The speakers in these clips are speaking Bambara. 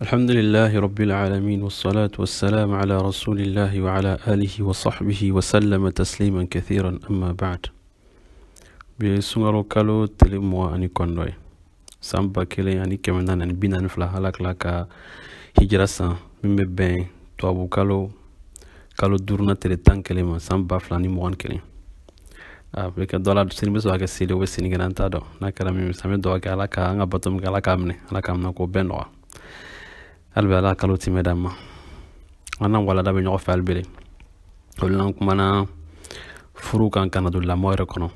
الحمد لله رب العالمين والصلاة والسلام على رسول الله وعلى آله وصحبه وسلم تسليما كثيرا أما بعد. Bi sunkalo kalo tile 29 ye, san 1442, Ala kila ka hijira san, min bɛ bɛn tubabu kalo kalo duurunan tile 11 ma, san 2021. A bɛ kɛ dɔ la sini, bɛ sɔrɔ ka kɛ seli o bɛ sinikɛnɛ, an t'a dɔn. N'a kɛra min ye, an bɛ dugawu kɛ Ala ka an ka bato min kɛ, Ala k'a minɛ, Ala k'a minɛ k'o bɛɛ nɔgɔya. Hali bi Ala kalo timɛ d'an ma, an n'an walada bɛ ɲɔgɔn fɛ hali bi. O la, an kumana furu kan ka na don lamɔ yɛrɛ kɔnɔ.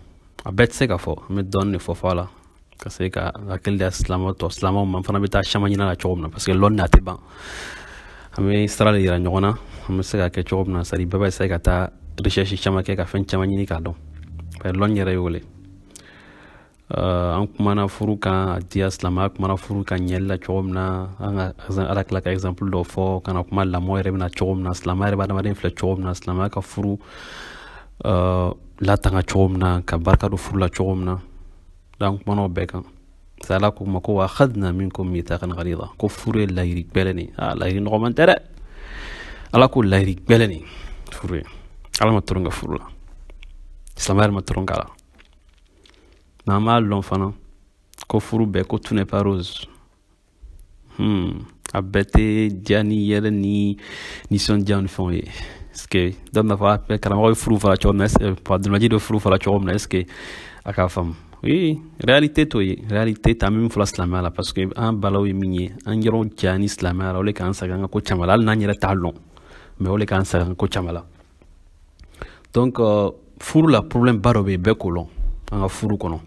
A bɛɛ tɛ se ka fɔ, an bɛ dɔɔni de fɔ fɔ a la ka se ka hakili da silamɛ tɔ silamɛw ma fana bɛ taa caman ɲini la cogo min na, parce que lɔnni a tɛ ban. An bɛ sira de yira ɲɔgɔn na, an bɛ se ka kɛ cogo min na, c'est à dire bɛɛ bɛ se ka taa recherche caman kɛ, ka fɛn caman ɲini k'a dɔn, parce que lɔnni yɛrɛ y'o le. An kumana furu kan, a diya silamɛya kumana furu kan ɲɛli la cogo min na, an ka Ala kila ka exemple dɔ fɔ ka na kuma lamɔ yɛrɛ bɛna cogo min na, silamɛya yɛrɛ bɛ adamaden filɛ cogo min na, silamɛya ka furu latanga cogo min na, ka barika don furu la cogo min na. An kumana o bɛɛ kan. Ala ko ma ko wa akhadna minkum mithaqan ghalidha, ko furu ye layiri gbɛlɛn de. A layiri nɔgɔman tɛ dɛ. Ala ko layiri gbɛlɛn de furu ye. Ala ma tɔrɔ ka furu la, silamɛya yɛrɛ ma tɔrɔ k'a la. N'an b'a lɔn fana ko furu bɛɛ ko tout n'est pas rose. A bɛɛ tɛ diya ni yɛlɛ ni nisɔndiya ni fɛnw ye. Est ce que dɔ bɛna fɔ karamɔgɔ ye furu fɔla cogo min na, est ce que Abdulmajid bɛ furu fɔla cogo min na, est ce que a k'a faamu? Oui, réalité t'o ye, réalité t'an bɛ min fɔla silamɛya la, parce que an balaw ye min ye, an yɔrɔ janya ni silamɛya la, o de k'an sɛgɛn an ka ko caman la, hali n'an yɛrɛ t'a lɔn, mais o de k'an sɛgɛn an ka ko caman la. Donc furu la, problème ba dɔ bɛ yen, bɛɛ k'o lɔn an ka furu kɔnɔ,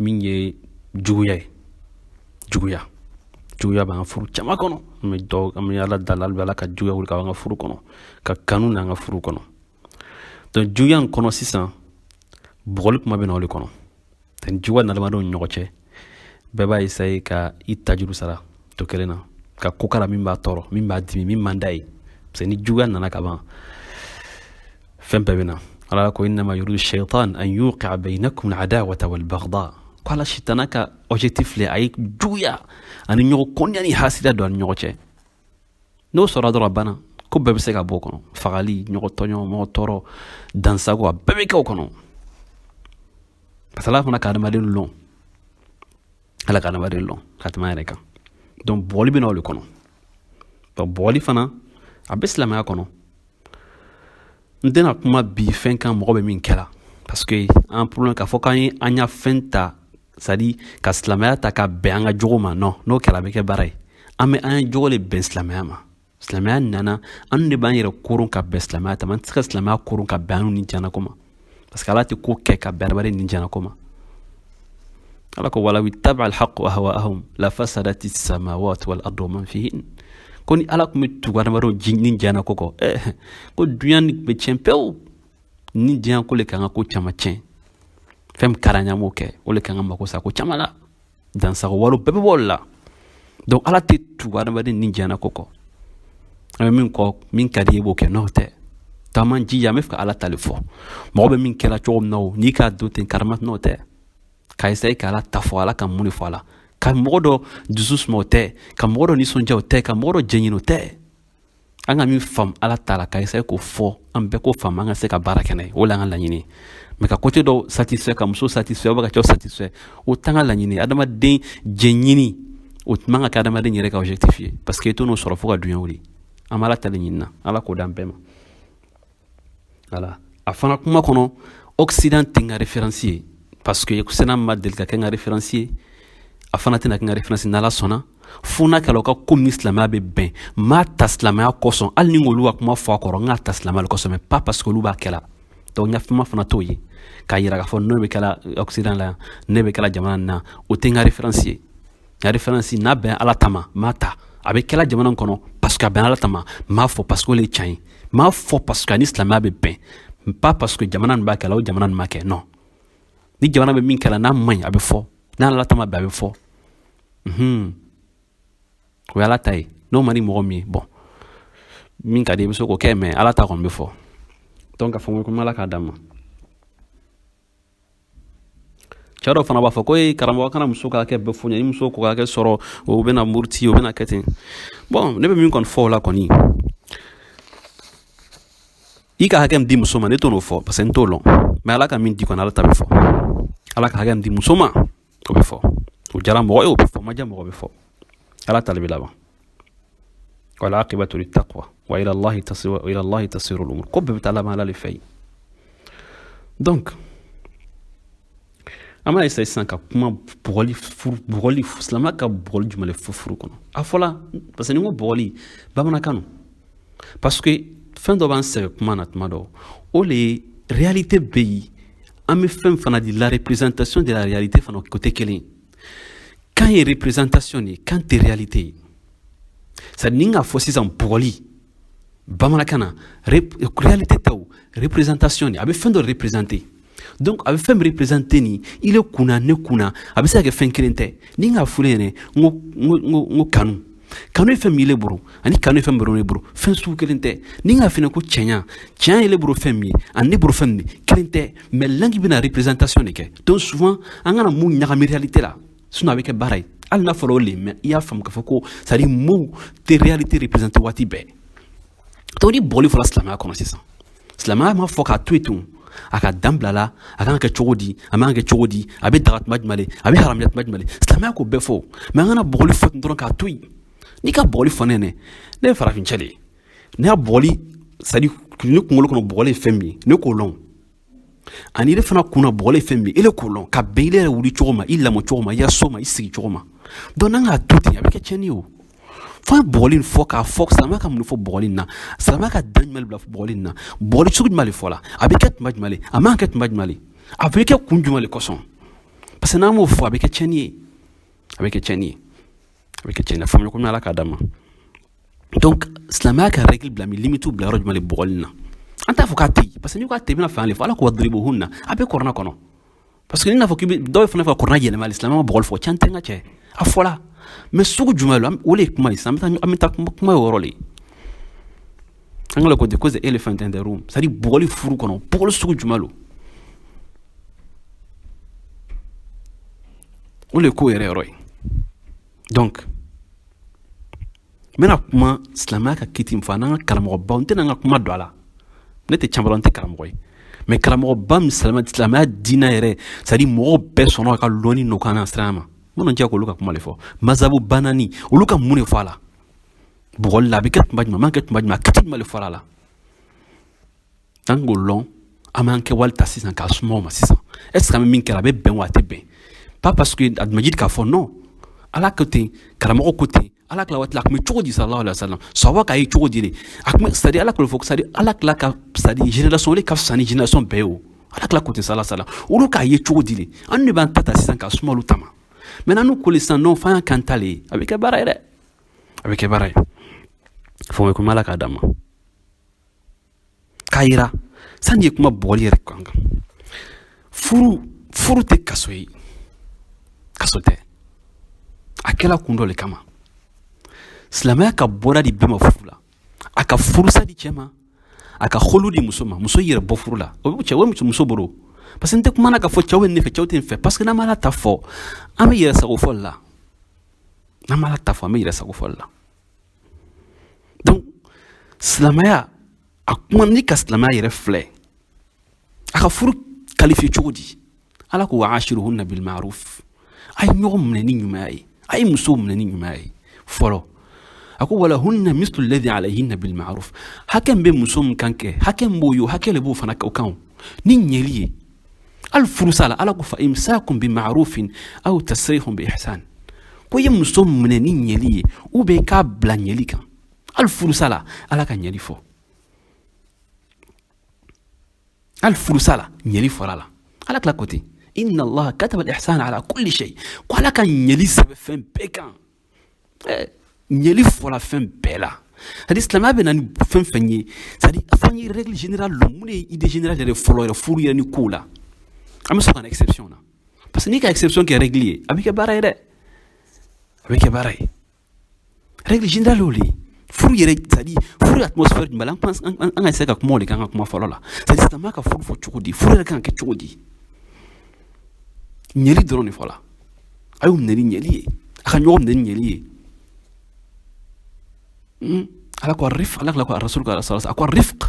min ye juguya ye. Juguya, juguya b'an ka furu caman kɔnɔ. An bɛ dɔ, an bɛ Ala dali hali bi, Ala ka juguya wuli ka bɔ an ka furu kɔnɔ, ka kanu na an ka furu kɔnɔ. Donc juguya in kɔnɔ sisan, bugɔli kuma bɛ na o de kɔnɔ. Ni juguya na adamadenw ni ɲɔgɔn cɛ, bɛɛ b'a essayer ka i tajuru sara to kelen na, ka ko kala min b'a tɔɔrɔ, min b'a dimi, min man d'a ye, parce que ni juguya nana ka ban, fɛn bɛɛ bɛ na. Ala ko innama yuridu shaitan an yuqi'a bainakum al-adawata wal baghdha, ko Ala sitana ka objectif le a ye juguya ani ɲɔgɔn kɔniya ni hasida don ani ɲɔgɔn cɛ. N'o sɔrɔ dɔrɔn, a banna, ko bɛɛ bɛ se ka bɔ o kɔnɔ: fagali, ɲɔgɔn tɔɲɔ, mɔgɔ tɔɔrɔ, dansago, a bɛɛ bɛ kɛ o kɔnɔ, parce que Ala fana ka adamaden lɔn, Ala ka adamaden lɔn ka tɛmɛ a yɛrɛ kan. Donc bugɔli bɛ na o de kɔnɔ. Donc bugɔli fana a bɛ silamɛya kɔnɔ. N tɛna kuma bi fɛn kan mɔgɔ bɛ min kɛla, parce que an problème k'a fɔ k'an ye an ya fɛn ta, c'est à dire ka silamɛya ta ka bɛn an ka jogo ma. Non, n'o kɛra, a bɛ kɛ baara ye. An bɛ an ye jogo de bɛn silamɛya ma. Silamɛya nana, an de b'an yɛrɛ koron ka bɛn silamɛya ta ma. An tɛ se ka silamɛya koron ka bɛn an ni jɛnako ma, parce que Ala tɛ ko kɛ ka bɛn adamaden ni jɛnako ma. Ala ko walaw ittaba alhaqu ahwaahum la fasadati samawati wal ardu wa man fihin, ko ni Ala tun bɛ tugu adamadenw ni jɛnako kɔ, ko duɲa ni bɛ tiɲɛ pewu. Ni diɲɛ ko le k'an ka ko caman tiɲɛ, fɛn min ka d'an ye, an b'o kɛ, o le k'an ka mako sa ko caman la, dansago walo bɛɛ bɛ bɔ o de la. Donc Ala tɛ tugu adamaden ni jɛnako kɔ. An bɛ min kɔ, min ka di i b'o kɛ, n'o tɛ taama jija. An bɛ fɛ ka Ala ta le fɔ. Mɔgɔ bɛ min kɛra cogo min na, o n'i k'a don ten karama, n'o tɛ k'a essayer ka Ala ta fɔ, Ala ka mun de fɔ a la, ka mɔgɔ dɔ dusu suma, o tɛ, ka mɔgɔ dɔ nisɔndiya, o tɛ, ka mɔgɔ dɔ jɛɲini, o tɛ. An ka min faamu Ala ta la, ka essayer k'o fɔ, an bɛɛ k'o faamu, an ka se ka baara kɛ n'a ye, o de y'an ka laɲini ye. Mais ka côté dɔ satisfait, ka muso satisfait, ou ka cɛw satisfait, o t'an ka laɲini ye. Adamaden jɛɲini, o man ka kɛ adamaden yɛrɛ ka objectif ye, parce que i t'o sɔrɔ fo ka duɲa wuli. An bɛ Ala ta de ɲini na, Ala k'o d'an bɛɛ ma. Voilà, a fana kuma kɔnɔ, Occident tɛ n ka référence ye, parce que Occident ma deli ka kɛ n ka référence ye, a fana tɛna kɛ n ka référence n'Ala sɔnna, fo n'a kɛra u ka ko min silamɛya bɛ bɛn. N m'a ta silamɛya kosɔn, hali ni olu ka kuma fɔ a kɔrɔ, n k'a ta silamɛya kosɔn, mais pas parce que olu b'a kɛla. Donc n ka fɛn fana t'o ye k'a yira k'a fɔ n'o bɛ kɛla Occident la yan, ne bɛ kɛla jamana na, o tɛ n ka référence ye. N ka référence, n'a bɛn Ala ta ma, n m'a ta. A bɛ kɛla jamana kɔnɔ parce que a bɛn Ala ta ma, n m'a fɔ parce que o le ye tiɲɛ ye. N m'a fɔ parce que ani silamɛya bɛ bɛn, pas parce que jamana nin b'a kɛla o jamana nin ma kɛ. Non, ni jamana bɛ min kɛla n'a man ɲi, a bɛ fɔ. N'a Ala ta ma bɛn, a bɛ fɔ. O ye Ala ta ye. N'o man di mɔgɔ min ye, bon, min ka di i bɛ se k'o kɛ, mais Ala ta kɔni bɛ fɔ. Donc ka fɔ ko Ala k'a d'an ma. Cɛ dɔ fana b'a fɔ ko ee karamɔgɔ, kana muso ka hakɛ bɛɛ fɔ ɲɛ, ni muso ko hakɛ sɔrɔ, o bɛna muruti, o bɛna kɛ ten. Bon, ne bɛ min kɔni fɔ o la kɔni, i ka hakɛ min di muso ma, ne t'o fɔ parce que n t'o lɔn. Mais Ala ka min di kɔni, Ala ta bɛ fɔ. Ala ka hakɛ min di muso ma, o bɛ fɔ. O diyara mɔgɔ ye, o bɛ fɔ. O ma diya mɔgɔ, bɛ fɔ. Ala ta de bɛ laban. Wal aqibatu littaqwa wa ila Allahi tasiru, wa ila Allahi tasiru al-umur. Ko bɛɛ bɛ taa laban Ala de fɛ yen. Donc an b'a essayer sisan ka kuma bugɔli, furu bugɔli, silamɛya ka bugɔli jumɛn de fɔ furu kɔnɔ? A fɔla, parce que ni n ko bugɔli bamanankan don, parce que fɛn dɔ b'an sɛgɛn kuma na tuma dɔ, o le ye réalité bɛ yen. An bɛ fɛn fana di, la représentation de la réalité fana, o tɛ kelen ye. Kan ye représentation de ye, kan tɛ réalité ye. C'est à dire, ni k'a fɔ sisan bugɔli bamanankan na, réalité tɛ, o représentation de, a bɛ fɛn dɔ représenter. Donc a bɛ fɛn min représenter nin, ile kunna, ne kunna, a bɛ se ka kɛ fɛn kelen tɛ. Ni k'a fɔ ɲɛnɛ, n ko kanu, kanu ye fɛn min ile bolo, ani kanu ye fɛn min ne bolo, fɛn sugu kelen tɛ. Ni k'a fɛnɛ ko cɛɲa, cɛɲa ye bolo fɛn min ye, ani ne bolo fɛn min ye, kelen tɛ. Mais langue bɛna représentation de kɛ. Donc souvent an kana mun ɲagami réalité la, sinon a bɛ kɛ baara ye. Hali n'a fɔra o le, mais i y'a faamu k'a fɔ ko, c'est à dire, mots tɛ réalité représenter waati bɛɛ. Donc ni bɔgɔli fɔra silamɛya kɔnɔ sisan, silamɛya ma fɔ k'a to yen tun, a ka dan bila la, a kan ka kɛ cogo di, a man ka kɛ cogo di, a bɛ daga tuma jumɛn de, a bɛ haramuya tuma jumɛn de, silamɛya k'o bɛɛ fɔ. Mais an kana bɔgɔli fɔ ten dɔrɔn k'a to yen. N'i ka bɔgɔli fɔ ne ɲɛnɛ, ne ye farafin cɛ de ye, ne y'a bɔgɔli, c'est à dire, ne kunkolo kɔnɔ bɔgɔli ye fɛn min ye, ne k'o lɔn, ani ile fana kunna bɔgɔli ye fɛn min ye, ile k'o lɔn, ka bɛn ile yɛrɛ wuli cogo ma, i lamɔ cogo ma, i ya so ma, i sigi cogo ma. Donc n'an k'a to ten, a bɛ kɛ tiɲɛni ye. O fo an bɔgɔli in fɔ k'a fɔ silamɛya ka mun fɔ bɔgɔli in na, silamɛya ka dan jumɛn bila bɔgɔli in na, bɔgɔli sugu jumɛn de fɔ la, a bɛ kɛ tuma jumɛn de, a man kɛ tuma jumɛn de, a bɛ kɛ kun jumɛn de kosɔn? Parce que n'an m'o fɔ, a bɛ kɛ tiɲɛni ye, a bɛ kɛ tiɲɛni ye, a bɛ kɛ tiɲɛni ye. Faamuya komi Ala k'a d'an ma. Donc silamɛya ka règle bila min, limite bila yɔrɔ jumɛn de bɔgɔli na, an t'a fɔ k'a tɛ yen. Parce que n'i ko k'a tɛ yen, i bɛna fan de fɔ. Ala ko wadribuhunna, a bɛ kuranɛ kɔnɔ. Parce que ni n'a fɔ k'i bɛ dɔw fana fɔ kuranɛ yɛlɛma, silamɛ ma bɔgɔli fɔ, tiɲɛ tɛ n ka cɛ, a fɔla. Mais sugu jumɛn don, o de ye kuma ye sisan. An bɛ taa kuma ye o yɔrɔ de. An ka ko ten ko c'est elephant in the room, c'est à dire bɔgɔli furu kɔnɔ, bɔgɔli sugu jumɛn don, o de ye ko yɛrɛ yɔrɔ ye. Donc n bɛna kuma silamɛya ka kiti min fɔ, a n'an ka karamɔgɔbaw, n tɛna n ka kuma don a la. Ne tɛ caman dɔn, n tɛ karamɔgɔ ye, mais karamɔgɔba min silamɛya diinɛ yɛrɛ, c'est à dire mɔgɔw bɛɛ sɔnna ka lɔnni n'o kan na siran ma, minnu cɛ k'olu ka kuma de fɔ, mazabu banani, olu ka mun de fɔ a la bugɔli la, a bɛ kɛ tuma jumɛn, a man kɛ tuma jumɛn, a kiti jumɛn de fɔra a la? An k'o lɔn, an b'an kɛwale ta sisan k'a suma o ma sisan. Est ce que an bɛ min kɛ, a bɛ bɛn wa a tɛ bɛn? Pas parce que Abdulmajid k'a fɔ non, Ala ko ten, karamɔgɔ ko ten. Ala kila waati la, a tun bɛ cogo di? Sallallahu alaihi wasallam, sahaba k'a ye cogo di de? A tun bɛ, c'est à dire, Ala k'o fɔ, c'est à dire Ala kila ka, c'est à dire génération, o de ka fisa ni génération bɛɛ ye. O Ala kila ko ten, sallallahu alaihi wasallam, olu k'a ye cogo di de? An de b'an ta ta sisan k'a suma olu ta ma. Maintenant n'u ko sisan non, f'an kan ta le ye, a bɛ kɛ baara ye dɛ, a bɛ kɛ baara ye. Fɔ ko Ala k'a d'an ma k'a yira sani ye kuma bɔgɔli yɛrɛ kan. Furu tɛ kaso ye, kaso tɛ. A kɛla kun dɔ le kama. Silamɛya ka bɔda di bɛɛ ma furu la. A ka furusa di cɛ ma, a ka xolu di muso ma. Muso yɛrɛ bɔ furu la, o bɛ cɛ o muso muso bolo. Parce que n tɛ kuma na k'a fɔ cɛw bɛ ne fɛ, cɛw tɛ n fɛ. Parce que n'an m'Ala ta fɔ, an bɛ yɛrɛ sago fɔli la. N'an m'Ala ta fɔ, an bɛ yɛrɛ sago fɔli la. Donc silamɛya a kuma, ni ka silamɛya yɛrɛ filɛ, a ka furu qualifié cogo di? Ala ko wa ashiruhunna bil ma'ruf, a ye ɲɔgɔn minɛ ni ɲumanya ye, a ye musow minɛ ni ɲumanya ye fɔlɔ. A ko walahunna mislu alladhi alayhinna bil ma'ruf, hakɛ min bɛ muso min kan kɛ, hakɛ min b'o ye, o hakɛ de b'o fana o kan ni ɲɛli ye. Hali furusa la, Ala ko fa imsakun bi ma'rufin aw tasrihun bi ihsan, ko i ye muso minɛ ni ɲɛli ye ou bien k'a bila ɲɛli kan. Hali furusa la, Ala ka ɲɛli fɔ. Hali furusa la, ɲɛli fɔra la. Ala tila ko ten, inna allaha kataba al-ihsana ala kulli shay, ko Ala ka ɲɛli sɛbɛn fɛn bɛɛ kan. Ɲɛli fɔra fɛn bɛɛ la. C'est à dire silamɛya bɛ na ni fɛn fɛn ye, c'est à dire f'an ye règle générale lɔn. Mun de ye idée générale yɛrɛ fɔlɔ yɛrɛ furu yɛrɛ ni kow la? An bɛ sɔn ka na exception na, parce que n'i ka exception kɛ règle ye, a bɛ kɛ baara ye dɛ, a bɛ kɛ baara ye. Règle générale y'o de ye furu yɛrɛ, c'est à dire furu atmosphère jumɛn la? An ka se ka kuma o de kan, ka kuma fɔlɔ la, c'est à dire silamɛya ka furu fɔ cogo di, furu yɛrɛ kan ka kɛ cogo di? Ɲɛli dɔrɔn de fɔla. A y'u minɛ ni ɲɛli ye, a ka ɲɔgɔn minɛ ni ɲɛli ye. Ala ko rifq, ala ko rasul ko a ko rifq,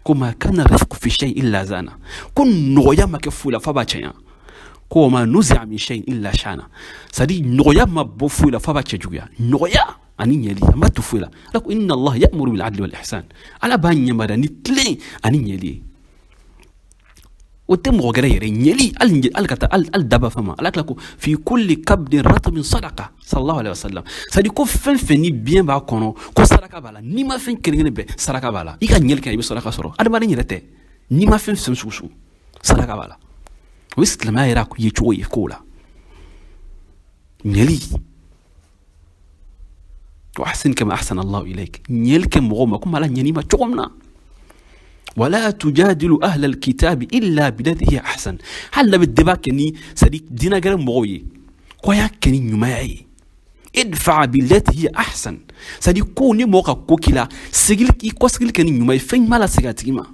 ko ma kana rifq fi shay illa zana, ko nɔgɔya ma kɛ foyi la f'a b'a cɛɲa, ko ma nuzi'a min shay illa shana, c'est à dire nɔgɔya ma bɔ foyi la f'a b'a cɛjuguya. Nɔgɔya ani ɲɛli a ma to foyi la. Ala ko inna Allah ya'muru bil adli wal ihsan, Ala b'a yamaruya ni tilen ani ɲɛli ye. O tɛ mɔgɔ gɛrɛ yɛrɛ ɲɛli, hali hali ka taa hali daba fɛn ma. Ala tila ko fi kulli kabdin ratbin sadaqa, sallallahu alaihi wasallam, c'est à dire ko fɛn fɛn ni biɲɛ b'a kɔnɔ ko saraka b'a la. N'i ma fɛn kelen kelen bɛɛ saraka b'a la, i ka ɲɛli kɛ i bɛ saraka sɔrɔ. Adamaden yɛrɛ tɛ, n'i ma fɛn fɛn sugu sugu saraka b'a la. O ye silamɛya yɛrɛ ye cogo ye kow la. Ɲɛli, wa ahsin kama ahsana Allahu ilayk, ɲɛli kɛ mɔgɔw ma komi Ala ɲɛn'i ma cogo min na. Wala tujadilu ahla alkitabi illa billati hiya ahsan, hali n'a bɛ débat kɛ ni, c'est à dire diinɛ gɛrɛ mɔgɔw ye, ko a y'a kɛ ni ɲumanya ye. Idfa billati hiya ahsan, c'est à dire ko ni mɔgɔ ka ko k'i la, segili i kɔsegili kɛ ni ɲuman ye, fɛn ɲuman lasegin a tigi ma.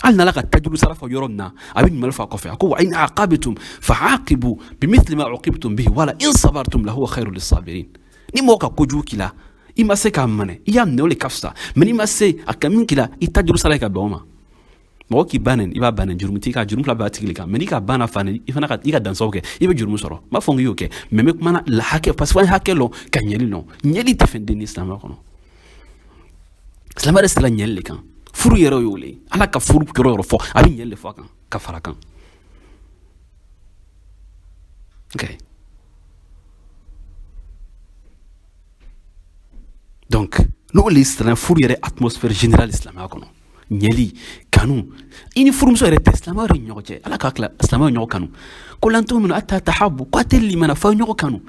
Hali n'Ala ka tajuru sara fɔ yɔrɔ min na, a bɛ ɲuman fɔ a kɔfɛ. A ko wa in aqabtum fa'aqibu bimithli ma uqibtum bihi wala in sabartum lahuwa khairu lissabirin. Ni mɔgɔ ka kojugu k'i la, i ma se k'a minɛ, i y'a minɛ, o de ka fisa. Mais n'i ma se a ka min k'i la, i tajuru sara ye ka bɛn o ma. Mɔgɔ k'i ba nɛni, i b'a ba nɛni, jurumu t'i kan, jurumu fila b'a tigi de kan. Mais n'i ka ba na fa nɛni, i fana ka i ka dansaw kɛ, i bɛ jurumu sɔrɔ. N b'a fɔ n k'i y'o kɛ, mais n bɛ kuma na la hakɛ, parce que an ye hakɛ lɔn ka ɲɛli lɔn. Ɲɛli tɛ fɛn den ni silamɛya kɔnɔ. Silamɛya de sira ɲɛli de kan. Furu yɛrɛ y'o le, Ala ka furu yɔrɔ yɔrɔ fɔ, a bɛ ɲɛli de fɔ a kan ka fara kan. Ok, donc n'o le silamɛ furu yɛrɛ atmosphère générale silamɛya kɔnɔ, ɲɛli, kanu, i ni furumuso yɛrɛ tɛ, silamɛw yɛrɛ ni ɲɔgɔn cɛ. Ala k'a tila silamɛw ɲɔgɔn kanu, ko lan tu'minu hatta tahabbu, ko a tɛ limana f'a ɲɔgɔn kanu.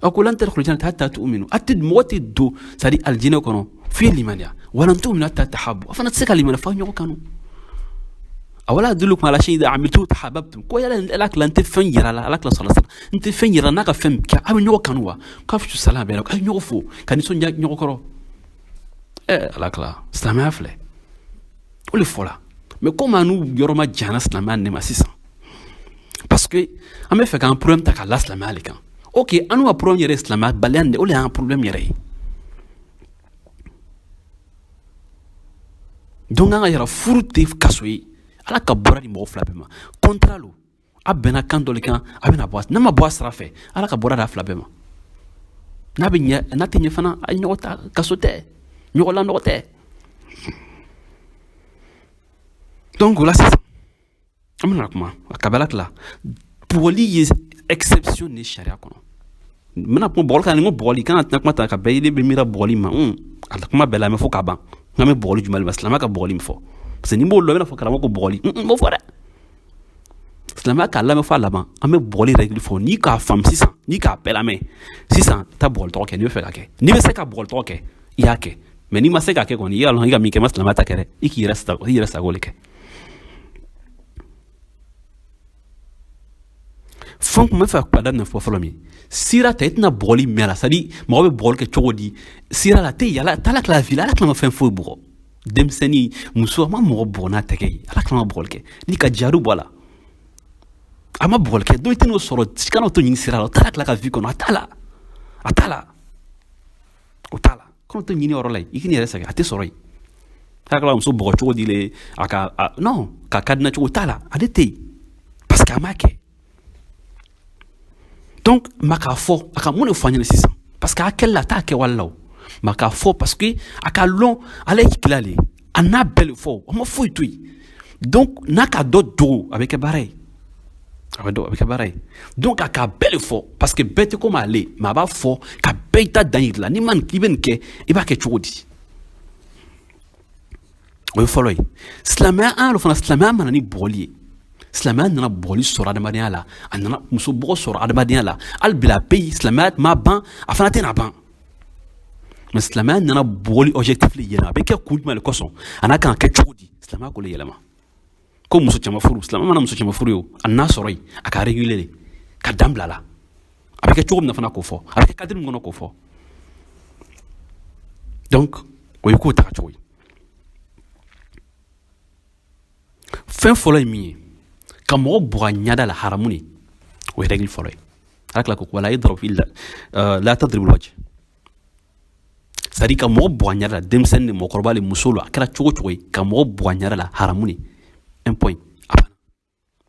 A ko lan tadkhulu jannata hatta tu'minu, a tɛ mɔgɔ tɛ don, c'est à dire alijinɛ kɔnɔ f'i ye limaniya. Walan tu'minu hatta tahabbu, a fana tɛ se ka limaniya f'a ɲɔgɔn kanu. A wala adullukum ala shay'in idha amiltuhu tahabbtum, ko yala Ala tila n tɛ fɛn yira la, Ala tila sɔrɔ sara n tɛ fɛn yira n'a ka fɛn kɛ a bɛ ɲɔgɔn kanu wa, k'a fɔ salam bɛɛ la, k'a ɲɔgɔn fo ka nisɔndiya ɲɔgɔn kɔrɔ. Ala tila silamɛya filɛ o de fɔla. Mais komi an n'u yɔrɔ ma janyana silamɛya ne ma sisan, parce que an bɛ fɛ k'an problème ta k'a la silamɛya de kan. Ok, an n'u ka problème yɛrɛ ye silamɛya baliya de, o de y'an problème yɛrɛ ye. Donc an ka yɛrɛ furu tɛ kaso ye. Ala ka bɔra di mɔgɔ fila bɛɛ ma, contrat lo, a bɛnna kan dɔ de kan, a bɛna bɔ, n'a ma bɔ a sira fɛ, Ala ka bɔra d'a fila bɛɛ ma. N'a bɛ ɲɛ, n'a tɛ ɲɛ fana, a ye ɲɔgɔn ta, kaso tɛ, ɲɔgɔn lanɔgɔ tɛ. Donc o la sisan an bɛna kuma kabala tila bugɔli ye exception de sariya kɔnɔ. N bɛna kuma bugɔli kan, ni n ko bugɔli kana tɛna kuma ta ka bɛɛ, ne bɛ miira bugɔli ma. A kuma bɛɛ lamɛn fo k'a ban. N bɛ bugɔli jumɛn de ma, silamɛya ka bugɔli min fɔ, parce que ni n b'o lɔn, i bɛna fɔ karamɔgɔ ko bugɔli, n b'o fɔ dɛ. Silamɛya k'a lamɛn f'a laban, an bɛ bugɔli règle fɔ. N'i k'a faamu sisan, n'i k'a bɛɛ lamɛn sisan, taa bugɔli tɔgɔ kɛ n'i bɛ fɛ ka kɛ. N'i bɛ se ka bugɔli tɔgɔ kɛ, i y'a kɛ. Mais n'i ma se k'a kɛ kɔni, i y'a lɔn i ka min kɛ, i ma silamɛya ta kɛ dɛ, i k'i yɛrɛ sago, i yɛrɛ sago de kɛ. Fɛn kun bɛ fɛ ka daminɛ fɔ fɔlɔ min sira ta, i tɛna bugɔli mɛn la, c'est à dire mɔgɔ bɛ bugɔli kɛ cogo di sira la, tɛ yala t'ala tila fili, Ala tila ma fɛn foyi bugɔ. Denmisɛnnin, muso, a ma mɔgɔ bugɔ n'a tɛgɛ ye, Ala tila ma bugɔli kɛ n'i ka jaabi bɔ a la, a ma bugɔli kɛ. Donc i tɛn'o sɔrɔ, kana to ɲini sira la, o t'ala tila ka vie kɔnɔ, a t'a la, a t'a la, o t'a la. Kana to ɲini yɔrɔ la yen, i k'i yɛrɛ sɛgɛn, a tɛ sɔrɔ yen. K'a muso bugɔ cogo di le, a ka non ka kadina cogo t'a la, ale tɛ yen parce que a m'a kɛ. Donc ma k'a fɔ a ka mun de fɔ an ɲɛna sisan, parce que a kɛli la, a t'a kɛ wale la o ma k'a fɔ, parce que a ka lɔn ala ye kila le, a n'a bɛɛ le fɔ, a ma foyi to yen. Donc n'a ka dɔ dogo, a bɛ kɛ baara ye, a bɛ dɔn, a bɛ kɛ baara ye. Donc a k'a bɛɛ le fɔ, parce que bɛɛ tɛ komi ale, mais a b'a fɔ ka bɛɛ ta dan yir'i la. N'i ma nin, k'i bɛ nin kɛ, i b'a kɛ cogo di? O ye fɔlɔ ye. Silamɛya, an yɛrɛ fana, silamɛya ma na ni bugɔli ye. Silamɛya nana bugɔli sɔrɔ adamadenya la, a nana muso bugɔ sɔrɔ adamadenya la. Hali bi a bɛ yen, silamɛya ma ban, a fana tɛna ban. Mais silamɛya nana bugɔli objectif le yɛlɛma. A bɛ kɛ kun jumɛn de kosɔn, a n'a kan ka kɛ cogo di? Silamɛya k'o le yɛlɛma. Ko muso caman furu, silamɛ mana muso caman furu ye o, a n'a sɔrɔ yen, a ka réguler de ka dan bila la. A bɛ kɛ cogo min na fana k'o fɔ, a bɛ kɛ cadre min kɔnɔ k'o fɔ. Donc o ye k'o taga cogo ye. Fɛn fɔlɔ ye min ye, ka mɔgɔ bugɔ a ɲada la, haramu ne. O ye règle fɔlɔ ye. Ala tila ko wala yadrab illa la tadribul wajh, c'est à dire ka mɔgɔ bugɔ a ɲada la, denmisɛnnin ni mɔgɔkɔrɔba le, muso lo, a kɛra cogo cogo ye, ka mɔgɔ bugɔ a ɲada la, haramu ne. Un point, a banna,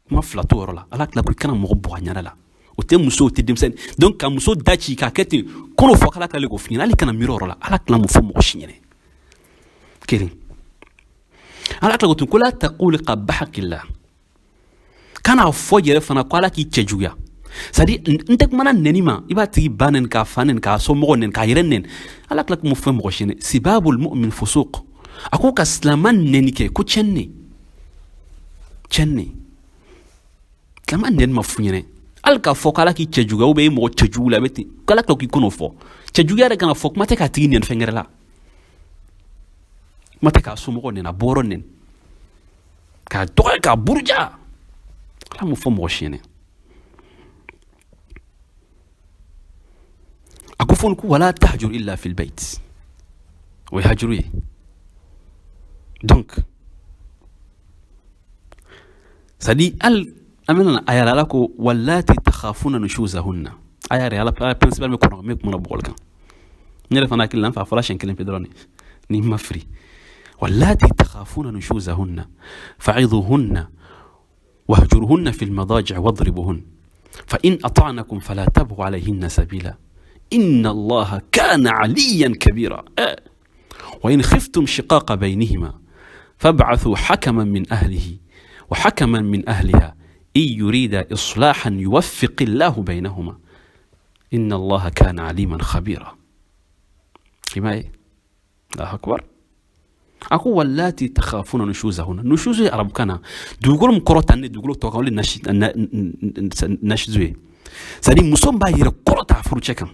kuma fila t'o yɔrɔ la. Ala tila ko i kana mɔgɔ bugɔ a ɲada la, o tɛ muso, o tɛ denmisɛnnin. Donc ka muso da ci k'a kɛ ten, kɔnɔ fɔ k'ala tilalen k'o f'i ɲɛna, hali kana miiri o yɔrɔ la. Ala tila m'o fɔ mɔgɔ si ɲɛnɛ. Kelen, ala tila ko tun ko la taqulu qabbahakillah, kana fɔ yɛrɛ fana ko ala k'i cɛ juguya. C'est à dire n tɛ kumana nɛni ma, i b'a tigi ba nɛni, k'a fa nɛni, k'a somɔgɔ nɛni, k'a yɛrɛ nɛni. Ala tila k'o fɔ mɔgɔ si ɲɛnɛ. Sibabul mu'min fusuq, a ko ka silama nɛni kɛ ko tiɲɛni ne, tiɲɛni ne. Silama nɛni ma f'u ɲɛnɛ, hali k'a fɔ k'ala k'i cɛ juguya, ou bien i mɔgɔ cɛjugu la, a bɛ ten, k'ala tila k'i kɔnɔ fɔ cɛjuguya yɛrɛ kana fɔ. Kuma tɛ k'a tigi nɛni fɛn wɛrɛ la, kuma tɛ k'a somɔgɔ nɛni, a bɔyɔrɔ nɛni, k'a dɔgɔya, k'a buruja. Ala m'o fɔ mɔgɔ si ɲɛnɛ. A ko fɔ ko wala tahjur illa fil bayt, o ye hajuru ye. Donc c'est à dire hali an bɛna aya la, ala ko wallati takhafuna nushuzahunna. Aya yɛrɛ, ala principal bɛ kɔnɔ, min kumana bugɔli kan. N yɛrɛ fana hakili la, n fa fɔla siɲɛ kelen pe dɔrɔn de, ni ma firi. Wallati takhafuna nushuzahunna fa'idhuhunna wahjuruhunna fil madaji' wadribuhun fa in ata'nakum fala tabghu alayhinna sabila inna allaha kana aliyan kabira. Wa in khiftum shiqaqa baynihima fab'athu hakaman min ahlihi wa hakaman min ahliha in yurida islahan yuwaffiq illahu baynahuma inna allaha kana aliman khabira. I m'a ye, Allahu akbar. A ko wallati takhafuna nushuzahunna. Nushuzu ye arabukan na dugukolo min kɔrɔta ni dugukolo tɔ kan, o de nashizu ye. C'est à dire muso min b'a yɛrɛ kɔrɔta a furucɛ kan,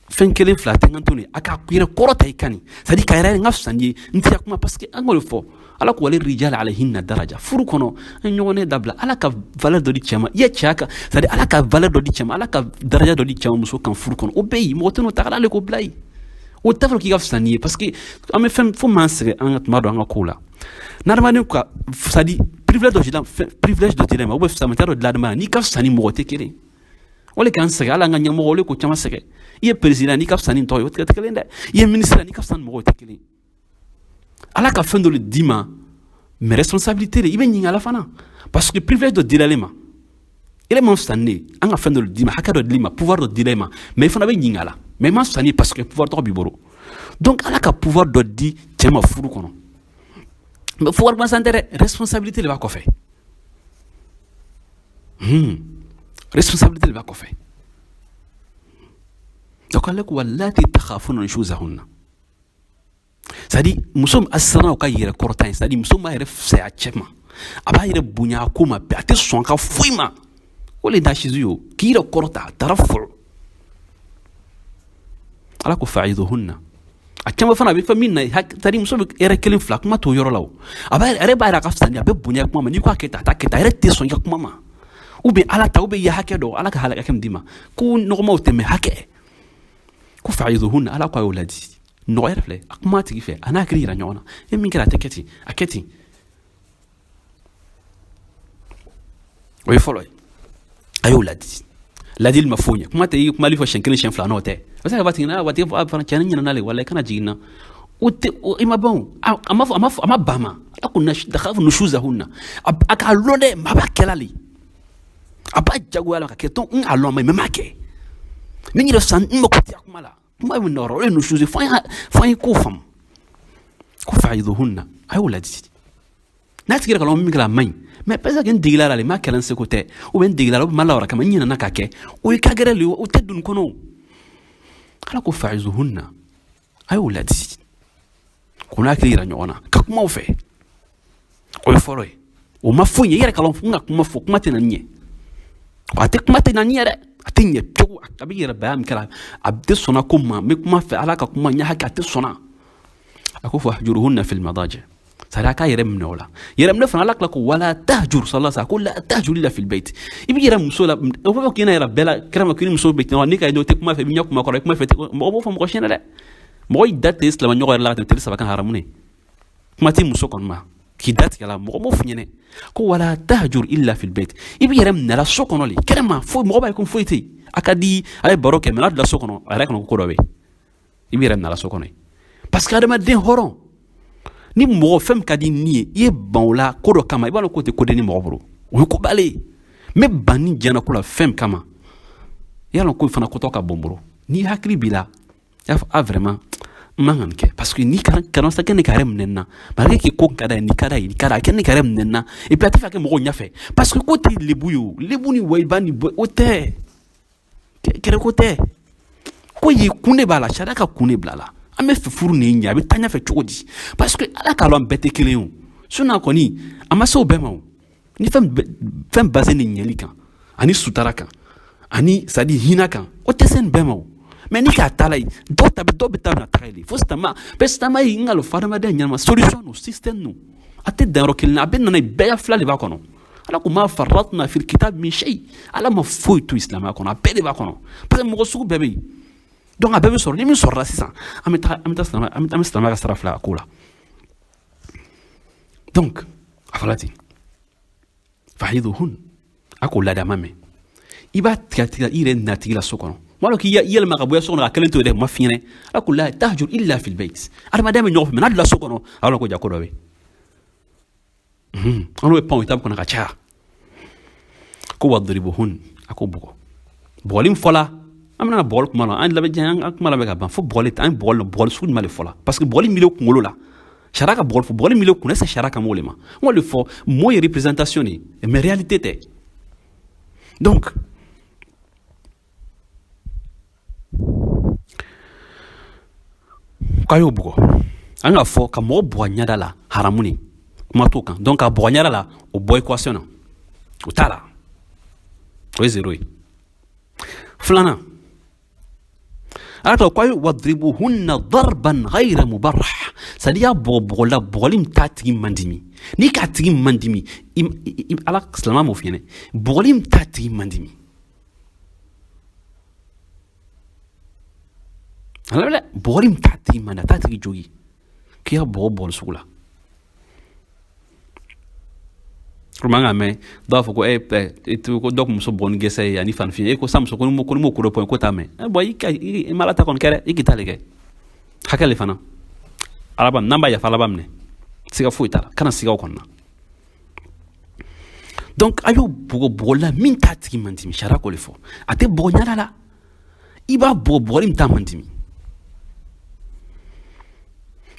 fɛn kelen fila tɛ n kan to nin, a k'a yɛrɛ kɔrɔta i kan nin, c'est à dire k'a yɛrɛ n ka fisa ni ye, n tɛ kuma, parce que an k'o de fɔ. Ala ko wali rijal alayhinna daraja. Furu kɔnɔ, an ye ɲɔgɔn dabila. Ala ka valeur dɔ di cɛ ma, i ye cɛya kan, c'est à dire ala ka valeur dɔ di cɛ ma, ala ka daraja dɔ di cɛ ma muso kan furu kɔnɔ, o bɛɛ yen, mɔgɔ tɛ n'o ta, ala ale k'o bila yen. O t'a fɔ k'i ka fisa n'i ye, parce que an bɛ fɛn fo m'an sɛgɛn an ka tuma dɔ an ka kow la. N'adamaden ka, c'est à dire privilège dɔ dila, privilège dɔ dila ma, ou bien fisamantɛ dɔ dila ma, n'i ka fisa ni mɔgɔ tɛ kelen. O le k'an sɛgɛn, hali an ka ɲɛmɔgɔ, o le ko caman sɛgɛn. I ye président, n'i ka fisa ni tɔw ye, o tɛ kelen dɛ. I ye ministre, n'i ka fisa ni mɔgɔw tɛ kelen. Ala ka fɛn dɔ le d'i ma, mais responsabilité de, i bɛ ɲininka ala fana, parce que privilège dɔ dila ale ma, ele ma fisa ni ne ye. An ka fɛn dɔ le d'i ma, hakɛ dɔ d'i ma, pouvoir dɔ dila e ma, mais i fana bɛ ɲininka la, mais i ma fisa ni ye parce que pouvoir tɔgɔ b'i bolo. Donc ala ka pouvoir dɔ di cɛ ma furu kɔnɔ, mais pouvoir gansan tɛ dɛ, responsabilité de b'a kɔfɛ. Responsabilité de b'a kɔfɛ. Donc ale ko wallati takhafuna nushuzahunna, c'est à dire muso min a siranna o ka yɛrɛ kɔrɔta ye, c'est à dire muso min b'a yɛrɛ fisaya cɛ ma, a b'a yɛrɛ bonya a ko ma bɛɛ, a tɛ sɔn ka foyi ma, o le nashizu ye, o k'i yɛrɛ kɔrɔta, a taara fɔlɔ. Ala ko fa'iduhunna. A caman fana a bɛ fɛn min na, c'est à dire muso bɛ yɛrɛ kelen fila, kuma t'o yɔrɔ la, o a b'a yɛrɛ b'a yɛrɛ a ka fisa ni, a bɛ bonya kuma ma, n'i ko a kɛ tan, a t'a kɛ tan, a yɛrɛ tɛ sɔn i ka kuma ma, ou bien ala ta, ou bien i ye hakɛ dɔ, ala ka hakɛ min d'i ma, ko nɔgɔmaw tɛmɛ hakɛ. Ko fa'iduhunna, ala ko a y'o ladi nɔgɔ yɛrɛ filɛ, a kuma tigi fɛ, a n'a hakili yira ɲɔgɔn na, e min kɛra a tɛ kɛ ten, a kɛ ten. O ye fɔlɔ ye, a y'o ladi. Ladili ma foyi ɲɛ, kuma tɛ i kumali fɔ siɲɛ kelen siɲɛ fila, n'o tɛ, a bɛ se ka fɔ tigi na waati fana cɛ ni ɲinɛna le, wala i kana jigin na, o tɛ, i ma ban o, a ma fɔ, a ma fɔ, a ma ban ma. A ko takhafu nushuzahunna, a k'a lɔn dɛ, maa b'a kɛla le, a b'a jagoya la ka kɛ tɔn, n k'a lɔn, mais n m'a kɛ, ni n yɛrɛ san, n mako tɛ kuma la, kuma bɛ nɔrɔ, o ye nushuzu, fo an ye ko faamu. Ko fa'iduhunna, a y'o ladi. N'a tigi yɛrɛ ka lɔn min kɛra a man ɲi, mais parce que n degela la le, n m'a kɛla n seko tɛ, ou bien n degela la, ou bien n ma lawara kama, n ɲinɛna k'a kɛ, o ye ka gɛrɛ le, o tɛ don kɔnɔ o. Ala ko fa'izuhunna, a y'o ladi, k'o n'a hakili yira ɲɔgɔn na, ka kuma o fɛ. O ye fɔlɔ ye, o ma foyi ɲɛ, i yɛrɛ ka lɔn n ka kuma fɔ, kuma tɛ na ɲɛ, a tɛ, kuma tɛ na ɲɛ dɛ, a tɛ ɲɛ cogo, a bɛ yɛrɛ baya min kɛra, a tɛ sɔnna ko ma, n bɛ kuma fɛ, ala ka kuma n ye hakɛ, a tɛ sɔnna. A ko fahjuruhunna fil madaji, c'est à dire a k'a yɛrɛ minɛ o la, yɛrɛ minɛ fana. Ala tila ko wala tahjur, sallallahu alaihi ko la tahjur illa fil bayt. I b'i yɛrɛ muso la, o b'a fɔ k'i na yɛrɛ bɛɛ la kɛrɛ ma, k'i ni muso bɛ ten, n'i ka o tɛ kuma fɛ, i bɛ ɲɛ kuma kɔrɔ, i kuma fɛ, mɔgɔ b'o fɔ mɔgɔ si ɲɛna dɛ. Mɔgɔ y'i da tɛ silamɛ ɲɔgɔn yɛrɛ la ka tɛmɛ teri saba kan, haramu ne. Kuma tɛ muso kɔni ma, K'i datigɛ la, mɔgɔ m'o f'i ɲɛnɛ ko wala tahjur illa fil bayt. I b'i yɛrɛ minɛ la so kɔnɔ le, kɛnɛma foyi, mɔgɔ b'a ye ko foyi tɛ yen. A ka di a ye baro kɛ, mais n'a bila so kɔnɔ, a yɛrɛ kɔnɔ ko dɔ bɛ yen. I b'i yɛrɛ minɛ la so kɔnɔ yen, parce que adamaden hɔrɔn ni mɔgɔ, fɛn min ka di ni ye, i ye ban o la ko dɔ kama, i b'a dɔn k'o tɛ ko den ni mɔgɔ bolo, o ye koba le ye. N bɛ ban ni diɲɛ ko la fɛn min kama, i y'a dɔn ko fana kotɔ ka bon bolo. N'i hakili b'i la, i b'a fɔ a vraiment, n man ka nin kɛ, parce que ni kana sa kɛ ne ka yɛrɛ minɛ n na, malgré que ko ka d'a ye, nin ka d'a ye, nin ka d'a ye, a kɛ ne ka yɛrɛ minɛ n na. Et puis a tɛ fɛ ka kɛ mɔgɔw ɲɛfɛ, parce que ko tɛ lebu ye. O lebu ni wayiba ni bɔ, o tɛ kɛrɛ ko tɛ. Ko ye kun de b'a la, sariya ka kun de bila la. An bɛ fɛ furu nin ɲɛ, a bɛ taa ɲɛfɛ cogo di? Parce que Ala k'a lɔn, bɛɛ tɛ kelen ye. O sinon kɔni, a ma se o bɛɛ ma. O ni fɛn fɛn basé ni ɲɛli kan, ani sutara kan, ani c'est à dire hinɛ kan, o tɛ se nin bɛɛ ma. O mais ni k'a ta la yen, dɔw ta bɛ, dɔw bɛ taa bɛna taga yen de fo silamɛ bɛɛ. Silamɛ ye n ka fɔ adamadenya ɲɛnama solution no, système no, a tɛ dan yɔrɔ kelen na, a bɛ nana yen, bɛɛ ya fila de b'a kɔnɔ. Ala ko ma farratna fil kitab min shay. Ala ma foyi to silamɛya kɔnɔ, a bɛɛ de b'a kɔnɔ, parce que mɔgɔ sugu bɛɛ bɛ yen. Donc a bɛɛ bɛ sɔrɔ. Ni min sɔrɔla sisan, an bɛ taa, an bɛ taa silamɛ, an bɛ silamɛya ka sira fila a ko la. Donc a fɔla ten, fa'iduhun, a k'o ladama mɛn, i b'a tigɛ tigɛ i yɛrɛ natigi la so kɔnɔ. M'a dɔn k'i yɛlɛma ka bɔ so kɔnɔ ka kelen to yen dɛ, ma f'i ɲɛnɛ. Ala ko la tahjur illa fil bayt. Adamadenya bɛ ɲɔgɔn fɛ, mais n'a donna so kɔnɔ, a b'a dɔn ko ja ko dɔ bɛ yen. An n'o bɛ pan o étape kɔnɔ ka caya. Ko wadribuhun, a ko bugɔ. Bugɔli min fɔla, an bɛna bugɔli kuma la, an labɛn an kuma labɛn ka ban fo bugɔli. An ye bugɔli, bugɔli sugu jumɛn de fɔla? Parce que bugɔli min bɛ kunkolo la, sariya ka bugɔli fɔ, bugɔli min bɛ kun, est-ce que sariya kan b'o de ma? N k'o de fɔ, mot ye représentation de ye, mais réalité tɛ. Donc k'a y'o bugɔ, an k'a fɔ ka mɔgɔ bugɔ ɲɛda la, haramu ne, kuma t'o kan. Donc ka bugɔ ɲɛda la, o bɔ équation na, o t'a la, o ye zéro ye. Filanan, Ala tɔgɔ ko a ye wadribuhunna darban ghayra mubarrah, c'est à dire y'a bugɔ bugɔ la, bugɔli min t'a tigi mandimi. N'i k'a tigi mandimi, Ala silamɛ m'o f'i ɲɛna, bugɔli min t'a tigi mandimi. Ala dɛ, bugɔli min t'a tigi mandi, a t'a tigi jogi, k'i y'a bugɔ bugɔli sugu la. Komi an k'a mɛn, dɔw b'a fɔ ko ko dɔ kun muso bugɔ ni gɛsɛ ye ani fanifin e ko sa muso ko ni m'o ko dɔ pɔn ko t'a mɛn. Bɔn, i ka i ma Ala ta kɔni kɛ dɛ, i k'i ta de kɛ hakɛ le fana. Ala b'a n'an b'a yafa, Ala b'a minɛ, siga foyi t'a la, kana siga o kɔni na. Donc a y'o bugɔ bugɔ la min t'a tigi man dimi, sariya k'o de fɔ. A tɛ bugɔ ɲada la, i b'a bugɔ bugɔli min t'a man dimi,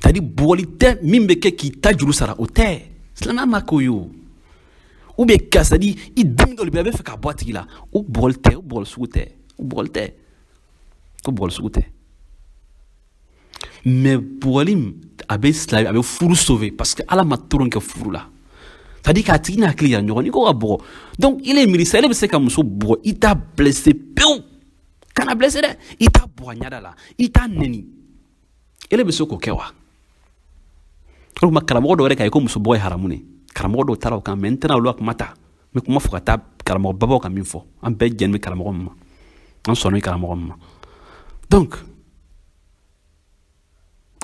c'est à dire bugɔli tɛ min bɛ kɛ k'i ta juru sara, o tɛ. Silamɛya ma k'o ye. O ou bien ka c'est à dire i dimi dɔ de bɛ, a bɛ fɛ ka bɔ a tigi la, o bugɔli tɛ, o bugɔli sugu tɛ, o bugɔli tɛ, o bugɔli sugu tɛ. Mais bugɔli a bɛ silamɛ, a bɛ furu sauver, parce que Ala ma tɔrɔ kɛ furu la, c'est à dire k'a tigi n'a hakili yira ɲɔgɔn. N'i ko ka bugɔ, donc il est miiri sa, ele bɛ se ka muso bugɔ, i t'a blessé pewu, kana blessé dɛ, i t'a bugɔ a ɲɛda la, i t'a nɛni, ele bɛ se k'o kɛ wa? O tuma karamɔgɔ dɔw yɛrɛ k'a ye ko muso bugɔ ye haramu de. Karamɔgɔ dɔw taara o kan, mais n tɛna olu ka kuma ta. N bɛ kuma fɔ ka taa karamɔgɔ babaw ka min fɔ, an bɛɛ jɛn bɛ karamɔgɔ min ma, an sɔnna karamɔgɔ min ma. Donc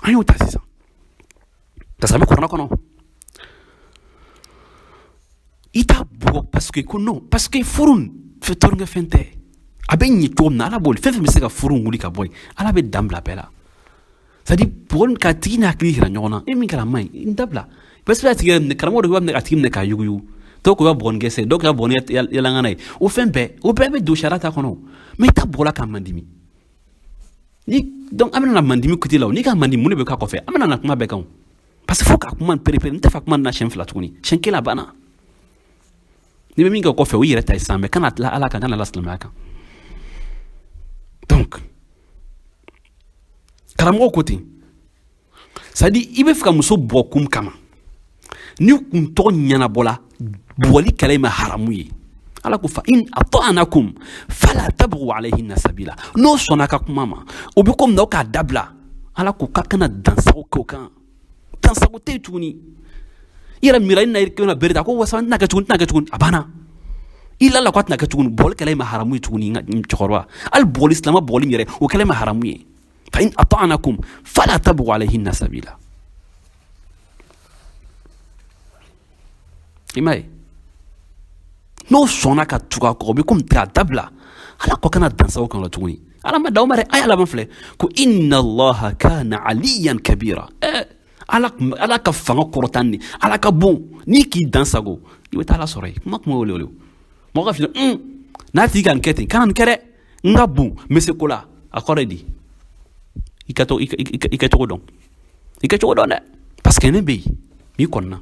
an y'o ta sisan, parce que a bɛ kuranɛ kɔnɔ, i t'a bugɔ, parce que ko non, parce que furu fɛ tɔrɔkɛ fɛn tɛ. A bɛ ɲɛ cogo min na, Ala b'o fɛn fɛn bɛ se ka furu wuli ka bɔ yen, Ala bɛ dan bila bɛɛ la. C'est à dire bugɔli k'a tigi n'a hakili yira ɲɔgɔn na, e min kɛra a man ɲi, n dabila. Parce que a tigi yɛrɛ minɛ, karamɔgɔ dɔ b'a minɛ, a tigi minɛ k'a yuguyugu, dɔw ko b'a bugɔ ni gɛsɛ, dɔw k'a bugɔ ni yalangana ye, o fɛn bɛɛ, o bɛɛ bɛ don sariya ta kɔnɔ. Mais i t'a bugɔ la k'a mandimi ni. Donc an bɛna na mandimi côté la, o n'i ka mandimi, mun de bɛ k'a kɔfɛ? An bɛna na kuma bɛɛ kan o, parce que fo k'a kuma perepere. N tɛ fɛ kuma na siɲɛ fila tuguni, siɲɛ kelen a banna. N'i bɛ min kɛ kɔfɛ, o yɛrɛ ta ye sisan, mais kana tila Ala kan, kana la silamɛya kan. Donc karamɔgɔ ko ten, c'est à dire i bɛ fɛ ka muso bugɔ kun kama, ni kun tɔgɔ ɲɛnabɔla, bugɔli kɛla i ma haramu ye. Ala ko fa in ata'anakum fala tabghu alayhinna sabila. N'o sɔnna ka kuma ma, o bɛ komi n'aw k'a dabila. Ala ko k'a kana dansago k'o kan, dansago tɛ yen tuguni. I yɛrɛ miira i na i bɛna bere ta ko wasa, n tɛna kɛ tuguni, n tɛna kɛ tuguni, a banna. I lala ko a tɛna kɛ tuguni, bugɔli kɛla i ma haramu ye tuguni. Cɛkɔrɔba, hali bugɔli, silamɛ bugɔli min yɛrɛ, o kɛla i ma haramu ye. Fa in ata'anakum fala tabghu alayhinna sabila. I m'a ye, n'o sɔnna ka tugu a kɔ, o bɛ komi k'a dabila. Ala ko kana dansago kan la tuguni. Ala ma d'aw ma dɛ. A y'a laban filɛ ko inna Allaha kana aliyan kabira. Ala ka fanga kɔrɔtan ni ala ka bon, n'i k'i dan sago, i bɛ taa ala sɔrɔ yen. Kuma wele wele mɔgɔ ka fili n'a tigi ka nin kɛ ten, kana nin kɛ dɛ, n ka bon, n bɛ se ko la. A kɔrɔ ye di? I ka to i kɛcogo dɔn, i kɛcogo dɔn dɛ, parce que ne bɛ yen n'i kɔnna.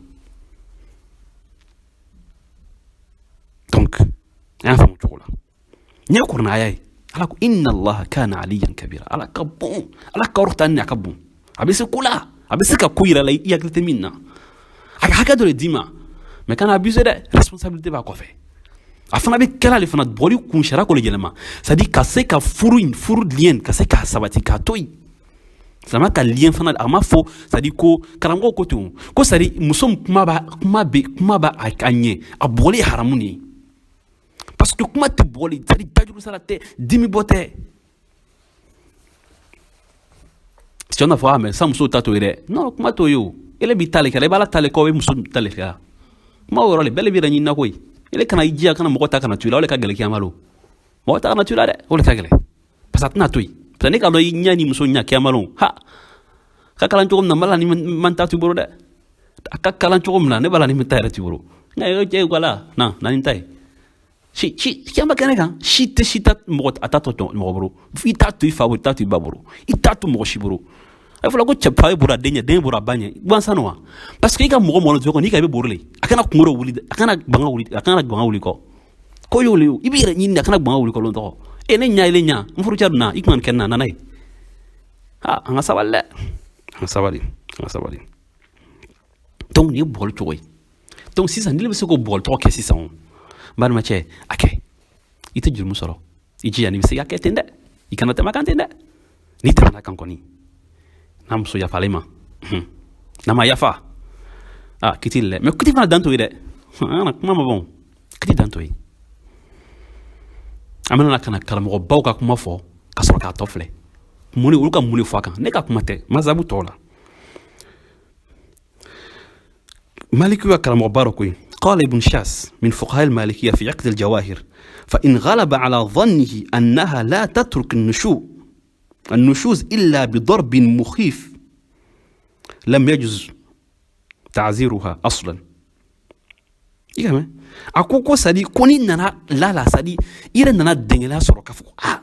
Donc an y'a faamu cogo la, n ye kuranɛ aya ye. Ala ko inna Allaha kana aliyan kabira. Ala ka bon, ala ka kɔrɔta ni a ka bon, a bɛ se ko la, a bɛ se ka ko yira la i hakili tɛ min na. A ka hakɛ dɔ de d'i ma, mais kana abuser dɛ, responsabilité b'a kɔfɛ. A fana bɛ kɛla de fana bɔli kun sariya ko de yɛlɛma, c'est à dire ka se ka furu in, furu lien ka se k'a sabati k'a to yen. Silamɛ ka lien fana, a ma fɔ, c'est à dire ko karamɔgɔw ko ten ko, c'est à dire muso min kuma b'a a ɲɛ, a bɔli ye haramu de ye, parce que kuma tɛ bɔli, c'est à dire dajuru sara tɛ, dimi bɔ tɛ. Cɛ n'a fɔ, ah mais sa musow ta t'o ye dɛ. Non, kuma t'o ye o. Ele b'i ta le kɛ la, i b'ala ta le kɔ, i bɛ muso ta le kɛ la. Kuma o yɔrɔ le bɛɛ le b'i yɛrɛ ɲinina koyi. Ele kana i jija kana mɔgɔ ta kana to i la, o le ka gɛlɛn kiyama lo. Mɔgɔ ta kana to i la dɛ, o le ka gɛlɛn, parce que a tɛna to yen. Parce que ne k'a dɔn i ɲɛ ni muso ɲɛ kiyama lo, ha ka kalan cogo min na, n b'a la ni man ta t'i bolo dɛ. A ka kalan cogo min na, ne b'a la ni ta yɛrɛ t'i bolo. Nka cɛ wala na ni ta ye si si kiyama kɛnɛ kan, si tɛ si ta mɔgɔ a t'a to mɔgɔ bolo. I t'a to i fa bolo, i t'a to i ba bolo, i t'a to mɔgɔ si bolo. A fɔra ko cɛ fa ye boro a den ɲɛ, den boro a ba ɲɛ gansan wa, parce que i ka mɔgɔ mɔgɔ kɔnɔ, n'i ka i bɛ boro le, a kana kungo dɔ wuli, a kana gbanga wuli, a kana gbanga wuli kɔ ko y'o le, i b'i yɛrɛ ɲini, a kana gbanga wuli kɔ lon tɔgɔ. E ne ɲa, ile ɲa, n furucɛ dun na, i kun ka nin kɛ n na, nana ye. Ha, an ka sabali dɛ, an ka sabali, an ka sabali. Donc nin ye bɔgɔli cogo ye. Donc sisan n'i bɛ se k'o bɔgɔli tɔgɔ kɛ sisan, o n balimacɛ, a kɛ, i tɛ jurumu sɔrɔ. I jija n'i bɛ se ka kɛ ten dɛ, i kana tɛmɛ a kan ten dɛ. N'i tɛmɛna kan kɔni, n'a muso yafalen ma, n'a ma yafa, ah kiti lɛ, mais kiti fana dan t'o ye dɛ. An kana kuma ma bɔn, kiti dan t'o ye. An bɛna ka na karamɔgɔbaw ka kuma fɔ ka sɔrɔ k'a tɔ filɛ mun olu ka mun de fɔ a kan. Ne ka kuma tɛ, mazabu tɔw la, مالكي karamɔgɔba dɔ koyi. قال ابن شاس من فقهاء المالكية في عقد الجواهر: فإن غلب على ظنه أنها لا تترك النشوز إلا بضرب مخيف لم يجوز تعزيرها أصلا. I a ko c'est à dire ko n'i nana la, c'est à dire i yɛrɛ nana dɛngɛlɛya sɔrɔ k'a fɔ ah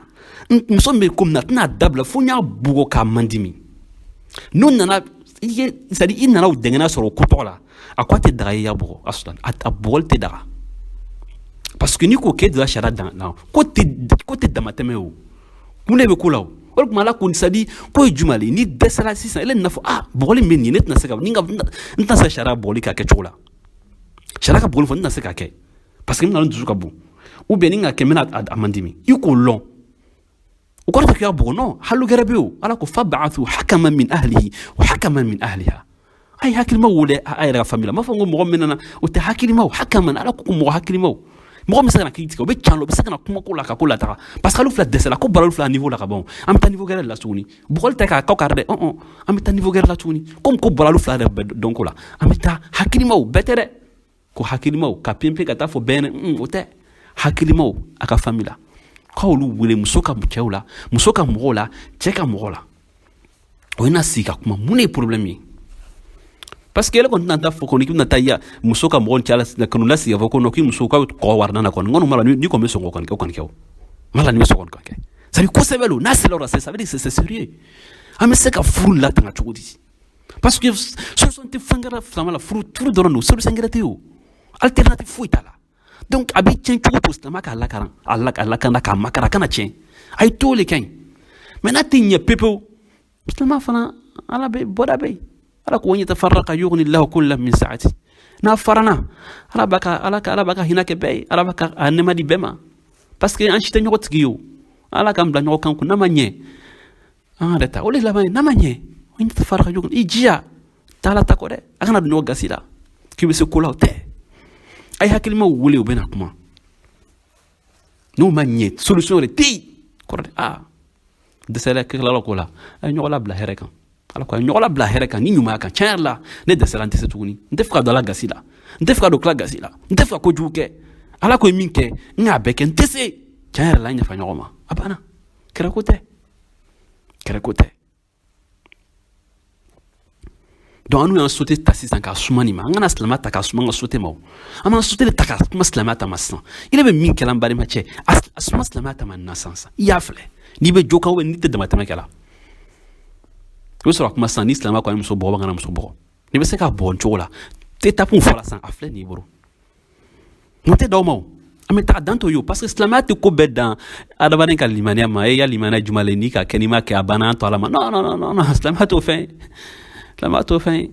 muso min bɛ ko min na, a tɛna dabila fo n y'a bugɔ k'a mandimi. N'o nana, c'est à dire i nana o dɛngɛnɛ sɔrɔ o ko tɔgɔ la, a ko a tɛ daga i y'a bugɔ aslan, a bugɔli tɛ daga, parce que n'i ko k'e donna sariya dan na, ko tɛ damatɛmɛ o, mun de bɛ ko la o. O de tuma ala ko, c'est à dire ko ye jumɛn le ye, n'i dɛsɛra sisan, ele nana fɔ ah bugɔli min bɛ nin ye, ne tɛna se ka ni ka n tɛna se sariya bugɔli k'a kɛ cogo la, sariya ka bugɔli fɔ n tɛna se k'a kɛ, parce que n bɛna n dusu ka bon, ou bien ni n ka kɛ n bɛna a mandimi, i k'o lɔn, o kɔrɔ tɛ k'i ka bugɔ. Non, hali gɛrɛ bɛ o. Ala ko fab'athu hakaman min ahlihi wa hakaman min ahliha. A ye hakilimaw wele a yɛrɛ ka famille la. N b'a fɔ ko mɔgɔ min nana, o tɛ hakilimaw, hakaman, ala ko mɔgɔ hakilimaw, mɔgɔ min bɛ se ka na kiiri tigɛ, o bɛ can, o bɛ se ka na kuma ko la ka ko lataga, parce que olu fila dɛsɛla ko bara, olu fila niveau la ka ban. An bɛ taa niveau gɛrɛ de la tuguni. Bugɔli tɛ k'a kɔ kari dɛ, ɔn an bɛ taa niveau gɛrɛ la tuguni. Komi ko bɔra olu fila yɛrɛ bɛ dɔn ko la, an bɛ taa hakilimaw bɛɛ tɛ dɛ, ko hakilimaw ka pempe ka taa fɔ bɛɛ ɲɛna, o tɛ hakilimaw a ka famille la, k'olu wele, muso ka cɛw la, muso ka mɔgɔw la, cɛ ka mɔgɔw la, o ye na sigi ka kuma mun de ye problème ye. Parce que ele kɔni tɛna taa fɔ kɔni k'i bɛna taa ya muso ka mɔgɔ cɛ la kanu lasigi fɔ ko non k'i muso k'a bɛ kɔgɔ wari nana kɔni, n kɔni ma la ni kɔni bɛ sɔn k'o kɔni kɛ, o kɔni kɛ, o ma la ni bɛ sɔn kɔni kɛ. C'est à dire kosɛbɛ lo, n'a sera o la, ça veut dire c'est sérieux. An bɛ se ka furu latanga cogo di? Parce que solution tɛ fɛn kɛra silamɛ la, furu dɔrɔn don, solution gɛrɛ tɛ o, alternative foyi t'a la. Donc a bɛ tiɲɛ cogo to silamɛ k'a lakaran, a lakana k'a makara, a kana tiɲɛ, a ye to le ka ɲi. Mais n'a tɛ ɲɛ pepewu, silamɛ fana ala bɛ bɔda bɛ yen. Ala ko yatafarraqa yughni llahu kullan min sa'ati. N'a farana, ala b'a ka ala b'a ka hinɛ kɛ bɛɛ ye, ala b'a ka a nɛɛma di bɛɛ ma, parce que an si tɛ ɲɔgɔn tigi ye o. Ala k'an bila ɲɔgɔn kan kun, n'a ma ɲɛ an yɛrɛ ta o de laban ye, n'a ma ɲɛ yatafarraqa yughni, i jija taa ala ta kɔ dɛ, a kana don ɲɔgɔn gasi la k'i bɛ se ko la, o tɛ. A ye hakilimaw wele, u bɛna kuma, n'o ma ɲɛ solution yɛrɛ tɛ yen kɔrɔ de, aa dɛsɛra kɛlɛla ko la, a ye ɲɔgɔn labila hɛrɛ kan. Ala ko a ye ɲɔgɔn labila hɛrɛ kan ni ɲumanya kan. Tiɲɛ yɛrɛ la, ne dɛsɛra, n tɛ se tuguni, n tɛ fɛ ka don ala gasi la. N tɛ fɛ ka don tila gasi la, n tɛ fɛ ka kojugu kɛ. Ala ko ye min kɛ, n k'a bɛɛ kɛ, n tɛ se. Tiɲɛ yɛrɛ la, an yafa ɲɔgɔn ma, a banna. Kɛrɛ ko tɛ, kɛrɛ ko tɛ. Donc an n'u y'an sote ta sisan k'a suma nin ma, an kana silamɛya ta k'a suma an ka sote ma. O an b'an sote de ta k'a kuma silamɛya ta ma sisan. I bɛ min kɛla an balima cɛ, a suma silamɛya ta ma nin na sisan. Sisan i y'a filɛ, n'i bɛ jo kan, n'i tɛ damatɛmɛ kɛ la, i bɛ sɔrɔ ka kuma sisan. Ni silamɛ ko a ye muso bugɔ, kana muso bugɔ, n'i bɛ se k'a bugɔ nin cogo la, étape fɔra sisan, a filɛ nin y'i bolo. Mun tɛ d'aw ma? O an bɛ taga dan t'o ye o, parce que silamɛya tɛ ko bɛɛ dan adamaden ka limaniya ma. E ya limaniya juma le, n'i ka kɛ, n'i ma kɛ, a banna, an to ala ma. Non, non, non, non, silamɛya t'o fɛn ye, silamɛya t'o fɛn ye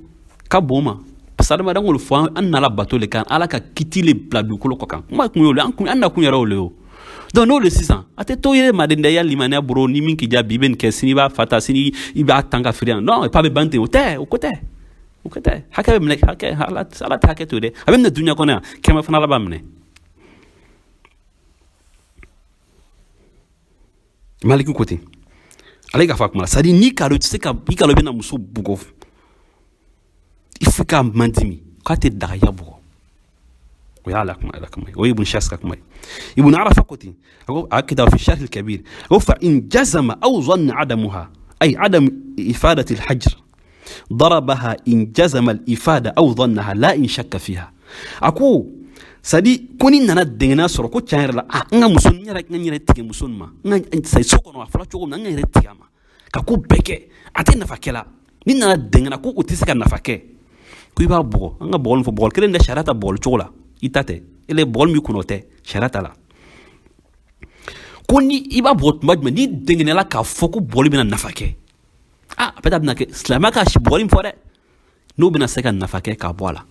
ka bon ma, parce que adamaden k'olu fɔ, an nana bato le kan, Ala ka kiti le bila dugukolo kɔ kan. Kuma kun y'o le, an kun an nakun yɛrɛ y'o le o. Donc n'o le sisan, a tɛ to ye maden dɛ, i ya limaniya boro ni min k'i diya bi, i bɛ nin kɛ, sini i b'a fa ta, sini i b'a tan ka firi yan. Non, pas bɛ ban ten, o tɛ, o ko tɛ, o ko tɛ. Hakɛ bɛ minɛ, hakɛ, Ala, Ala tɛ hakɛ to dɛ, a bɛ minɛ dunuya kɔnɔ yan, kɛmɛ fana Ala b'a minɛ. Maliki ko ten, ale ka fa kuma la, c'est à dire n'i k'a dɔn i tɛ se ka, i k'a dɔn i bɛna muso bugɔ, il faut k'a mandimi, k'a tɛ daga i ka bugɔ. O y'a la kuma, la kuma ye, o ye Ibn Shas ka kuma ye. Ibn Arafa ko ten, a ko a kitab fi sharh al-kabir, a ko fa in jazama aw zanna adamuha, ay adam ifadati al-hajr ضربها إن جزم الإفادة أو ظنها لا إن شك فيها. A ko c'est à dire ko ni nana dɛngɛnɛ sɔrɔ ko tiɲɛ yɛrɛ la, a n ka muso, n yɛrɛ, n yɛrɛ tigɛ muso nin ma, n ka so kɔnɔ, a fɔra cogo min na, n ka yɛrɛ tigɛ a ma ka ko bɛɛ kɛ, a tɛ nafa kɛ la. Ni nana dɛngɛnɛ ko o tɛ se ka nafa kɛ, ko i b'a bugɔ. An ka bugɔli fɔ, bugɔli kelen tɛ, sariya ta bugɔli cogo la, i ta tɛ, ele bugɔli min kunna, o tɛ sariya ta la. Ko ni i b'a bugɔ tuma jumɛn? Ni dɛngɛnɛla k'a fɔ ko bugɔli bɛna nafa kɛ, ah, peut-être a bɛna kɛ silamɛya ka bugɔli min fɔ dɛ, n'o bɛna se ka nafa kɛ k'a bɔ a la,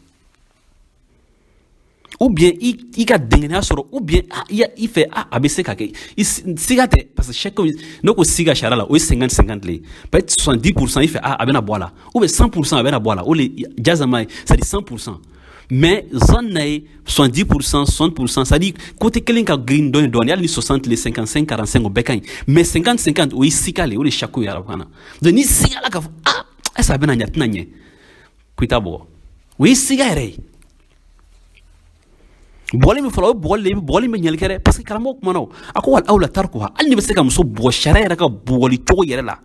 ou bien i ka dɛngɛnɛya sɔrɔ, ou bien i fɛ a bɛ se ka kɛ, i siga tɛ, parce que chaque n'o ko siga sariya la, o ye 50-50 le ye. Peut-être 70% i fɛ a bɛna bɔ a la, ou bien 100% a bɛna bɔ a la, o le jazama ye, c'est à dire 100%. Mais zanna ye 70%, 60%, c'est à dire côté kelen ka girin dɔɔni dɔɔni, hali ni 60 le, 55 45, o bɛɛ ka ɲi. Mais 50 50, o ye siga le, o de sako ye arabukan na. Donc ni siga la k'a fɔ ah, est ce que a bɛna ɲɛ, a tɛna ɲɛ, ko i t'a bugɔ, o ye siga yɛrɛ ye. Bugɔli min fɔlɔ, o ye bugɔli de ye, bugɔli bɛ ɲɛli kɛ dɛ, parce que karamɔgɔ kumana o, a ko wal awla tarkuha, hali ni bɛ se ka muso bugɔ sariya yɛrɛ ka bugɔli cogo yɛrɛ la,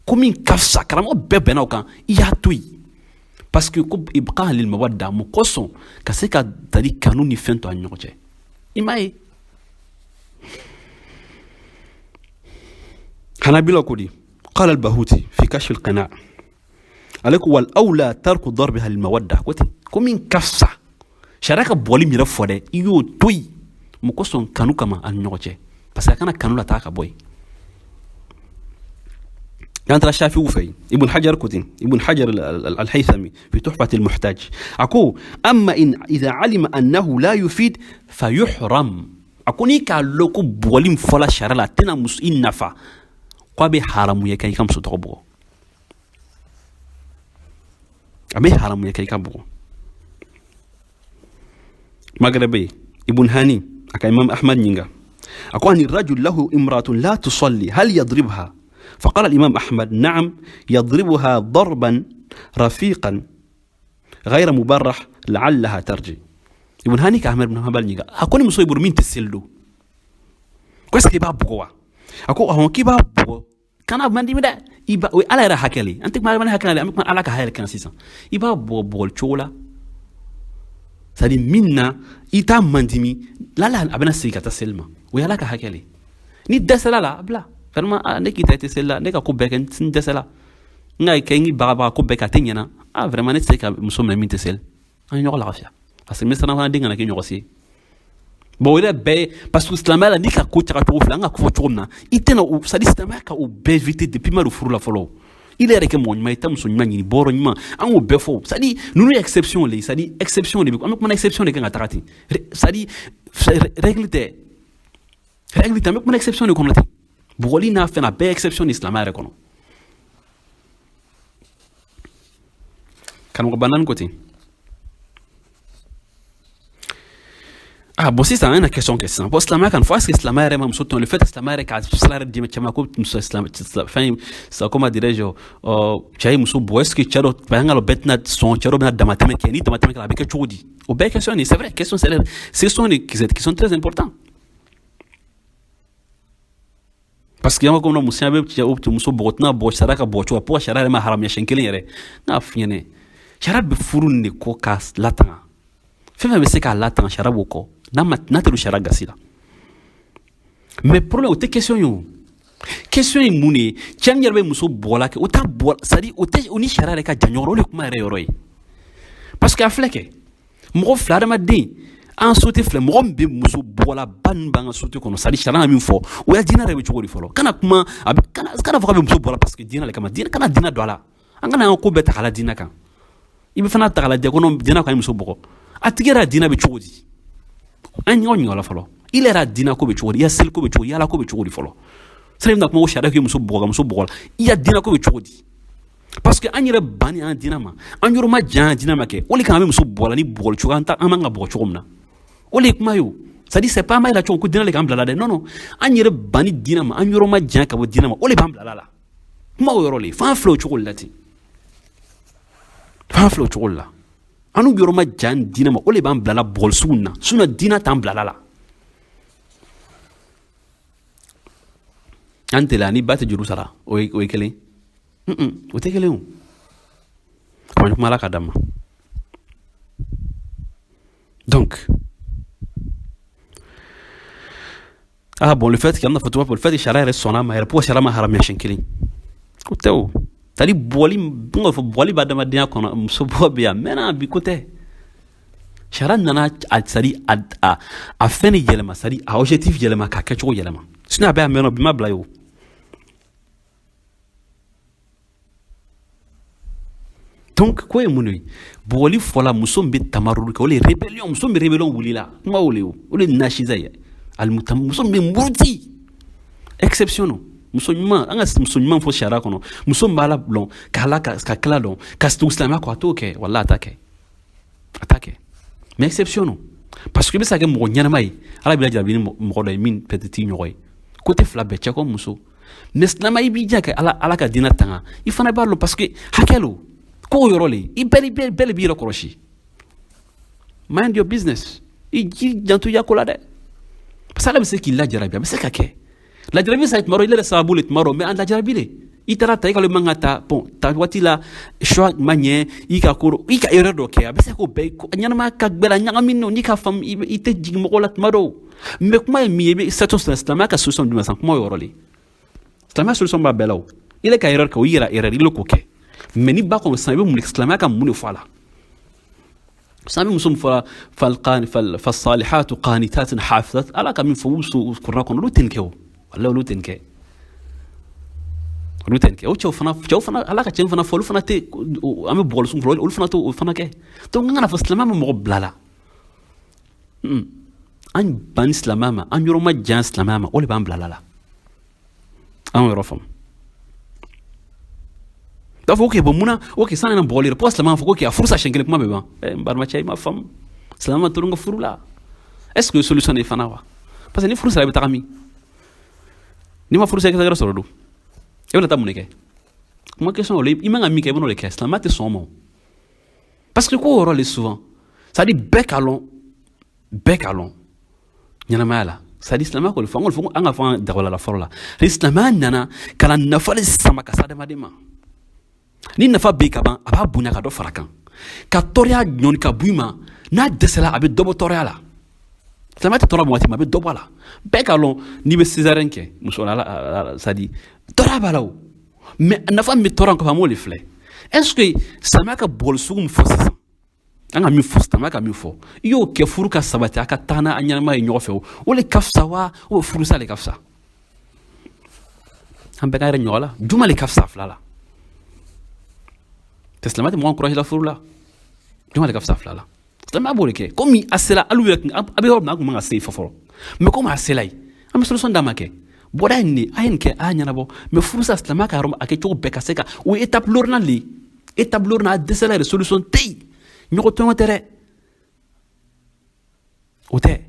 ko min ka fisa, karamɔgɔ bɛɛ bɛnna o kan, i y'a to yen, parce que ko ibqa lil mawadda, mun kosɔn ka se ka tali kanu ni fɛn to an ni ɲɔgɔn cɛ, i m'a ye. Hanabila ko di? قال البهوتي في كشف القناع, ale ko wal awla tarku darbiha lil mawadda, ko ten, ko min ka fisa, sariya ka bugɔli min yɛrɛ fɔ dɛ, i y'o to yen, mun kosɔn? Kanu kama an ni ɲɔgɔn cɛ, parce que a kana kanu la taa ka bɔ yen. N'an taara Shafi'u fɛ yen, Ibn Hajar ko ten, Ibn Hajar al-Haythami fi Tuhfat al-Muhtaj, a ko amma in idha alima annahu la yufid fayuhram, a ko n'i k'a lɔn ko bugɔli min fɔla sariya la, a tɛna muso i nafa, ko a bɛ haramuya kɛ i ka muso tɔgɔ bugɔ, a bɛ haramuya kɛ i ka bugɔ. Maghreb, Ibn Hani a ka Imam Ahmad ɲininka, a ko ani rajul lahu imratun la tusalli hal yadribha؟ فقال الإمام أحمد: نعم، يضربها ضربا رفيقا غير مبرح لعلها ترجع. Ibn Hani ka Ahmad ibn Hanbal ɲininka, a ko ni muso bolo min tɛ seli don, ko est ce que i b'a bugɔ wa? A ko ɔhɔn, k'i b'a bugɔ, kana man dimi dɛ, i ba o ye Ala yɛrɛ hakɛ le, an tɛ kuma adamaden hakɛ la, an bɛ kuma Ala ka hakɛ kan sisan. I b'a bugɔ bugɔli cogo la, c'est à dire min na i t'a mandimi, lala a bɛna segin ka taa seli ma, o ye Ala ka hakɛ le. Ni dɛsɛla la, a bila vraiment, ah, ne k'i ta i tɛ seli la, ne ka ko bɛɛ kɛ, n dɛsɛla, n ka kɛ n k'i bagabaga ko bɛɛ kɛ, a tɛ ɲɛna, ah, vraiment ne tɛ se ka muso minɛ min tɛ seli, an ye ɲɔgɔn lafiya, parce que n bɛ siran fana den kana kɛ ɲɔgɔn si ye. Bon, o yɛrɛ bɛɛ, parce que silamɛya la, n'i ka ko caga cogo filɛ, an ka fɔ cogo min na, i tɛna o, c'est à dire silamɛya ka o bɛɛ éviter depuis ma don furu la fɔlɔ. I yɛrɛ kɛ mɔgɔ ɲuman ye, i tɛ muso ɲuman ɲini, bɔrɔ ɲuman, an k'o bɛɛ fɔ. C'est à dire ninnu ye exception le ye, c'est à dire exception de bɛ, an bɛ kuma exception de kan ka taga ten, c'est à dire règle tɛ, règle tɛ, an bɛ kuma exception de kɔnɔ ten. Bugɔli n'a fɛn, a bɛɛ exception de silamɛya yɛrɛ kɔnɔ. Karamɔgɔ banani ko ten. Ah bon, sisan an na question kɛ sisan. Bon, silamɛya kan fɔ, est ce que silamɛya yɛrɛ ma muso tɔn? Le fait silamɛya yɛrɛ ka sira yɛrɛ di cɛ ma ko muso silamɛ fɛn ça, comment dirais-je, cɛ ye muso bugɔ, est ce que cɛ dɔ, par exemple, bɛɛ tɛna sɔn, cɛ dɔ bɛna damatɛmɛ kɛ? Ni damatɛmɛ kɛra, a bɛ kɛ cogo di? O bɛɛ ye question de, c'est vrai, question, c'est ce sont des qui sont très importants, parce que an ko musoya bɛ cɛ muso bugɔ, tɛna bɔ sariya ka bɔ cogo pour sariya yɛrɛ ma haramuya siɲɛ kelen yɛrɛ. N'a f'i ɲɛnɛ, sariya bɛ furu nin de kɔ k'a latanga. Fɛn fɛn bɛ se k'a latanga, sariya b'o kɔ, n'a ma n'a tɛ don sariya gasi la. Mais problème, o tɛ question ye. O question ye mun de ye? Cɛ min yɛrɛ bɛ muso bugɔla kɛ, o t'a bugɔ, c'est à dire o tɛ o ni sariya yɛrɛ ka jan ɲɔgɔn na. O de kuma yɛrɛ yɔrɔ ye, parce que a filɛ kɛ, mɔgɔ fila, adamaden, an société filɛ, mɔgɔ min bɛ muso bugɔlaba ninnu b'an ka société kɔnɔ, c'est à dire sariya min fɔ, o ya diinɛ yɛrɛ bɛ cogo di fɔlɔ? Kana kuma a bɛ kana fɔ k'a bɛ muso bugɔla parce que diinɛ de kama. Diinɛ, kana diinɛ don a la. An kana an ka ko bɛɛ ta k'a la diinɛ kan. I bɛ fana ta k'a lajɛ kɔnɔ, diinɛ kan ye muso bugɔ, a tigi yɛrɛ diinɛ bɛ cogo di? An ɲɔgɔn ɲininka la fɔlɔ, i yɛrɛ diinɛ ko bɛ cogo di? I ya seli ko bɛ cogo di? I ala ko bɛ cogo di fɔlɔ? Sani bɛna kuma ko sariya k'i muso bugɔ, ka muso bugɔ la, i ya diinɛ ko bɛ cogo di? Parce que an yɛrɛ banni an diinɛ ma, an yɔrɔ ma jan an diinɛ ma kɛ, o de kama an bɛ muso bugɔ la ni bugɔli cogo an ta, an man ka bugɔ cogo min na. O de ye kuma ye. O, c'est à dire, c'est pas an b'a yira cogo ko diinɛ de k'an bila la dɛ. Non, non, an yɛrɛ banni diinɛ ma, an yɔrɔ ma jan ka bɔ diinɛ ma, o de b'an bila la. Kuma o yɔrɔ le f'an filɛ o cogo de la ten, f'an filɛ o cogo de la. An n'u yɔrɔ ma jan diinɛ ma, o de b'an bila la bugɔli sugu in na. Sinon diinɛ t'an bila la. An teliya ni ba tɛ juru sara, o ye kelen, o tɛ kelen. O kuma kuma ala ka d'a ma. Donc ah bon, le fait que an bɛna fɔ cogo, le fait que sariya yɛrɛ sɔnna a ma yɛrɛ, pour sariya ma haramuya siɲɛ kelen, o tɛ. O, c'est à dire bɔli, n k'a fɔ bɔli bɛ adamadenya kɔnɔ, muso bɔ bɛ yan, mɛnna bi ko tɛ. Sariya nana a, c'est à dire a fɛn de yɛlɛma, c'est à dire a objectif yɛlɛma, k'a kɛcogo yɛlɛma. Sinon a bɛ a mɛnna, bi ma bila ye o. Donc ko ye mun de ye? Bugɔli fɔla, muso min bɛ tamaruru kɛ, o de ye rébellion. Muso min bɛ rébellion wulila, kuma o de ye, o de ye nasiza ye. Alimutam, muso min bɛ muruti, exception no. Muso ɲuman, an ka muso ɲuman fɔ sariya kɔnɔ, muso min b'a la lɔn, k'a la ka kila dɔn, ka tugu silamɛya kɔ, a t'o kɛ, walahi a t'a kɛ, a t'a kɛ. Mais exception no, parce que i bɛ se ka kɛ mɔgɔ ɲɛnama ye, ala b'i lajarabi ni mɔgɔ dɔ ye min peut-être t'i ɲɔgɔn ye. Ko tɛ fila bɛɛ, cɛ ko muso. Mais silamɛ, i b'i jija ka ala ka diinɛ tanga, i fana b'a lɔn, parce que hakɛ lo ko yɔrɔ le, i bɛɛ bɛɛ de b'i yɛrɛ kɔlɔsi. Mind your business, i janto i ya ko la dɛ, parce que ala bɛ se k'i lajarabi, a bɛ se ka kɛ lajarabi sa tuma dɔ, i yɛrɛ sababu le tuma dɔ. Mais an lajarabi le, i taara ta, i ka man ka ta, bon, ta waati la, choix ma ɲɛ, i ka ko, i ka erreur dɔ kɛ, a bɛ se k'o bɛɛ ɲɛnamaya ka gbɛlɛ ɲagami nɔ, n'i ka faamu, i tɛ jigin mɔgɔ la tuma dɔw. Mais kuma ye min ye, i bɛ situation, silamɛya ka solution jumɛn sisan? Kuma o yɔrɔ le, silamɛya solution b'a bɛɛ la. O i yɛrɛ ka erreur kɛ, o y'i yɛrɛ erreur, i le k'o kɛ. Mais ni ba kɔnɔ sisan, i bɛ mun, silamɛya ka mun de fɔ a la sisan? Bɛ muso min fɔra fasalihatu qanitatin hafizat, ala ka min fɔ muso kuranɛ kɔnɔ, olu tɛ nin kɛ. O walahi, olu tɛ nin kɛ, olu tɛ nin kɛ. O cɛw fana, cɛw fana, ala ka cɛ fana fɔ, olu fana tɛ, an bɛ bugɔli sugu fɔlɔ, olu fana t'o fana kɛ. Donc an kana fɔ silamɛya ma mɔgɔ bila la. An banni silamɛya ma, an yɔrɔ ma jan silamɛya ma, o de b'an bila la. An yɔrɔ faamu. D'a fɔ ok, bon, munna? Ok, sanni na bugɔli yɛrɛ, pourquoi silamɛya fɔ ko ok, a furu sa siɲɛ kelen, kuma bɛ ban? N balimacɛ, i ma faamu, silamɛya ma tolon ka furu la. Est ce que solution de fana wa? Parce que ni furu sara, i bɛ taga min? N'i ma furu sa, i ka sɔrɔ don, i bɛna taa mun de kɛ? Kuma question o la, i man ka min kɛ, i bɛn'o de kɛ. Silamɛya tɛ sɔn o ma, parce que ko yɔrɔ le souvent, c'est à dire bɛɛ k'a lɔn, bɛɛ k'a lɔn ɲɛnamaya la. C'est à dire silamɛya k'o de fɔ, an k'o fɔ, an ka fɔ an dagala la fɔlɔ la. C'est silamɛya nana ka na nafa de sama ka se adamaden ma. Ni nafa bɛ yen ka ban, a b'a bonya ka dɔ fara kan, ka tɔɔrɔya ɲɔni ka bɔ i ma. N'a dɛsɛla, a bɛ dɔ bɔ tɔɔrɔya la. Silamɛya tɛ tɔɔrɔ waati ma, a bɛ dɔ bɔ a la. Bɛɛ k'a lɔn, n'i bɛ césarienne kɛ muso la, c'est à dire tɔɔrɔya b'a la o, mais nafa min bɛ tɔɔrɔ kɔfɛ, an b'o de filɛ. Est ce que silamɛya ka bɔgɔli sugu min fɔ sisan, an ka min fɔ, silamɛya ka min fɔ, i y'o kɛ furu ka sabati, a ka taa n'a ɲɛnamaya ye ɲɔgɔn fɛ, o de ka fisa wa, o furusa de ka fisa? An bɛɛ ka yɛrɛ ɲɔgɔn la, juma de ka fisa fila la? Tɛ silamɛ tɛ mɔgɔ encouragé la furu la, juma de ka fisa fila la? Silamɛya b'o de kɛ. Komi a sera, hali yɛrɛ a bɛ yɔrɔ min na, an kun man ka se yen fɔlɔ, mais komi a sera yen, an bɛ solution d'a ma. Kɛ bɔda ye nin de, a ye nin kɛ, a y'a ɲɛnabɔ. Mais furusa, silamɛya ka yɔrɔ a kɛ cogo bɛɛ ka se ka o ye étape lorna le ye, étape lorna, a dɛsɛla yɛrɛ, solution tɛ yen. Ɲɔgɔn tɔɲɔ tɛ dɛ, o tɛ.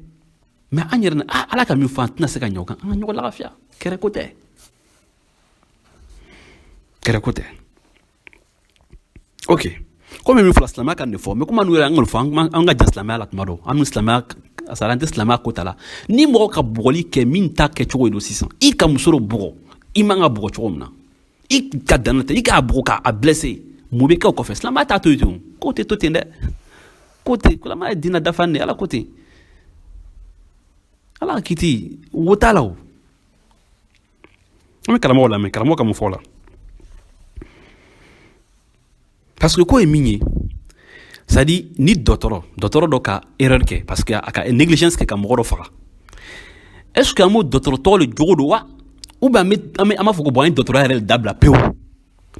Mais an yɛrɛ Ala ka min fɔ, an tɛna se ka ɲɛ o kan. An ka ɲɔgɔn lafiya. Kɛrɛ ko tɛ, kɛrɛ ko tɛ. Ok, komi min fɔla, silamɛya ka nin fɔ, mais komi an yɛrɛ an k'o fɔ, an ka jan silamɛya la tuma dɔ, an ni silamɛya sara, an tɛ silamɛya ko ta la. Ni mɔgɔ ka bugɔli kɛ min ta kɛcogo ye don sisan, i ka muso dɔ bugɔ, i man ka bugɔ cogo min na, i ka danna tɛ, i k'a bugɔ k'a blessé, mun bɛ kɛ o kɔfɛ? Silamɛya t'a to yen ten. Ko tɛ to ten dɛ, ko tɛ. Silamɛya ye diinɛ dafa de. Ala ko ten, Ala ka kiti wo t'a la. O an bɛ karamɔgɔ lamɛn, karamɔgɔ ka mun fɔ o la? Parce que ko ye min ye, c'est à dire ni dɔgɔtɔrɔ dɔ ka erreur kɛ, parce que a ka négligence kɛ ka mɔgɔ dɔ faga, est ce que an b'o dɔgɔtɔrɔ tɔgɔ le jogo don wa, ou bien an b'a fɔ ko bon, an ye dɔgɔtɔrɔya yɛrɛ dabila pewu?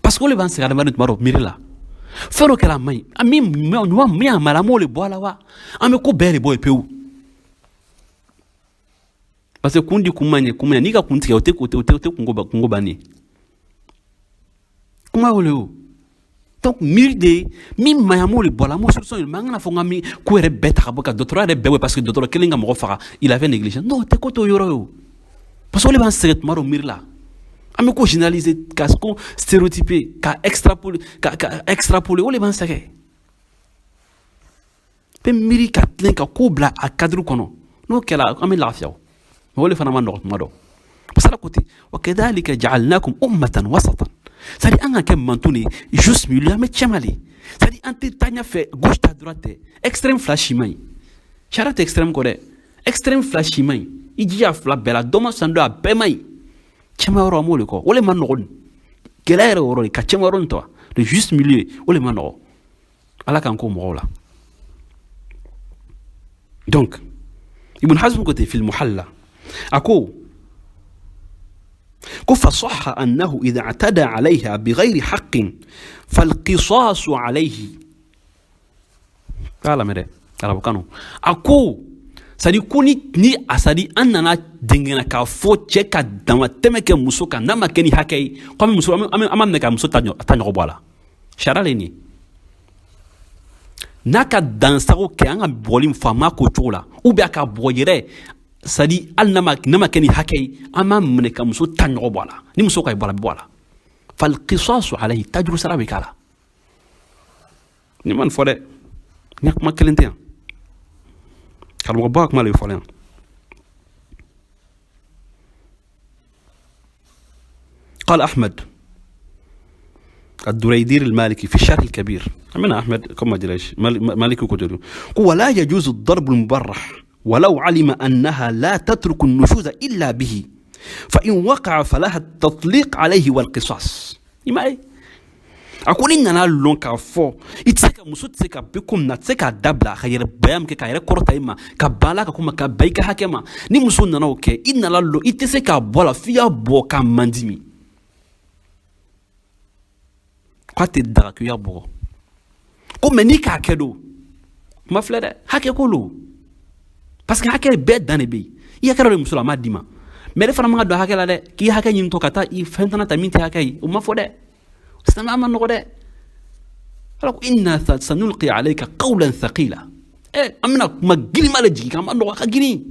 Parce que o de b'an sɛgɛn adamaden tuma dɔ miiri la. Fɛn dɔ kɛra, a man ɲi, min ɲuman min a ma, an b'o de bɔ a la wa, an bɛ ko bɛɛ de bɔ yen pewu? Parce que kun di kun ma ɲɛ, kun ma ɲɛ. N'i ka kun tigɛ, o tɛ kungo bannen kuma y'o le o. Donc miiri de min ma ɲi, an b'o de bɔ a la, an b'o solution ɲini. Mais an kana fɔ k'an bɛ ko yɛrɛ bɛɛ ta ka bɔ, ka dɔgɔtɔrɔya yɛrɛ bɛɛ bɔ, parce que dɔgɔtɔrɔ kelen ka mɔgɔ faga, il avait négligé. Non, o tɛ ko t'o yɔrɔ ye o. Parce que o de b'an sɛgɛn tuma dɔ miiri la. An bɛ ko généraliser, ka ko stéréotyper, ka extrapoler, o de b'an sɛgɛn. Bɛ miiri ka tilen ka ko bila a cadre kɔnɔ, n'o kɛra, an bɛ lafiya. O mais o de fana ma nɔgɔ tuma dɔ. Parce que Ala ko ten: wa kadhalika ja'alnakum ummatan wasatan. C'est à dire an ka kɛ manton de, juste milieu, an bɛ cɛma de. C'est à dire an tɛ taa ɲɛfɛ gauche ta droite tɛ, extrême fila si man ɲi. Sariya tɛ extrême kɔ dɛ, extrême fila si man ɲi. I jija fila bɛɛ la, dɔ ma san dɔ, a bɛɛ man ɲi. Cɛma yɔrɔ, an b'o de kɔ, o de ma nɔgɔ. Gɛlɛya yɛrɛ yɔrɔ de ka cɛma yɔrɔ nin ta, le juste milieu, o de ma nɔgɔ. Ala k'an ko mɔgɔw la. Donc Ibn Hazm ko ten fil Muhalla, a ko فصح أنه إذا اعتدى عليها بغير حق فالقصاص عليه. K'a lamɛn dɛ, arabukan. A ko c'est à dire ko ni a, c'est à dire an nana dengena k'a fɔ cɛ ka dama tɛmɛ kɛ muso kan, n'a ma kɛ ni hakɛ ye, ko an bɛ muso, an b'a minɛ ka muso ta ɲɔgɔn bɔ a la. Sariya le nin ye. N'a ka dansago kɛ, an ka bɔgɔli min fɔ, a ma k'o cogo la, ou bien a ka bɔgɔ yɛrɛ, c'est à dire hali n'a ma kɛ ni hakɛ ye, an b'a minɛ ka muso ta ɲɔgɔn bɔ a la. Ni muso ka bɔ a la, a bɛ bɔ a la. Falqisasu alayhi, tajuru sara bɛ k'a la. Ni ma nin fɔ dɛ, ni kuma kelen tɛ yan, karamɔgɔba ka kuma de bɛ fɔlɔ yan. قال أحمد الدريدير المالكي في الشرح الكبير، من أحمد كما جريش مالك كتير، ولا يجوز الضرب المبرح ولو علم أنها لا تترك النشوز إلا به، فإن وقع فلها التطليق عليه والقصاص. إما إيه؟ A ko ni nana lɔn k'a fɔ i tɛ se ka muso tɛ se ka bɛ ko min na, a tɛ se k'a dabila ka yɛrɛ baya min kɛ, k'a yɛrɛ kɔrɔta i ma, ka ban ala ka ko ma, ka ban i ka hakɛ ma, ni muso nana o kɛ, i nana lɔn i tɛ se k'a bɔ a la f'i y'a bɔ k'a mandimi, k'a tɛ daga k'i y'a bugɔ ko. Mɛ n'i k'a kɛ don, kuma filɛ dɛ, hakɛ ko lo. Parce que hakɛ bɛɛ dan de bɛ yen. I hakɛ dɔ de muso la, a m'a d'i ma. Mɛ ne fana man ka don hakɛ la dɛ, k'i hakɛ ɲinitɔ ka taa i fɛn tana ta min tɛ hakɛ ye, o ma fɔ dɛ. Silamɛya ma nɔgɔ dɛ. Ala ko inna sanulqi alayka qawlan thaqila. Ɛ, an bɛna kuma girinma de jigin kan, a ma nɔgɔ, a ka girin.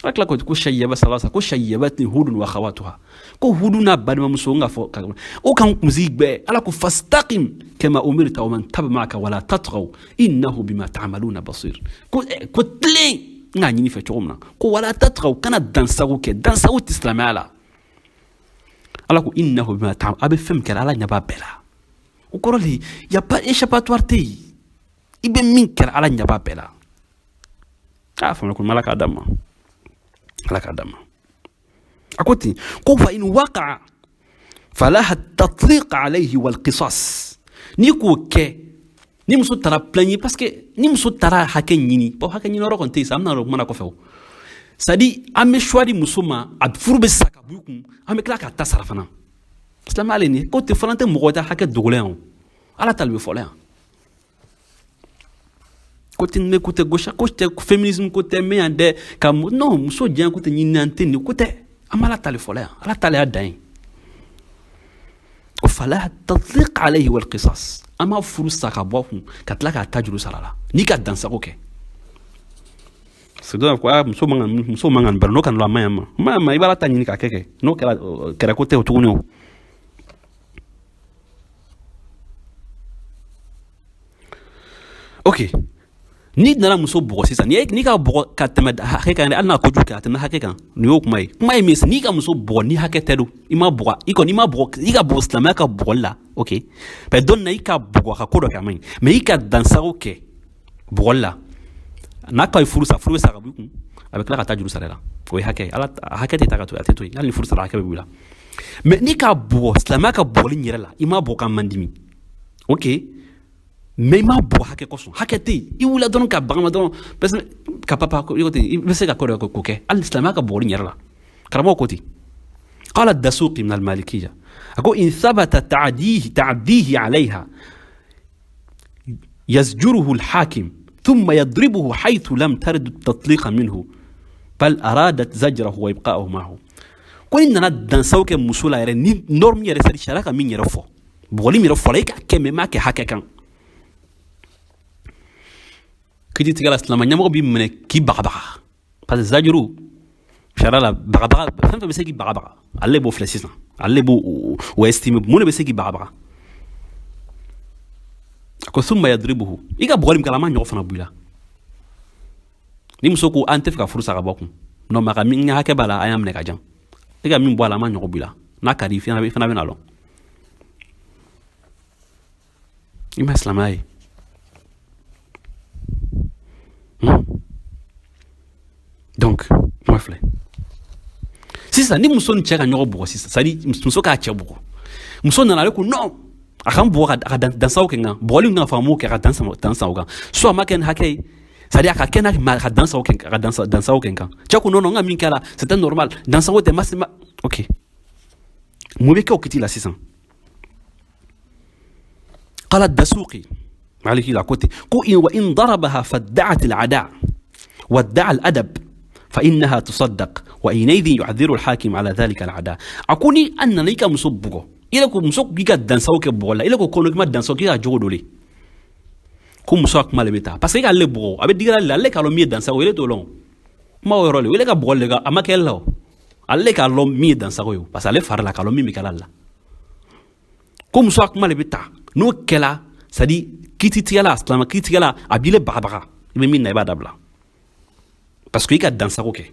Ala tila ko shayyaba salasa, ko shayyabatni hudun wa akhawatuha, ko Hudu n'a balimamuso n ka fɔ o kan kunsigi gbɛ. Ala ko fastaqim kama umirta wa man taba ma'aka wala tatghaw innahu bima ta'maluna basir. Ko tilen n k'a ɲini fɛ cogo min na, ko wala tatghaw, kana dansago kɛ, dansago tɛ silamɛya la. Ala ko innahu bima ta'mal, a bɛ fɛn min kɛra, Ala ɲɛ b'a bɛɛ la. O kɔrɔ de, y a pas échappatoire tɛ yen. I bɛ min kɛra, Ala ɲɛ b'a bɛɛ la. A faamuya ko Ala k'a d'an ma, Ala k'a d'an ma. A ko ten ko fa in waqa'a falaha tatliq alayhi wal qisas. N'i k'o kɛ, ni muso taara plainte, parce que ni muso taara hakɛ ɲini, bon, hakɛ ɲini yɔrɔ kɔni tɛ yen sa, an bɛna o kuma na kɔfɛ. O c'est à dire an bɛ choix di muso ma, a furu bɛ sa ka bɔ i kun, an bɛ tila k'a ta sara fana. Silamɛya le nin ko tɛ fana tɛ mɔgɔ tɛ hakɛ dogolen yan o, Ala ta le bɛ fɔlɔ yan. Ko tɛ ne ko tɛ gauche ko tɛ, féminisme ko tɛ, mais yan dɛ ka non, muso diɲɛ ko tɛ ɲini, an tɛ nin ko tɛ, an b'Ala ta le fɔlɔ yan, Ala ta le y'a dan ye. O fala tatliq alayhi wal qisas, an b'a furu sa ka bɔ a kun, ka tila k'a ta juru sara la n'i ka dansago kɛ. Parce que dɔw ko aa, muso man kan, muso man kan bari n'o kana la, a man ɲi a ma, a man ɲi a ma. I b'a ta ɲini k'a kɛ n'o kɛra kɛrɛko tɛ o tuguni. O ok, n'i nana muso bugɔ sisan, n'i ka bugɔ ka tɛmɛ hakɛ kan, hali n'a kojugu kɛ a tɛmɛ hakɛ kan, nin y'o kuma ye. Kuma ye min ye, n'i ka muso bugɔ ni hakɛ tɛ don, i ma bugɔ, i kɔni i ma bugɔ, i ka bugɔ silamɛya ka bugɔli la, ok, mais don na i ka bugɔ a ka ko dɔ kɛ, a man ɲi, mais i ka dansago kɛ bugɔli la, n'a ka ye furu sa, furu bɛ sa ka bɔ i kun, a bɛ tila ka taa juru sara i la. O ye hakɛ ye. Ala hakɛ tɛ taa ka to, a tɛ to yen, hali ni furu sara, hakɛ bɛ bɔ i la. Mais n'i ka bugɔ silamɛya ka bugɔli in yɛrɛ la, i ma bugɔ ka mandimi, ok, mais i ma bugɔ hakɛ kosɔn, hakɛ tɛ yen, i wulila dɔrɔn ka bagama dɔrɔn, parce que ka papa i ko ten, i bɛ se ka ko dɔ k'o kɛ hali silamɛya ka bugɔli in yɛrɛ la. Karamɔgɔ ko ten. قال الدسوقي من المالكية أقول إن ثبت تعديه عليها يزجره الحاكم ثم يضربه حيث لم ترد التطليق منه بل أرادت زجره وإبقاءه معه. Ko ni nana dansaw kɛ muso la yɛrɛ, ni norme yɛrɛ, c'est sariya ka min yɛrɛ fɔ, bugɔli min yɛrɛ fɔla, i k'a kɛ, mais i m'a kɛ hakɛ kan, kiti tigɛla silamɛ ɲɛmɔgɔ b'i minɛ k'i bagabaga, parce que zajuru sariya la, bagabaga fɛn fɛn bɛ se k'i bagabaga, ale b'o filɛ sisan, ale b'o o estimer, mun de bɛ se k'i bagabaga. A ko ثم يضربه, i ka bugɔli min kɛla, a ma ɲɔgɔn fana bɔ i la. Ni muso ko an tɛ fɛ ka furu sa ka bɔ kun, non, ma ka min hakɛ b'a la, an y'a minɛ ka jan, i ka min bɔ a la, a ma ɲɔgɔn bɔ i la, n'a ka di i fana bɛna lɔn i ma silamɛya ye. Donc kuma filɛ sisan, ni muso ni cɛ ka ɲɔgɔn bugɔ sisan, c'est à dire muso k'a cɛ bugɔ, muso nana, ale ko non, a ka n bugɔ a ka dansaw kɛ n kan, bugɔli min kan fɔ, a m'o kɛ, a ka dansaw kan, soit a ma kɛ ni hakɛ ye, c'est à dire a ka kɛ n'a ma, a ka dansaw kɛ, a ka dansaw kɛ n kan. Cɛ ko non non, n ka min kɛ la, c'était normal, dansago tɛ, ma se ma. Ok, mun bɛ kɛ o kiti la sisan? قال الدسوقي مالكي لا كوتي كو وإن ضربها فادعت العداء وادعى الأدب فإنها تصدق وحينئذ يعذر الحاكم على ذلك العداء. أكوني أن ليك مصبغو إلا ko muso k'i ka dansaw kɛ bɔgɔ la, ile ko kono k'i ma dansaw k'i ka jogo dɔ le ko muso ka kuma le bɛ taa, parce que e k'ale bugɔ, a bɛ digira ale la, ale k'a lɔn min ye dansago ye, ele t'o lɔn. Kuma o yɔrɔ le, ele ka bugɔ le ka a ma kɛ la o, ale k'a lɔn min ye dansago ye, parce que ale fari la k'a lɔn min bɛ kɛ ale la. Ko muso ka kuma le bɛ ta, n'o kɛla, c'est à dire kiititigɛla, silamɛ kiititigɛla, a b'i le bagabaga, i bɛ min na, i b'a dabila, parce que i ka dansago kɛ.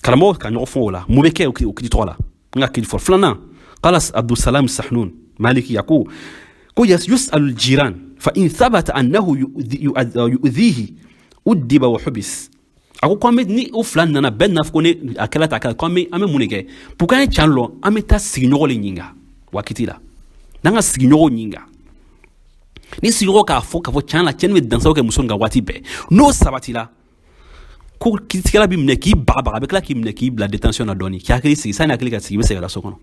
Karamɔgɔ ka ɲɔgɔn fɔ o la, mun bɛ kɛ o kiti tɔgɔ la? N ka kiti fɔ filanan. قال عبد السلام السحنون مالكي يقول كو يسأل الجيران فإن ثبت أنه يؤذيه أدب وحبس. A ko an bɛ ni o fila nana bɛɛ n'a fɔ ko ne a kɛla ta, a kɛla ko an bɛ mun de kɛ pour que an ye can lɔn? An bɛ taa sigiɲɔgɔn de ɲininka wa kiti la. N'an ka sigiɲɔgɔnw ɲininka, ni sigiɲɔgɔn k'a fɔ k'a fɔ tiɲɛ la, cɛnni bɛ dansaw kɛ muso in kan waati bɛɛ, n'o sabatila, ko kiiritigɛla b'i minɛ k'i bagabaga, a bɛ tila k'i minɛ k'i bila détention na dɔɔni, k'i hakili sigi. Sani hakili ka sigi, i bɛ segin ka taa so kɔnɔ.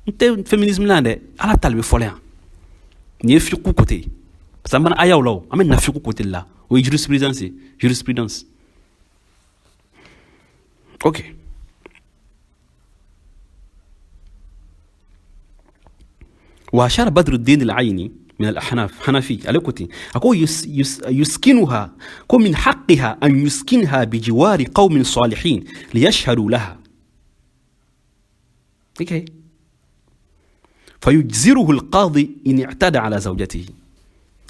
N tɛ féminisme la dɛ, ala ta de bɛ fɔlɔ yan. Nin ye fiqhu côté ye, parce que an bana ayaw la, o an bɛ na fiqhu côté de la, o ye jurisprudence ye, jurisprudence. Ok, وأشار بدر الدين العيني من الأحناف حنفي على كتي أقول يس يس يسكنها كو من حقها أن يسكنها بجوار قوم صالحين ليشهدوا لها. okay. فيجزره القاضي إن اعتدى على زوجته.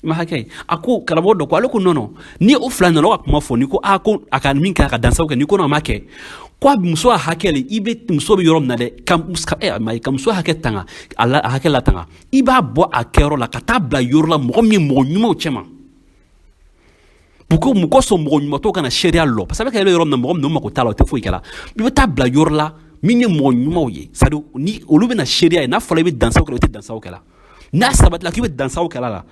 Ma hakɛ a ko karamɔgɔ dɔ ko ale ko non, ni o fila nana ka kuma fɔ, ni ko a ko a ka min kɛ, a ka dansaw kɛ, ni ko a ma kɛ, ko a muso a hakɛ le, i bɛ muso bɛ yɔrɔ min na dɛ, ka muso hakɛ tanga, a la a hakɛ la tanga, i b'a bɔ a kɛyɔrɔ la ka taa bila yɔrɔ la, mɔgɔ min ye mɔgɔ ɲumanw cɛma, pour que mɔgɔ sɔn mɔgɔ ɲuman tɔw kana seereya lɔ, parce que a bɛ kɛ yɔrɔ min na, mɔgɔ min mako t'a la, o tɛ foyi kɛ la, i bɛ taa bila yɔrɔ la min ye mɔgɔ ɲumanw ye, c'est à dire ni olu bɛna seereya ye, n'a fɔra i bɛ dansaw kɛ, o tɛ dansaw kɛ la, n'a sabatila k'i bɛ dansaw kɛ la,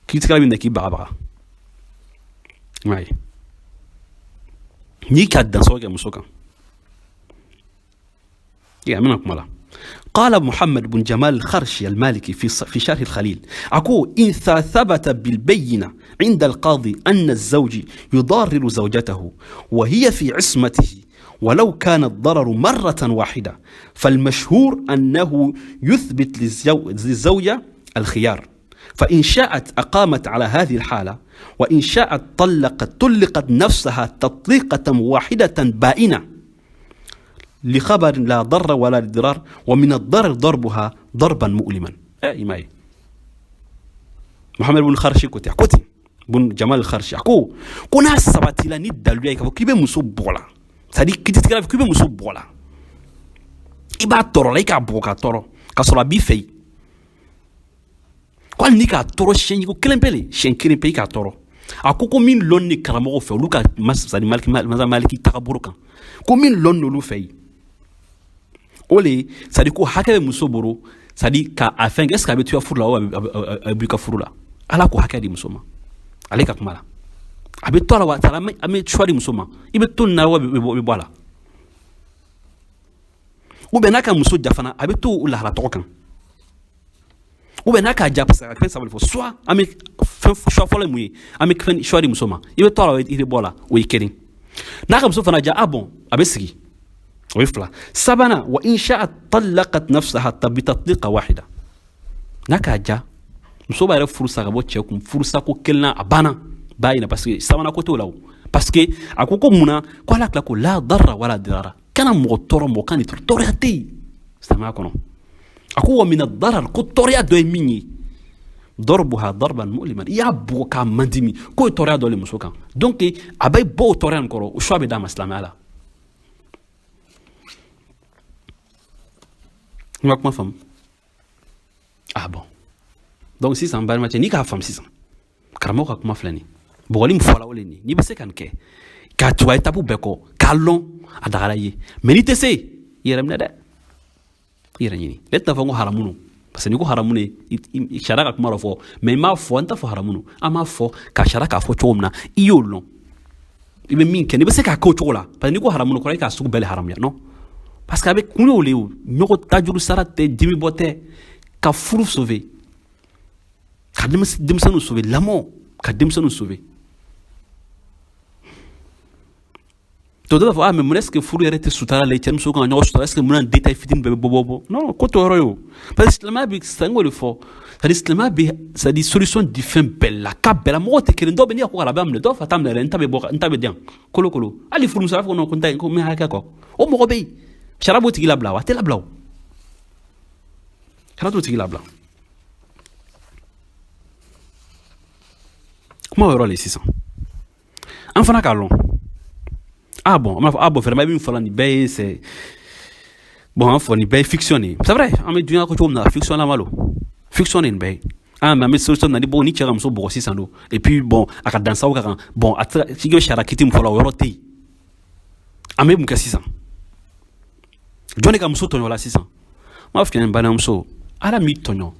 kiiritigɛla bɛ minɛ k'i bagabaga. I m'a ye, n'i ka dansaw kɛ muso kan, an bɛna kuma la. قال محمد بن جمال الخرشي المالكي في شرح الخليل أقول إن ثبت بالبينة عند القاضي أن الزوج يضرر زوجته وهي في عصمته ولو كان الضرر مرة واحدة فالمشهور أنه يثبت للزوجة الخيار. فإن شاءت أقامت على هذه الحالة وإن شاءت طلقت طلقت نفسها تطليقة واحدة بائنة لخبر لا ضر ولا ضرار ومن الضرر ضربها ضربا مؤلما. Eh, i m'a ye, Muhammed bun Kharshi ko ten, a ko ten, bun Jamal Kharshi, a ko ko n'a sabatila ni daluya ye k'a fɔ k'i bɛ muso bugɔ la, c'est à dire kititigɛla fɛ k'i bɛ muso bugɔ la, i b'a tɔɔrɔ la, i k'a bugɔ k'a tɔɔrɔ k'a sɔrɔ a b'i fɛ yen, ko hali n'i k'a tɔɔrɔ siɲɛ ko kelen pe le, siɲɛ kelen pe i k'a tɔɔrɔ. A ko ko min lɔn ni karamɔgɔw fɛ, olu ka masani Maliki, masa Maliki tagabolo kan, ko min lɔn n'olu fɛ yen, o le, c'est à dire ko hakɛ bɛ muso bolo, c'est à dire ka a fɛn, est ce que a bɛ to i ka furu la o a bɛ bɔ i ka furu la. Ala ko hakɛ di muso ma, ale ka kuma la, a bɛ to a la wa an bɛ choix di muso ma, i bɛ to nin na wa i bɛ bɔ a la, ou bien n'a ka muso ja fana, a bɛ to o lahala tɔgɔ kan, ou bien n'a k'a ja, parce que a fɛn saba de fɔ, soit an bɛ fɛn choix fɔlɔ ye mun ye, an bɛ fɛn choix di muso ma, i bɛ to a la, i bɛ bɔ a la, o ye kelen. N'a ka muso fana ja, ah bon, a bɛ sigi, o ye fila. Sabanan, wa in sha'a talaqat nafsaha bi tatliqa wahida, n'a k'a ja, muso b'a yɛrɛ furu sa ka bɔ cɛ kun, furusa ko kelen na, a banna b'a ɲina, parce que sabanan ko t'o la o, parce que a ko ko mun na, ko ala tila ko la darra wala dirara, kana mɔgɔ tɔɔrɔ, mɔgɔ kan ni tɔɔrɔ, tɔɔrɔya tɛ yen silamɛya kɔnɔ. A ko wa mina darar, ko tɔɔrɔya dɔ ye min ye, darbuha darban mu'liman, i y'a bugɔ k'a mandimi, k'o ye tɔɔrɔya dɔ le muso kan. Donc a bɛ bɔ o tɔɔrɔya nin kɔrɔ, o choix bɛ d'a ma silamɛya la. I ma kuma faamu? Ah bon, donc sisan balimacɛ, n'i k'a faamu sisan, karamɔgɔ ka kuma filɛ nin, bugɔli min fɔla o le nin, n'i bɛ se ka nin kɛ k'a tugu a étape bɛɛ kɔ k'a lɔn, a dagara i ye. Mais n'i tɛ se, i yɛrɛ minɛ dɛ, i yɛrɛ ɲini. Ne tɛna fɔ ko haramu don, parce que n'i ko haramu ye, sariya ka kuma dɔ fɔ, mais i m'a fɔ, n t'a fɔ haramu don, an m'a fɔ ka sariya k'a fɔ cogo min na, i y'o lɔn, i bɛ min kɛ, n'i bɛ se k'a kɛ o cogo la, parce que n'i ko haramu don, kɔrɔ e k'a sugu bɛɛ le haramuya. Non, parce que a bɛ kun y'o le ye, o ɲɔgɔn tajuru sara tɛ, dimi bɔ tɛ, ka furu sauver, ka denmisɛnninw sauver, lamɔ ka denmisɛnninw sauver. To dɔ b'a fɔ, ah mais mun, est ce que furu yɛrɛ tɛ sutara la, cɛ ni muso kan ka ɲɔgɔn sutara, est ce que mun na détail fitinin bɛɛ bɛ bɔ bɔ bɔ? Non, ko t'o yɔrɔ ye o, parce que silamɛya bɛ sanko de fɔ, c'est à dire silamɛya bɛ, c'est à dire solution di fɛn bɛɛ la, ka bɛɛ la, mɔgɔw tɛ kelen, dɔw bɛ n'i ko a b'a minɛ, dɔw fa t'a minɛ yɛrɛ, n ta bɛ bɔ, n ta bɛ di yan kolo kolo, hali furumuso a b'a fɔ non, ko n ta ko n bɛ hakɛ kɔ, o mɔgɔ bɛ yen, sariya b'o tigi labila wa? A tɛ labila o, sariya t'o tigi labila. Kuma o yɔrɔ le sisan, an fana k'a lɔn. Ah bon, an b'a fɔ, ah bon, vraiment, i bɛ min fɔ la nin bɛɛ ye, c'est bon, an fɔ nin bɛɛ ye fiction de ye. C'est vrai, an bɛ dunuya ko cogo min na, fiction lama don, fiction de nin bɛɛ ye. Ah mais an bɛ solution na ni bon, ni cɛ ka muso bugɔ sisan don, et puis bon, a ka dansaw ka kan, bon, a tɛ se ka sariya kiti min fɔ la, o yɔrɔ tɛ yen. An bɛ mun kɛ sisan? Jɔn de ka muso tɔɲɔ la sisan? N b'a fɔ n balimamuso, Ala m'i tɔɲɔ,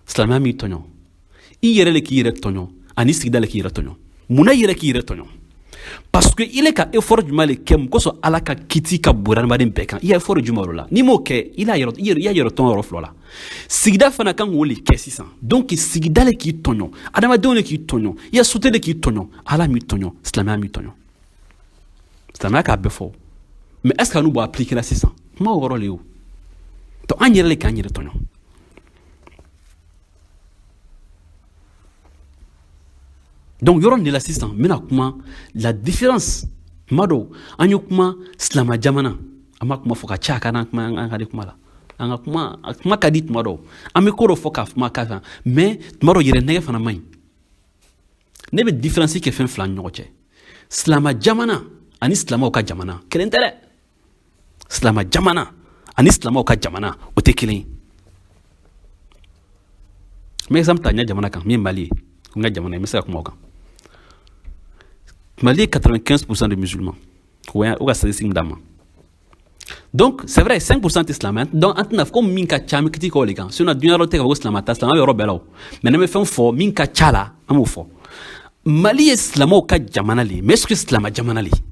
silamɛya m'i tɔɲɔ, i yɛrɛ le k'i yɛrɛ tɔɲɔ, ani sigida le k'i yɛrɛ tɔɲɔ. Munna i yɛrɛ k'i yɛrɛ tɔɲɔ? Parce que i le ka effort jumɛn le kɛ mun kosɔn Ala ka kiti ka bon hadamaden bɛɛ kan? I ya effort jumɛn o la? N'i m'o kɛ, i y'a yɛrɛ tɔn yɔrɔ fila la. Sigida fana kan k'o le kɛ sisan. Donc sigida le k'i tɔɲɔ, adamadenw le k'i tɔɲɔ, i ya société le k'i tɔɲɔ. Ala m'i tɔɲɔ, silamɛya m'i tɔɲɔ, silamɛya k'a bɛɛ fɔ. Mais est ce que n'u b'o appliquer la sisan? Kuma o yɔrɔ le ye o. Donc an yɛrɛ le k'an yɛrɛ tɔɲɔ. Donc yɔrɔ nin de la sisan, n bɛna kuma la différence. Kuma dɔw an ye kuma silamɛ jamana, an b'a kuma fɔ ka ca, ka n'an kuma, an ka di kuma la, an ka kuma, kuma ka di tuma dɔw, an bɛ ko dɔ fɔ ka kuma ka kan, mais tuma dɔw yɛrɛ nɛgɛ fana man ɲi. Ne bɛ différence kɛ fɛn fila ni ɲɔgɔn cɛ, silamɛ jamana ani silamɛw ka jamana kelen tɛ dɛ. Silamɛ jamana ani silamɛw ka jamana, o tɛ kelen ye. N bɛ exemple ta n ka jamana kan, min ye Mali ye, n ka jamana ye, n bɛ se ka kuma o kan. Mali ye 95% de musulmans, o ka statistique d'an ma. Donc c'est vrai, 5% tɛ silamɛ. Donc an tɛna fɔ ko min ka ca, an bɛ kiti kɛ o de kan, sinon dunuya yɔrɔ tɛ k'a fɔ ko silamɛ ta, silamɛ bɛ yɔrɔ bɛɛ la o. Mais n'an bɛ fɛn fɔ min ka ca la, an b'o fɔ. Mali ye silamɛw ka jamana le ye, mais est ce que silamɛ jamana le ye?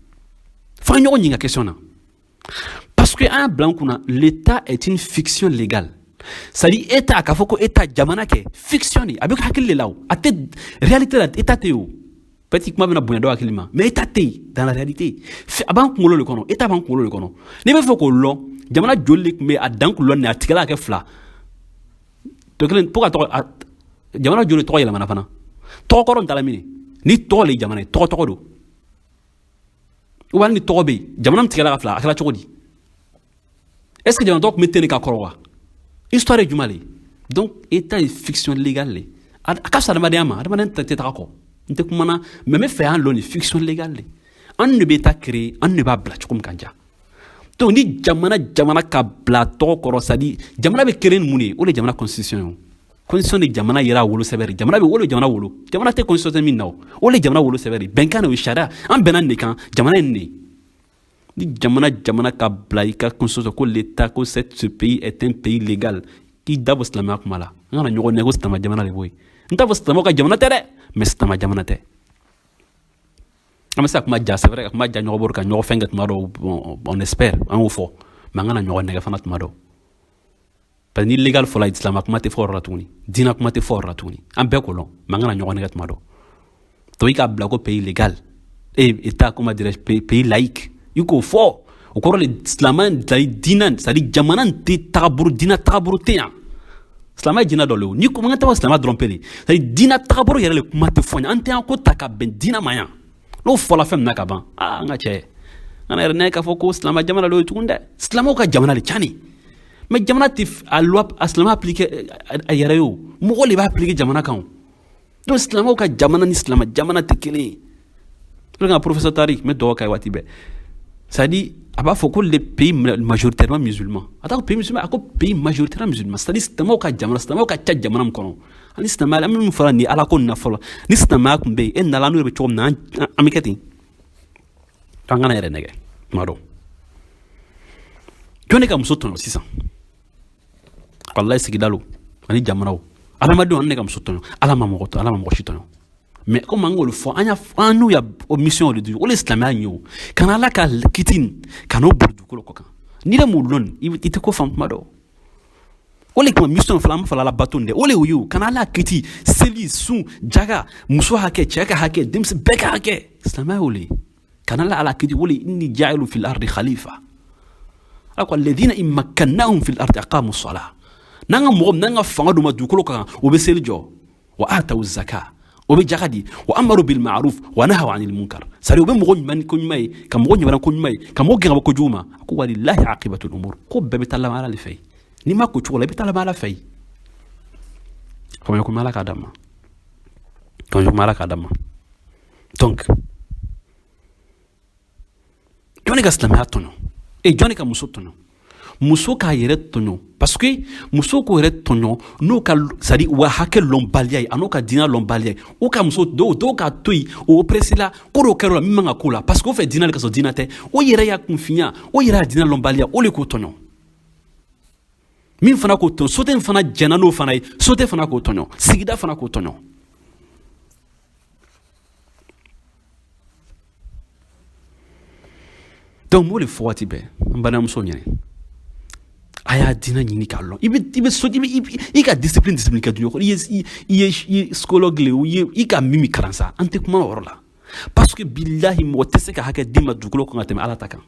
F'an ɲɔgɔn ɲininka question na, parce que an y'a bila an kunna, l'État est une fiction légale. C'est à dire État, k'a fɔ ko État jamana kɛ fiction de, a bɛ hakili de la o, a tɛ réalité la, État tɛ yen o. Peut-être kuma bɛna bonya dɔw hakili ma, mais État tɛ yen dans la réalité, a b'an kunkolo de kɔnɔ, État b'an kunkolo de kɔnɔ. N'i bɛ fɛ k'o lɔn, jamana joli de tun bɛ a dan kun lɔn nin, a tigɛla ka kɛ fila, To kelen pour ka tɔgɔ jamana joli tɔgɔ yɛlɛmana fana, tɔgɔ kɔrɔ n taara min ni tɔgɔ le jamana ye, tɔgɔ tɔgɔ don ou bien ni tɔgɔ bɛ yen, jamana min tigɛla ka fila, a kɛra cogo di? Est ce que jamana tɔgɔ tun bɛ ten de ka kɔrɔ wa? Histoire ye jumɛn le? Donc état ye fiction légale le. A ka fisa adamadenya ma, adamadenya tɛ taga kɔ. N tɛ kuma na, mais n bɛ fɛ y'an lɔn nin fiction légale le. An de bɛ état créer, an de b'a bila cogo min ka ja. Donc ni jamana ka bila tɔgɔ kɔrɔ, c'est à dire jamana bɛ créer ni mun de ye? O de ye jamana constitution ye. O constitution de jamana yɛrɛ a wolo sɛbɛn de. Jamana bɛ o de jamana wolo, jamana tɛ constitution min na, o o de jamana wolo sɛbɛn de. Bɛnkan de, o ye sariya, an bɛnna nin de kan, jamana ye nin de ye. Ni jamana ka bila i ka constitution ko l'état, ko ce pays est un pays légal, k'i da bɔ silamɛya kuma la, an kana ɲɔgɔn nɛgɛ ko silamɛ jamana de b'o ye. N t'a fɔ silamɛw ka jamana tɛ dɛ, mais silamɛ jamana tɛ. An bɛ se ka kuma ja, c'est vrai, ka kuma ja ɲɔgɔn bolo, ka ɲɔgɔn fɛn kɛ tuma dɔw. Bon, on espère, an y'o fɔ, mais an kana ɲɔgɔn nɛgɛ fana tuma dɔw, parce que ni légal fɔla, silamɛ kuma tɛ fɔ o yɔrɔ la tuguni, diinɛ kuma tɛ fɔ o yɔrɔ la tuguni. An bɛɛ k'o lɔn, mais an kana ɲɔgɔn nɛgɛ tuma dɔw. Donc i k'a bila ko pays légal et état, comment dirais-je, pays laïque, i k'o fɔ, o kɔrɔ le silamɛ, diinɛ, c'est à dire jamana tɛ tagabolo, diinɛ tagabolo tɛ yan. Silamɛ ye diinɛ dɔ le o. Ni ko n ka taa silamɛ dɔrɔn pe le, c'est à dire diinɛ tagabolo yɛrɛ le kuma tɛ fɔ yan. An tɛ an ko ta ka bɛn diinɛ ma yan. N'o fɔla fɛn min na ka ban, aa, an ka cɛ, an yɛrɛ n'a k'a fɔ ko silamɛ jamana le ye tuguni dɛ, silamɛw ka jamana le cani. Mais jamana tɛ a loi, a silamɛ appliquer a yɛrɛ ye, o mɔgɔ de b'a appliquer jamana kan o. Donc silamɛw ka jamana ni silamɛ jamana tɛ kelen ye. O de ka professeur Tari, n bɛ dugawu k'a ye waati bɛɛ, c'est à dire a b'a fɔ ko les pays majoritairement musulmans, a t'a ko pays musulman, a ko pays majoritairement musulman, c'est à dire silamɛw ka jamana, silamɛw ka ca jamana min kɔnɔ. Ani silamɛya, an bɛ min fɔla nin ala ko nin na fɔlɔ, ni silamɛya tun bɛ yen, e nana n'o bɛ cogo min na, an bɛ kɛ ten. An kana yɛrɛ nɛgɛ tuma dɔw. Jɔn de ka muso tɔɲɔ sisan? Walayi, sigida lo ani jamanaw, adamadenw, an ne ka muso tɔɲɔ. Ala ma mɔgɔ tɔɲɔ, Ala ma mɔgɔ si tɔɲɔ. Mais komi an k'olu fɔ, an y'a an n'u ya mission de di, o de ye silamɛya ɲɛ o. Kana Ala ka kiti ka n'o boli dugukolo kɔ kan. N'i yɛrɛ m'o lɔn, i tɛ ko faamu tuma dɔw. O de kama mission fɔlɔ, an b'a fɔ ala bato nin dɛ, o de y'o ye o. Kana Ala kiti, seli, sun, jaga, muso hakɛ, cɛ ka hakɛ, denmisɛn bɛɛ ka hakɛ, silamɛya y'o le ye. Kana ala kiti, o de إني جاعل في الأرض خليفة. Ala ko الذين إن مكناهم في الأرض أقاموا الصلاة. N'an ka mɔgɔ, n'an ka fanga d'u ma dugukolo kan, o bɛ seli jɔ, وآتوا الزكاة, o bɛ jaga di, وأمروا بالمعروف ونهوا عن المنكر. C'est à dire o bɛ mɔgɔ ɲuman ni ko ɲuman ye, ka mɔgɔ ɲuman ko ɲuman ye, ka mɔgɔ gɛn ka bɔ kojugu ma. A ko ولله عاقبة الأمور. Ko bɛɛ bɛ taa laban Ala de fɛ yen. N'i ma ko cogo la, i bɛ taa laban Ala fɛ yen. Faamuya ko Ala k'a d'an ma, faamuya ko Ala k'a d'an ma. Donc jɔnni ka silamɛya tɔɲɔ e? Jɔnni ka muso tɔɲɔ? Muso k'a yɛrɛ tɔɲɔ, parce que muso k'o yɛrɛ tɔɲɔ n'o ka, c'est à dire wa hakɛ lɔnbaliya ye, a n'o ka diinɛ lɔnbaliya ye. O ka muso dɔw k'a to yen, o oppressé la, ko dɔw kɛra o la min man ka k'o la, parce que o fɛ diinɛ de ka sɔrɔ diinɛ tɛ. O yɛrɛ y'a kunfinya, o yɛrɛ y'a diinɛ lɔnbaliya, o de k'o tɔɲɔ. Min fana k'o tɔɲɔ, sote fana jɛnna n'o fana ye, sote fana k'o tɔɲɔ, sigida fana k'o tɔɲɔ. Donc n b'o de fɔ waati bɛɛ n balimamuso ɲɛnɛ, a y'a diinɛ ɲini k'a lɔn. I bɛ so, i bɛ i ka discipline kɛ duɲɛ kɔnɔ. I ye psychologue le, i ye i ka min kalan sa, an tɛ kuma o yɔrɔ la, parce que bilahi, mɔgɔ tɛ se ka hakɛ d'i ma dugukolo kɔnɔ ka tɛmɛ Ala ta kan.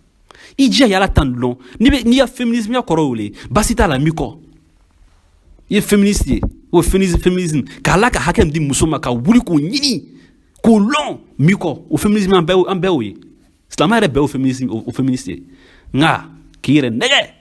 I jija i Ala ta lɔn. N'i bɛ n'i ya féminisme ya kɔrɔ y'o le, baasi t'a la, n b'i kɔ. I ye féministe ye o, féminisme k'Ala ka hakɛ min di muso ma, ka wuli k'o ɲini k'o lɔn, n b'i kɔ o féminisme. An bɛɛ y'o ye, silamɛ yɛrɛ bɛɛ y'o féminisme, o féministe ye. Nka k'i yɛrɛ nɛgɛ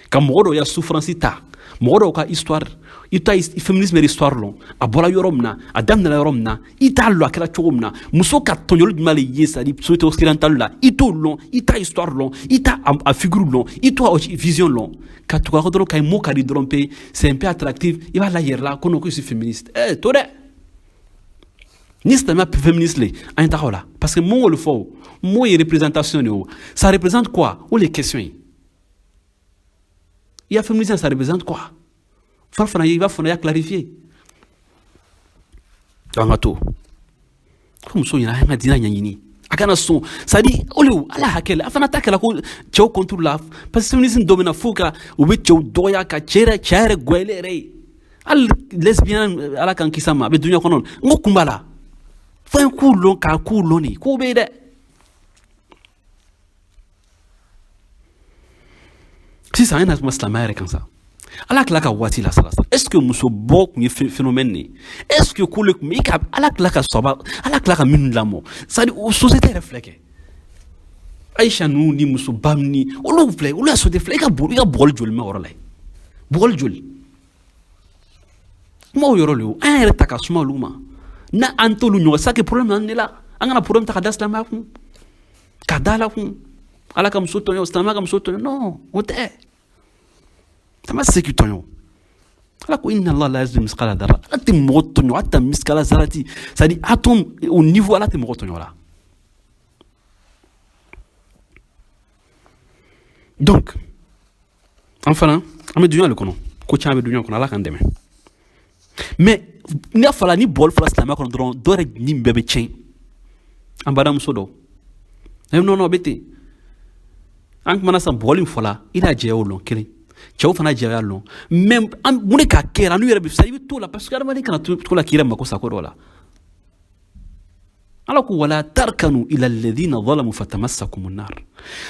ka mɔgɔ dɔw ya souffrance ta, mɔgɔ dɔw ka histoire, i t'a féminisme yɛrɛ histoire lɔn, a bɔra yɔrɔ min na, a daminɛna yɔrɔ min na, i t'a lɔn a kɛra cogo min na, muso ka tɔɲɔli jumɛn le ye, c'est à dire société occidentale la, i t'o lɔn, i t'a histoire lɔn, i t'a a figure lɔn, i t'o vision lɔn, ka tugu a kɔ dɔrɔn, ka mot ka di dɔrɔn pe, c'est un peu attractif, i b'a la yɛrɛ la ko non, ko je suis féministe. Eh, to dɛ, ni silamɛya féministe le, an ye taga o la, parce que mun y'o fɔ, o mot ye représentation de o. Ça représente quoi? O le question ye. I ya féminisme, ça représente quoi? Fɔlɔ fana, i b'a fɔ, ya clarifier. Donc an ka to fo muso ɲɛna, an ka diinɛ ɲɛɲini, a kana sɔn, c'est à dire o le Ala hakɛ la, a fana ta kɛla ko cɛw contre la, parce que féminisme dɔ bɛ na fo ka u bɛ cɛw dɔgɔya, ka cɛ yɛrɛ gwɛlɛ yɛrɛ ye, hali lesbienne, Ala k'an kisi a ma, a bɛ dunuya kɔnɔ. N ko kun b'a la, fo an k'u lɔn, k'a k'u lɔn de k'o bɛ yen dɛ. Sisan an na kuma silamɛya yɛrɛ kan sa. Ala tila ka waati la sala. Est ce que muso bɔ tun ye phénomène de ye? Est ce que ko le tun bɛ i ka ala tila ka sɔba, ala tila ka minnu lamɔ, c'est à dire o société yɛrɛ filɛ kɛ, Aïcha ninnu ni musoba ni olu filɛ, olu ya société filɛ. I ka bugɔli joli mɛn o yɔrɔ la yen? Bugɔli joli kuma o yɔrɔ le o. An yɛrɛ ta ka suma olu ma na, an t'olu ɲɔgɔn sa. Que problème an de la, an kana problème ta ka da silamɛya kun, ka da ala kun, ala ka muso tɔɲɔ, silamɛya ka muso tɔɲɔ. Non, o tɛ. Sama tɛ se k'i tɔɲɔ. Ala ko inna Allah la yazlimu miskala dara. Ala tɛ mɔgɔ tɔɲɔ, hata miskala zarati, c'est à dire atome au niveau, ala tɛ mɔgɔ tɔɲɔ la. Donc an fana, an bɛ duɲa le kɔnɔ, ko caman bɛ duɲa kɔnɔ. Ala k'an dɛmɛ. Mais n'a fɔra ni bɔli fɔra silamɛya kɔnɔ dɔrɔn, dɔw yɛrɛ ni bɛɛ bɛ tiɲɛ. An balimamuso dɔw, eh non non, bɛ ten. An kumana sisan, bɔgɔli in fɔla, i n'a jɛ y'o lɔn kelen, cɛw fana jɛ y'a lɔn. Mais an mun de k'a kɛ an n'u yɛrɛ bɛ fisa, i bɛ t'o la, parce que adamaden kana to la k'i yɛrɛ mako sa ko dɔ la. Ala ko wala tarkanu ila alladhina zalamu fatamassakumun nar.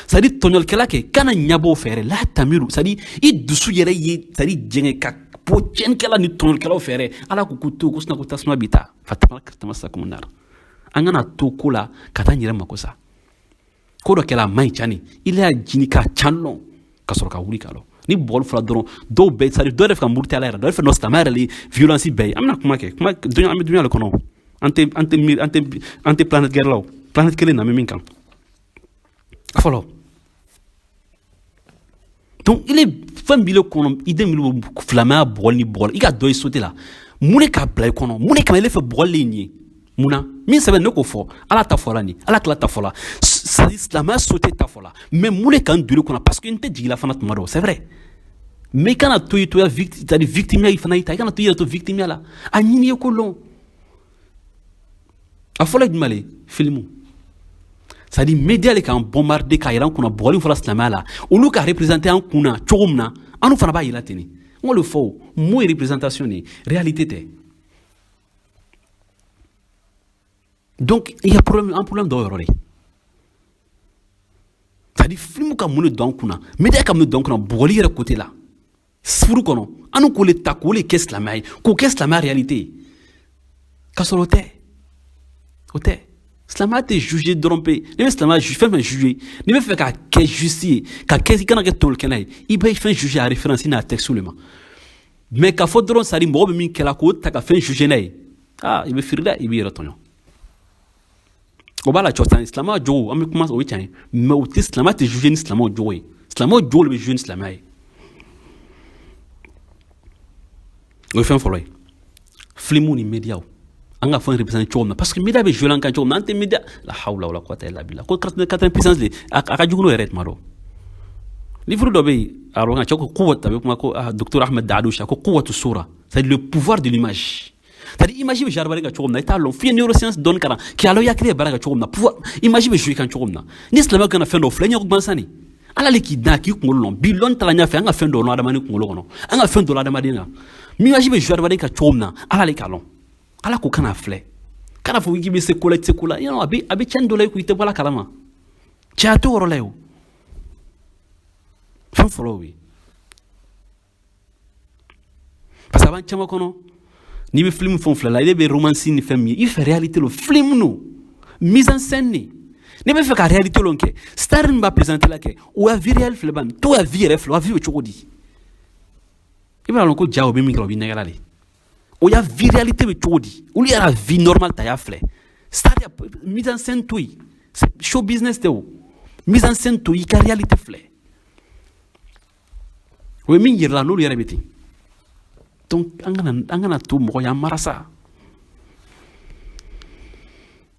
C'est à dire tɔɲɔlikɛla kɛ kana ɲɛbɔ o fɛ yɛrɛ, la tamiru, c'est à dire i dusu yɛrɛ ye, c'est à dire jɛngɛ ka bɔ tiɲɛnikɛla ni tɔɲɔlikɛlaw fɛ yɛrɛ. Ala ko k'u to ko sinɔn ko tasuma b'i ta, fatamassakumun nar. An kana to ko la ka taa n yɛrɛ mako sa. Ko dɔ kɛla a man ɲi cani, i y'a jini k'a can lɔn ka sɔrɔ ka wuli ka lɔ. Ni bɔgɔli fɔra dɔrɔn, dɔw bɛɛ, c'est à dire dɔw yɛrɛ fɛ ka muruti ala yɛrɛ, dɔw yɛrɛ fɛ nɔ silamɛya yɛrɛ le violence bɛɛ ye. An bɛna kuma kɛ kuma duɲa, an bɛ duɲa le kɔnɔ. An tɛ, an tɛ miiri, an tɛ planète guerre la o, planète kelen na an bɛ min kan a fɔlɔ. Donc il est fɛn b'i le kɔnɔ, i den b'i silamɛya bɔgɔli ni bɔgɔli, i ka dɔ i sote la, mun de k'a bila i kɔnɔ? Mun de kama ile fɛ bɔgɔli le ye nin ye? Mun na min sɛbɛn ne k'o fɔ? Ala ta fɔla nin, ala tila ta fɔla, silamɛya sote ta fɔla. Mais mun de k'an don i kɔnɔ? Parce que n tɛ jigin la fana tuma dɔw, c'est vrai. Mais i kana to i toya c'est à dire victime i fana, i ta, i kana to i yɛrɛ to victime la. A ɲini ye ko lɔn. A fɔlɔ ye jumɛn le? Filimu, c'est à dire média le k'an bombarder k'a yira an kunna bɔgɔli fɔla silamɛya la, olu ka représenter an kunna cogo min na, an fana b'a yira ten. N k'o le fɔ o mot ye représentation de ye, réalité tɛ. Donc il y a problème, un problème dɔw yɔrɔ de, c'est à dire film ka mun de don an kunna, média ka mun de don an kunna bɔgɔli yɛrɛ côté la furu kɔnɔ, an k'o le ta k'o le kɛ silamɛya ye, k'o kɛ silamɛya réalité ye, k'a sɔrɔ o tɛ, o tɛ. Silamɛya tɛ juger dɔrɔn pe. N'i bɛ silamɛya fɛn fɛn juger, n'i bɛ fɛ k'a kɛ juste ye, ka kɛ, i kana kɛ tɔnkɛla ye, i bɛ fɛn juger a référence n'a texte le ma. Mais k'a fɔ dɔrɔn, c'est à dire mɔgɔ bɛ min kɛla k'o ta ka fɛn juger n'a ye, aa, i bɛ firi dɛ, i b'i yɛrɛ tɔɲɔ. O b'a la cɔ sisan, silamɛya jogo, an bɛ kuma, o ye tiɲɛ ye, mais o tɛ, silamɛya tɛ juger ni silamɛw jogo ye, silamɛw jogo de bɛ juger ni silamɛya ye. O ye fɛn fɔlɔ ye. Filimu ni médiaw, an ka fɛn représenter cogo min na, parce que média bɛ jouer an kan cogo min na, an tɛ média la hawla wala quwwata illa billah. Ko quatrième puissance de a ka jugu n'o yɛrɛ tuma dɔ. Livre dɔ bɛ yen, arabu kan, cɛ ko quwwat, a bɛ kuma ko docteur Ahmed Dadoucha ko quwwatu sura, c'est à dire le pouvoir de l'image, c'est à dire image bɛ jouer adamaden kan cogo min na, i t'a lɔn f'i ye neuroscience dɔɔni kalan k'i lɔn i hakili bɛ baara kɛ cogo min na, pouvoir image bɛ jouer kan cogo min na. Ni silamɛ kana fɛn dɔ filɛ ɲɛ gansan de, ala le k'i dan k'i kunkolo lɔn. Bi lɔnni taara ɲɛfɛ, an ka fɛn dɔ lɔn adamaden kunkolo kɔnɔ, an ka fɛn dɔ lɔn adamaden kan, image bɛ jouer adamaden kan cogo min na, ala le k'a lɔn. Ala ko kana filɛ, kana fɔ k'i bɛ se ko la, i tɛ se ko la, yɔrɔ a bɛ tiɲɛni dɔ la i kun, i tɛ bɔ a kalama. Cɛya t'o yɔrɔ la ye o. Fɛn fɔlɔ o ye, parce que a b'an caman kɔnɔ, n'i bɛ film fɛn filɛ la, i bɛ romance ni fɛn min ye, i fɛ réalité lo, film no, mise en scène ne. Ne bɛ fɛ ka réalité lo kɛ, star min b'a présenter la kɛ, o ya vie réelle filɛ ban, to ya vie yɛrɛ filɛ, o ya vie bɛ cogo di? I b'a dɔn ko ja o bɛ min kɛ, o b'i nɛgɛla de. O ya vie réalité bɛ cogo di? Olu yɛrɛ vie normale ta y'a filɛ, star ya mise en scène to yen, show business tɛ o, mise en scène to yen, i ka réalité filɛ, o ye min yirala la, n'olu yɛrɛ bɛ ten. Donc an kana to mɔgɔ y'an mara sa.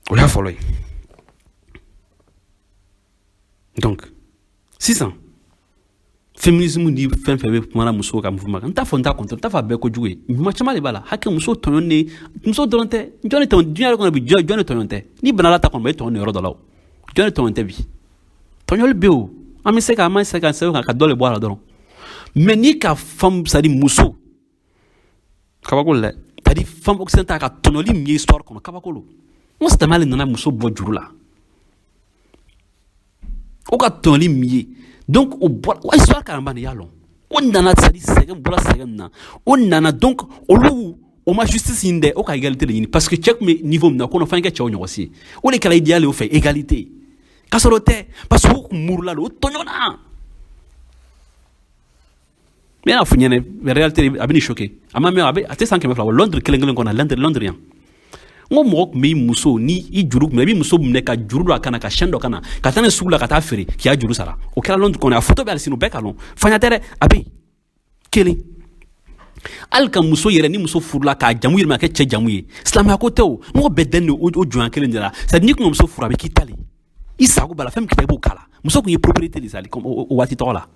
O y'a fɔlɔ ye. Donc sisan féminisme ni fɛn fɛn bɛ kumana musow ka mouvement kan, n t'a fɔ n t'a contre, n t'a fɔ a bɛɛ kojugu ye. Ɲuman caman de b'a la. Hakɛ muso tɔɲɔ ni muso dɔrɔn tɛ, jɔn de tɔɲɔ diɲɛ yɛrɛ kɔnɔ bi? Jɔn de tɔɲɔ tɛ? N'i bana la ta kɔnɔ, e tɔɲɔ nin yɔrɔ dɔ la o, jɔn de tɔɲɔ tɛ bi? Tɔɲɔli bɛ o, an bɛ se ka, an ma se ka sɛbɛn ka dɔ de bɔ a la dɔrɔn. Mais n'i ka femme, c'est à dire muso, kabako la dɛ, c'est à dire femme occidentale ka tɔɲɔli min ye histoire kɔnɔ, kabako lo. N ko silamɛya le nana muso bɔ juru la, o ka tɔɲɔli min ye. Donc o bɔra wa histoire kalan ban de y'a lɔn. O nana, c'est à dire sɛgɛn bɔra sɛgɛn min na, o nana. Donc olu o ma justice ɲini dɛ, o ka égalité de ɲini, parce que cɛ tun bɛ niveau min na, ko f'an kɛ cɛw ɲɔgɔn si ye. O de kɛra idéal ye o fɛ, égalité. K'a sɔrɔ o tɛ, parce que o kun murula de, o tɔɲɔna. N bɛna fɔ ɲɛnɛ, réalité a bɛ nin choquer. A ma mɛn, a bɛ a tɛ san 200 bɔ. Londres kelen kelen kɔnɔ, Londres, Londres yan, n ko mɔgɔ tun b'i muso ni i juru tun bɛ, i b'i muso minɛ ka juru don a kana, ka chaîne dɔ kana, ka taa n'a ye sugu la, ka taa feere k'i ya juru sara. O kɛra Londres kɔnɔ. A photo bɛ hali sini, o bɛɛ ka lɔn. Fanya tɛ dɛ, a bɛ yen kelen. Hali ka muso yɛrɛ, ni muso furula, k'a jamu yɛlɛma ka kɛ cɛ jamu ye, silamɛya ko tɛ. O mɔgɔ bɛɛ dɛn o jɔnya kelen de la. C'est à dire n'i kun ka muso furu, a bɛ k'i ta le, i sago b'a la, fɛn min kɛ i b'o k'a la. Muso kun ye propriété de, sali o waati tɔgɔ la.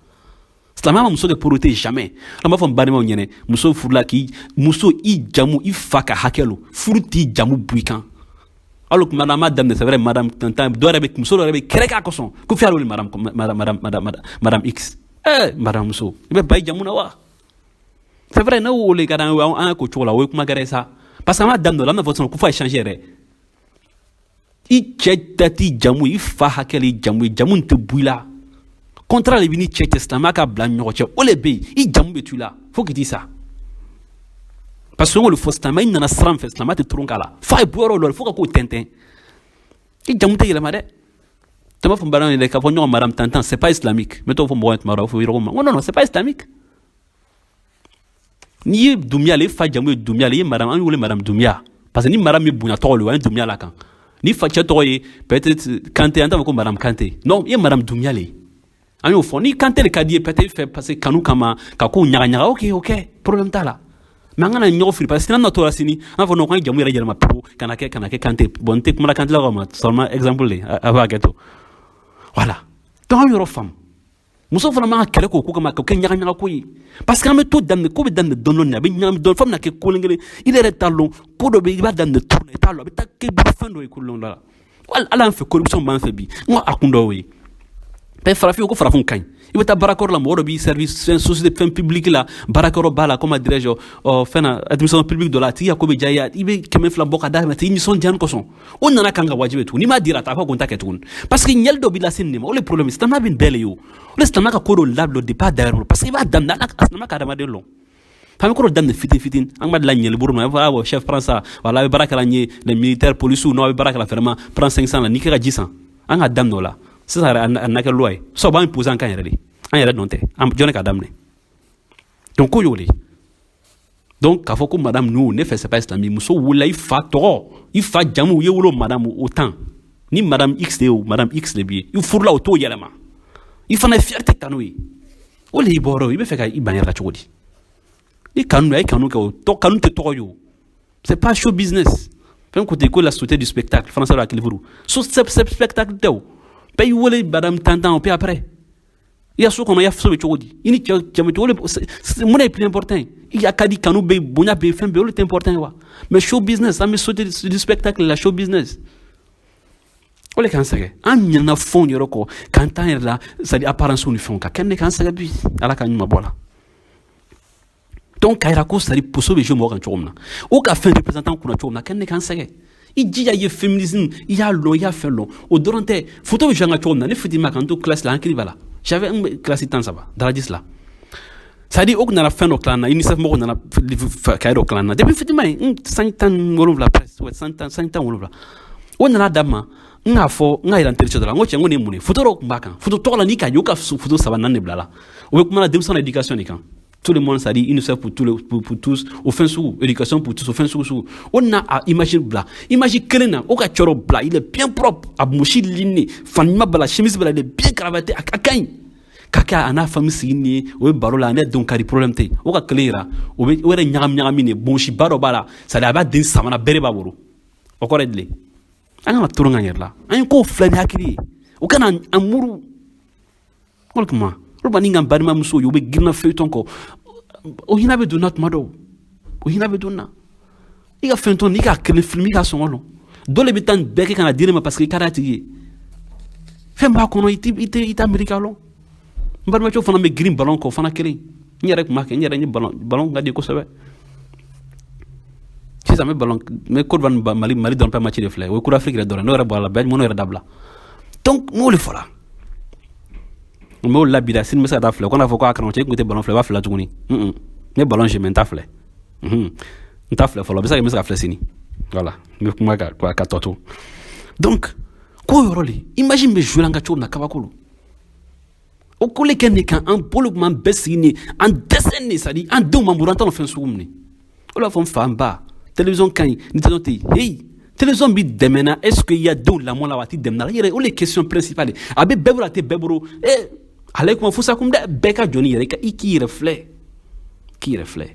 Silamɛya ma muso kɛ propriété, jamais. An b'a fɔ n balimaw ɲɛnɛ, muso furula k'i muso, i jamu, i fa ka hakɛ lo, furu t'i jamu bu i kan. Hali kuma an b'a daminɛ, c'est vrai, madame tantan dɔ yɛrɛ bɛ, muso dɔ yɛrɛ bɛ kɛrɛ k'a kosɔn ko f'i y'ale madame, madame, madame, madame X. Madame muso, i bɛ ba i jamu na wa? C'est vrai, ne y'o le ka d'an ye, an k'o cogo la, o ye kuma gɛrɛ ye sa, parce que an b'a daminɛ o la, an b'a fɔ sisan ko f'a ye changer yɛrɛ. I cɛ ta t'i jamu, i fa hakɛ le jamu ye, jamu tɛ bu i la. Contrat de b'i ni cɛ cɛ, silamɛya ka bila ni ɲɔgɔn cɛ, o le bɛ yen. I jamu bɛ to i la fo k'i t'i sa, parce que n k'o de fɔ, silamɛya nana sira min fɛ, silamɛya tɛ turon k'a la f'a ye bɔ yɔrɔ dɔ la fo ka k'o tɛntɛn. I jamu tɛ yɛlɛma dɛ. Tɛ b'a fɔ n balimaw ye k'a fɔ ɲɔgɔn madame tantan, c'est pas islamique. N bɛ t'o fɔ mɔgɔw ye tuma dɔ, o fɔ yɔrɔ ma, n ko non, non, c'est pas islamique. N'i ye Dunbiya le, i fa jamu ye Dunbiya le, i ye madame, an y'o wele madame Dunbiya, parce que ni madame bɛ bonya tɔgɔ le, o an ye Dunbiya la kan. Ni fa cɛ tɔgɔ ye peut-être Kante, an t'a fɔ ko madame Kante. Non, i ye madame Dunbiya le ye, an y'o fɔ. Ni Kante de ka di ye, peut-être fɛ, parce que kanu kama ka kow ɲaga ɲaga, ok, problème t'a la. Mais an kana ɲɔgɔn fili, parce que n'an natɔ la sini, an fɔ non, k'an ye jamu yɛrɛ yɛlɛma pewu ka na kɛ Kante. Bon, n tɛ kumana Kante la ma, seulement exemple le, a b'a kɛ to. Voilà, donc an yɔrɔ faamu. Muso fana man ka kɛlɛ k'o ko kama, k'o kɛ ɲaga ɲaga ko ye, parce que an bɛ to daminɛ, ko bɛ daminɛ dɔɔnin dɔɔnin, a bɛ ɲagami dɔɔnin fo bɛna kɛ kolon kelen. I yɛrɛ t'a lɔn, ko dɔ bɛ yen, i b'a daminɛ turu i t'a lɔn, a bɛ taa kɛ fɛn dɔ ye kolon dɔ la. Hali an fɛ, corruption b'an fɛ bi. N ko a kun dɔ y'o ye. Bɛɛ farafin ko farafin ka ɲi. I bɛ taa baarakɔrɔ la, mɔgɔ dɔ b'i service, fɛn société, fɛn publique la, baarakɛyɔrɔ b'a la, comment dirais-je, ɔ fɛn na, administration publique dɔ la, a tigi ka ko bɛ diya i ye, i bɛ 200 bɔ ka d'a ma, a tigi nisɔndiya kosɔn. O nana kan ka wajibi tuguni, n'i m'a dira, a t'a fɔ ko n ta kɛ tuguni, parce que ɲɛli dɔ b'i lase nin de ma. O le problème, silamɛya bɛ nin bɛɛ le ye. O le silamɛya ka ko dɔ labila depuis a dayɔrɔ, parce que i b'a daminɛ ala, silamɛya ka adamaden lɔn. F'an bɛ ko dɔ daminɛ fitini fitini, an b'a dilan ɲɛli bolo ma. A fɔ chef, prends ça, voilà, a bɛ baara kɛla n ye, les militaires, policiers, n'aw bɛ baara kɛla, vraiment, prends 500 la, n'i kɛ ka ji san. An ka daminɛ o la sisan yɛrɛ, a na kɛ loi ye sisan, o b'an imposer an kan yɛrɛ de, an yɛrɛ dɔn tɛ, an jɔn k'a daminɛ. Donc ko y'o de. Donc k'a fɔ ko madame ninnu, ne fɛ, c'est pas islamique. Muso wolola i fa tɔgɔ, i fa jamu, i ye wolo madame o temps, ni madame X de ye, o madame X de b'i ye. I furula, o t'o yɛlɛma. I fana ye fierté ta n'o ye, o le y'i bɔyɔrɔ ye. I bɛ fɛ ka i ban yɛrɛ la cogo di? Ni kanu don, a ye kanu kɛ. O tɔ kanu tɛ tɔgɔ ye, o c'est pas show business. Fɛn ko ten ko la société du spectacle, français hakili furu so spectacle tɛ. O bɛɛ y'i wele madame tantan, puis après i ya so kɔnɔ, i ya so bɛ cogo di? I ni cɛ cɛ bɛ cogo mun de ye plus important? I ya ka di, kanu bɛ yen, bonya bɛ yen, fɛn bɛɛ, o de tɛ important wa? Mais show business, an bɛ société du spectacle la, show business, o de k'an sɛgɛn. An ɲinɛna fɛnw yɛrɛ kɔ k'an t'an yɛrɛ la, c'est à dire apparence ni fɛnw ka kɛ ne k'an sɛgɛn bi. Ala ka ɲuman bɔ la. Donc k'a yira ko, c'est à dire muso bɛ jouer mɔgɔ kan cogo min na, o ka fɛn représentant kunna cogo min na, kɛ ne k'an sɛgɛn. I jija, i ye féminisme, i y'a lɔn, i y'a fɛn lɔn, o dɔrɔn tɛ. Photo bɛ jouer an ka cogo min na, ne fitinin ma k'an to classe la, an hakili b'a la, j'avais un classe 13 darajis la, c'est à dire o nana fɛn dɔ kalan na, UNICEF mɔgɔw nana cahier dɔ kalan na depuis fitinin ye, n san 17 presque, ouais, san 17. O nana d'a ma, n k'a fɔ, n k'a yira n tericɛ dɔ la, n ko cɛ, n ko nin ye mun ye? Photo dɔw tun b'a kan, photo tɔgɔ la, n'i k'a ye, o ka photo saba naani de bila la. O bɛ kuma na denmisɛnw éducation de kan, tout le monde, c'est-à-dire UNICEF pour, tout le, pour tous, o fɛn sugu, éducation pour tous, o fɛn sugu sugu. O na a image bila, image kelen na, o ka cɛrɔ bila, il est bien propre, a musi linne, fani ɲuman b'a la, chemise b'a la, il est bien cravaté, a ka ɲi ka kɛ a n'a famille sigi nin ye, o ye baro la, a ne denw ka di, problème tɛ yen. O ka kelen yira, o bɛ o yɛrɛ ɲagami ɲagami de, bonsiba dɔ b'a la, c'est à dire a b'a den samana, bere b'a bolo, o kɔrɔ ye di? An kana toro k'an yɛrɛ la, an ye kow filɛ ni hakili ye, o kana an muru. O kuma olu ba ni ka balimamuso ye, u bɛ girinna feuilleton kɔ, o hinɛ bɛ don na tuma dɔw, o hinɛ bɛ don na. I ka fɛn tɔn n'i k'a kelen filmer, i k'a sɔngɔ lɔn, dɔ de bɛ taa nin bɛɛ kɛ ka na di ne ma, parce que i ka d'a tigi ye, fɛn b'a kɔnɔ, i tɛ i tɛ i t'a miiri k'a lɔn. N balimacɛw fana bɛ girin ballon kɔ, o fana kelen. N yɛrɛ tun b'a kɛ, n yɛrɛ ye ballon, ballon ka di kosɛbɛ. Sisan n bɛ ballon, n bɛ Côte d'Ivoire, Mali dɔrɔn match de filɛ, o ye Coupe d'Afrique yɛrɛ dɔrɔn, n'o yɛrɛ bɔra la, bɛɛ n'o yɛrɛ dabila. Donc n y'o de fɔra. N b'o labila sini, n bɛ se ka taa filɛ. O kana fɔ ko a karamɔgɔ cɛ, i kun tɛ ballon filɛ, i b'a filɛ tuguni. N bɛ ballon jouer, mais n t'a filɛ, n t'a filɛ fɔlɔ. A bɛ se ka kɛ n bɛ se ka filɛ sini. Voilà, n bɛ kuma ka tɔ to. Donc ko yɔrɔ le, image bɛ jouer an ka cogo min na, kabako lo. O ko le kɛ nin kan, an bolo tun b'an bɛɛ sigi nin, an dɛsɛ nin, c'est à dire an denw b'an bolo, an t'a dɔn fɛn sugu min. O de b'a fɔ n fa, n ba, télévision ka ɲi ni télévision tɛ yen. Hey, télévision bi dɛmɛ na, est ce que i ya denw lamɔ la wa, a ti dɛmɛ na i yɛrɛ? O le question principale ye. A bɛ bɛɛ bolo, a tɛ bɛɛ bolo. Ale kuma fusa kun dɛ. Bɛɛ ka jɔ n'i yɛrɛ, i k'i yɛrɛ filɛ, k'i yɛrɛ filɛ.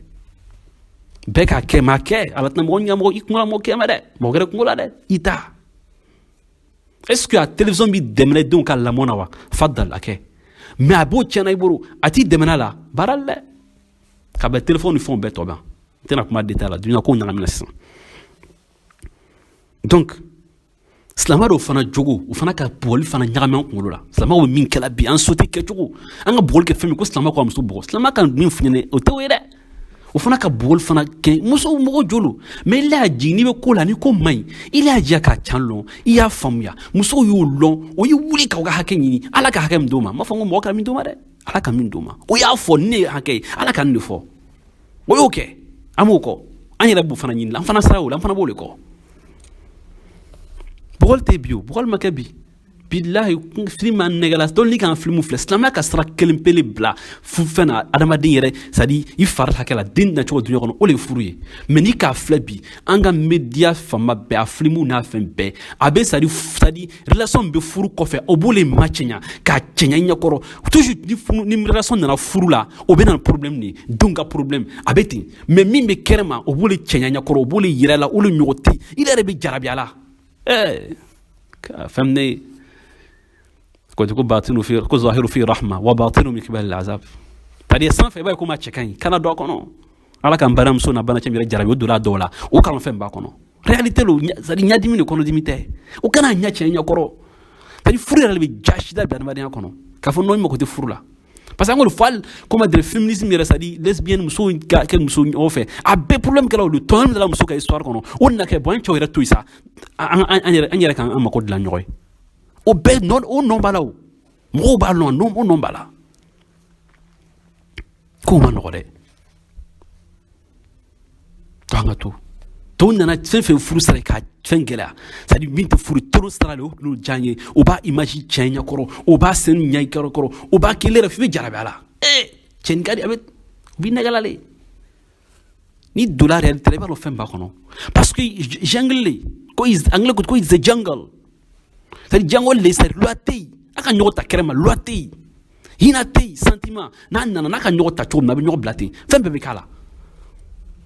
Bɛɛ k'a kɛ, maa kɛ ala tɛna mɔgɔ ɲɛmɔgɔ i kungo la, mɔgɔ kɛ ma dɛ, mɔgɔ wɛrɛ kungo la dɛ, i ta. Est ce que a télévision bi dɛmɛ denw ka lamɔ na wa? Fadal, a kɛ, mais a b'o tiɲɛna i bolo, a t'i dɛmɛ la baara dɛ. Ka bɛn téléphone ni fɛnw bɛɛ tɔ ban, n tɛna kuma détail la, dunuya ko ɲagamina sisan. Donc silamɛ dɔw fana jogo, o fana ka bugɔli fana ɲagami an kunkolo la. Silamɛw bɛ min kɛla bi, an so tɛ kɛcogo, an ka bugɔli kɛ fɛn min ko silamɛ ko a muso bugɔ, silamɛ ka min f'i ɲɛna, o tɛ o ye dɛ. O fana ka bugɔli fana kɛ muso mɔgɔ jolo. Mais i y'a jigin, n'i bɛ ko la, ni ko man ɲi, i y'a jija k'a can lɔn, i y'a faamuya, musow y'o lɔn, o y'i wuli k'aw ka hakɛ ɲini. Ala ka hakɛ min d'o ma, n m'a fɔ ko mɔgɔ ka min d'o ma dɛ, Ala ka min d'o ma, o y'a fɔ ne ye hakɛ ye, Ala ka nin de fɔ, o y'o kɛ, an b'o kɔ, an yɛrɛ b'o fana ɲini, an fana sira o la, an fana b'o de kɔ. Bugɔli tɛ bi, o bugɔli ma kɛ bi. Bilahi, film an nɛgɛla dɔn ni k'an film filɛ. Silamɛya ka sira kelen pele bila fɛn na, adamaden yɛrɛ, c'est à dire i fari hakɛ la, den nacogo duɲɛ kɔnɔ, o de ye furu ye. Mais n'i k'a filɛ bi, an ka média fanba bɛɛ, a filimu n'a fɛn bɛɛ, a bɛ c'est à dire relation min bɛ furu kɔfɛ, o b'o le macɛɲa k'a cɛɲa ɲɛkɔrɔ toujours. Ni furu, ni relation nana furu la, o bɛ na ni problème de ye, denw ka problème a bɛ ten. Mais min bɛ kɛnɛma, o b'o le cɛɲa ɲɛkɔrɔ, o b'o le yɛrɛ la, o le ɲɔgɔn tɛ yen, i yɛrɛ bɛ jarabi a la. Fɛn ne ko batinu fi ko zahiru fi rahma wa batinu min qibali al'azab, c'est-à-dire sanfɛ i b'a ye ko ma cɛ ka ɲi, kana don a kɔnɔ. Ala k'an balimamuso n'a banacɛ yɛrɛ jarabi, o donna a dɔw la, o kalan fɛn b'a kɔnɔ, réalité lo, c'est à dire ɲadimi ni kɔnɔdimi tɛ, o kana ɲɛ cɛ ɲɛkɔrɔ. C'est à dire furu yɛrɛ de bɛ jasida bi adamadenya kɔnɔ, k'a fɔ non, i mako tɛ furu la, parce que an k'o fɔ hali, comment dire, féminisme yɛrɛ, c'est à dire lesbienne, muso ka kɛ muso ɲɔgɔn fɛ, a bɛɛ problème kɛra olu tɔɲɔ min dala muso ka histoire kɔnɔ, o nana kɛ bon, an cɛw yɛrɛ to yen sa, an yɛrɛ k'an mako dilan ɲɔgɔn ye. O bɛɛ nɔ, o nɔ b'a la, o mɔgɔw b'a lɔn, o nɔ b'a la. Kow ma nɔgɔ dɛ. To an ka to tɔw nana fɛn fɛn furu sara ka fɛn gɛlɛya, c'est à dire min tɛ furu toro sara de, o n'o diya n ye, o b'a image tiɲɛ ɲɛkɔrɔ, o b'a sen ɲɛ kɔrɔ, o b'a kɛ yɛrɛ f'i bɛ jarabi a la. Cɛnin ka di, a bɛ u b'i nɛgɛla le. N'i donna réalité la, i b'a dɔn fɛn b'a kɔnɔ, parce que jungle le ko, anglais ko it's a jungle, c'est à dire jungle le, c'est à dire loi tɛ yen, a ka ɲɔgɔn ta kɛrɛ ma, loi tɛ yen, hinɛ tɛ yen, sentiment n'a nana n'a ka ɲɔgɔn ta cogo min na, a bɛ ɲɔgɔn bila ten, fɛn bɛɛ bɛ k'a la.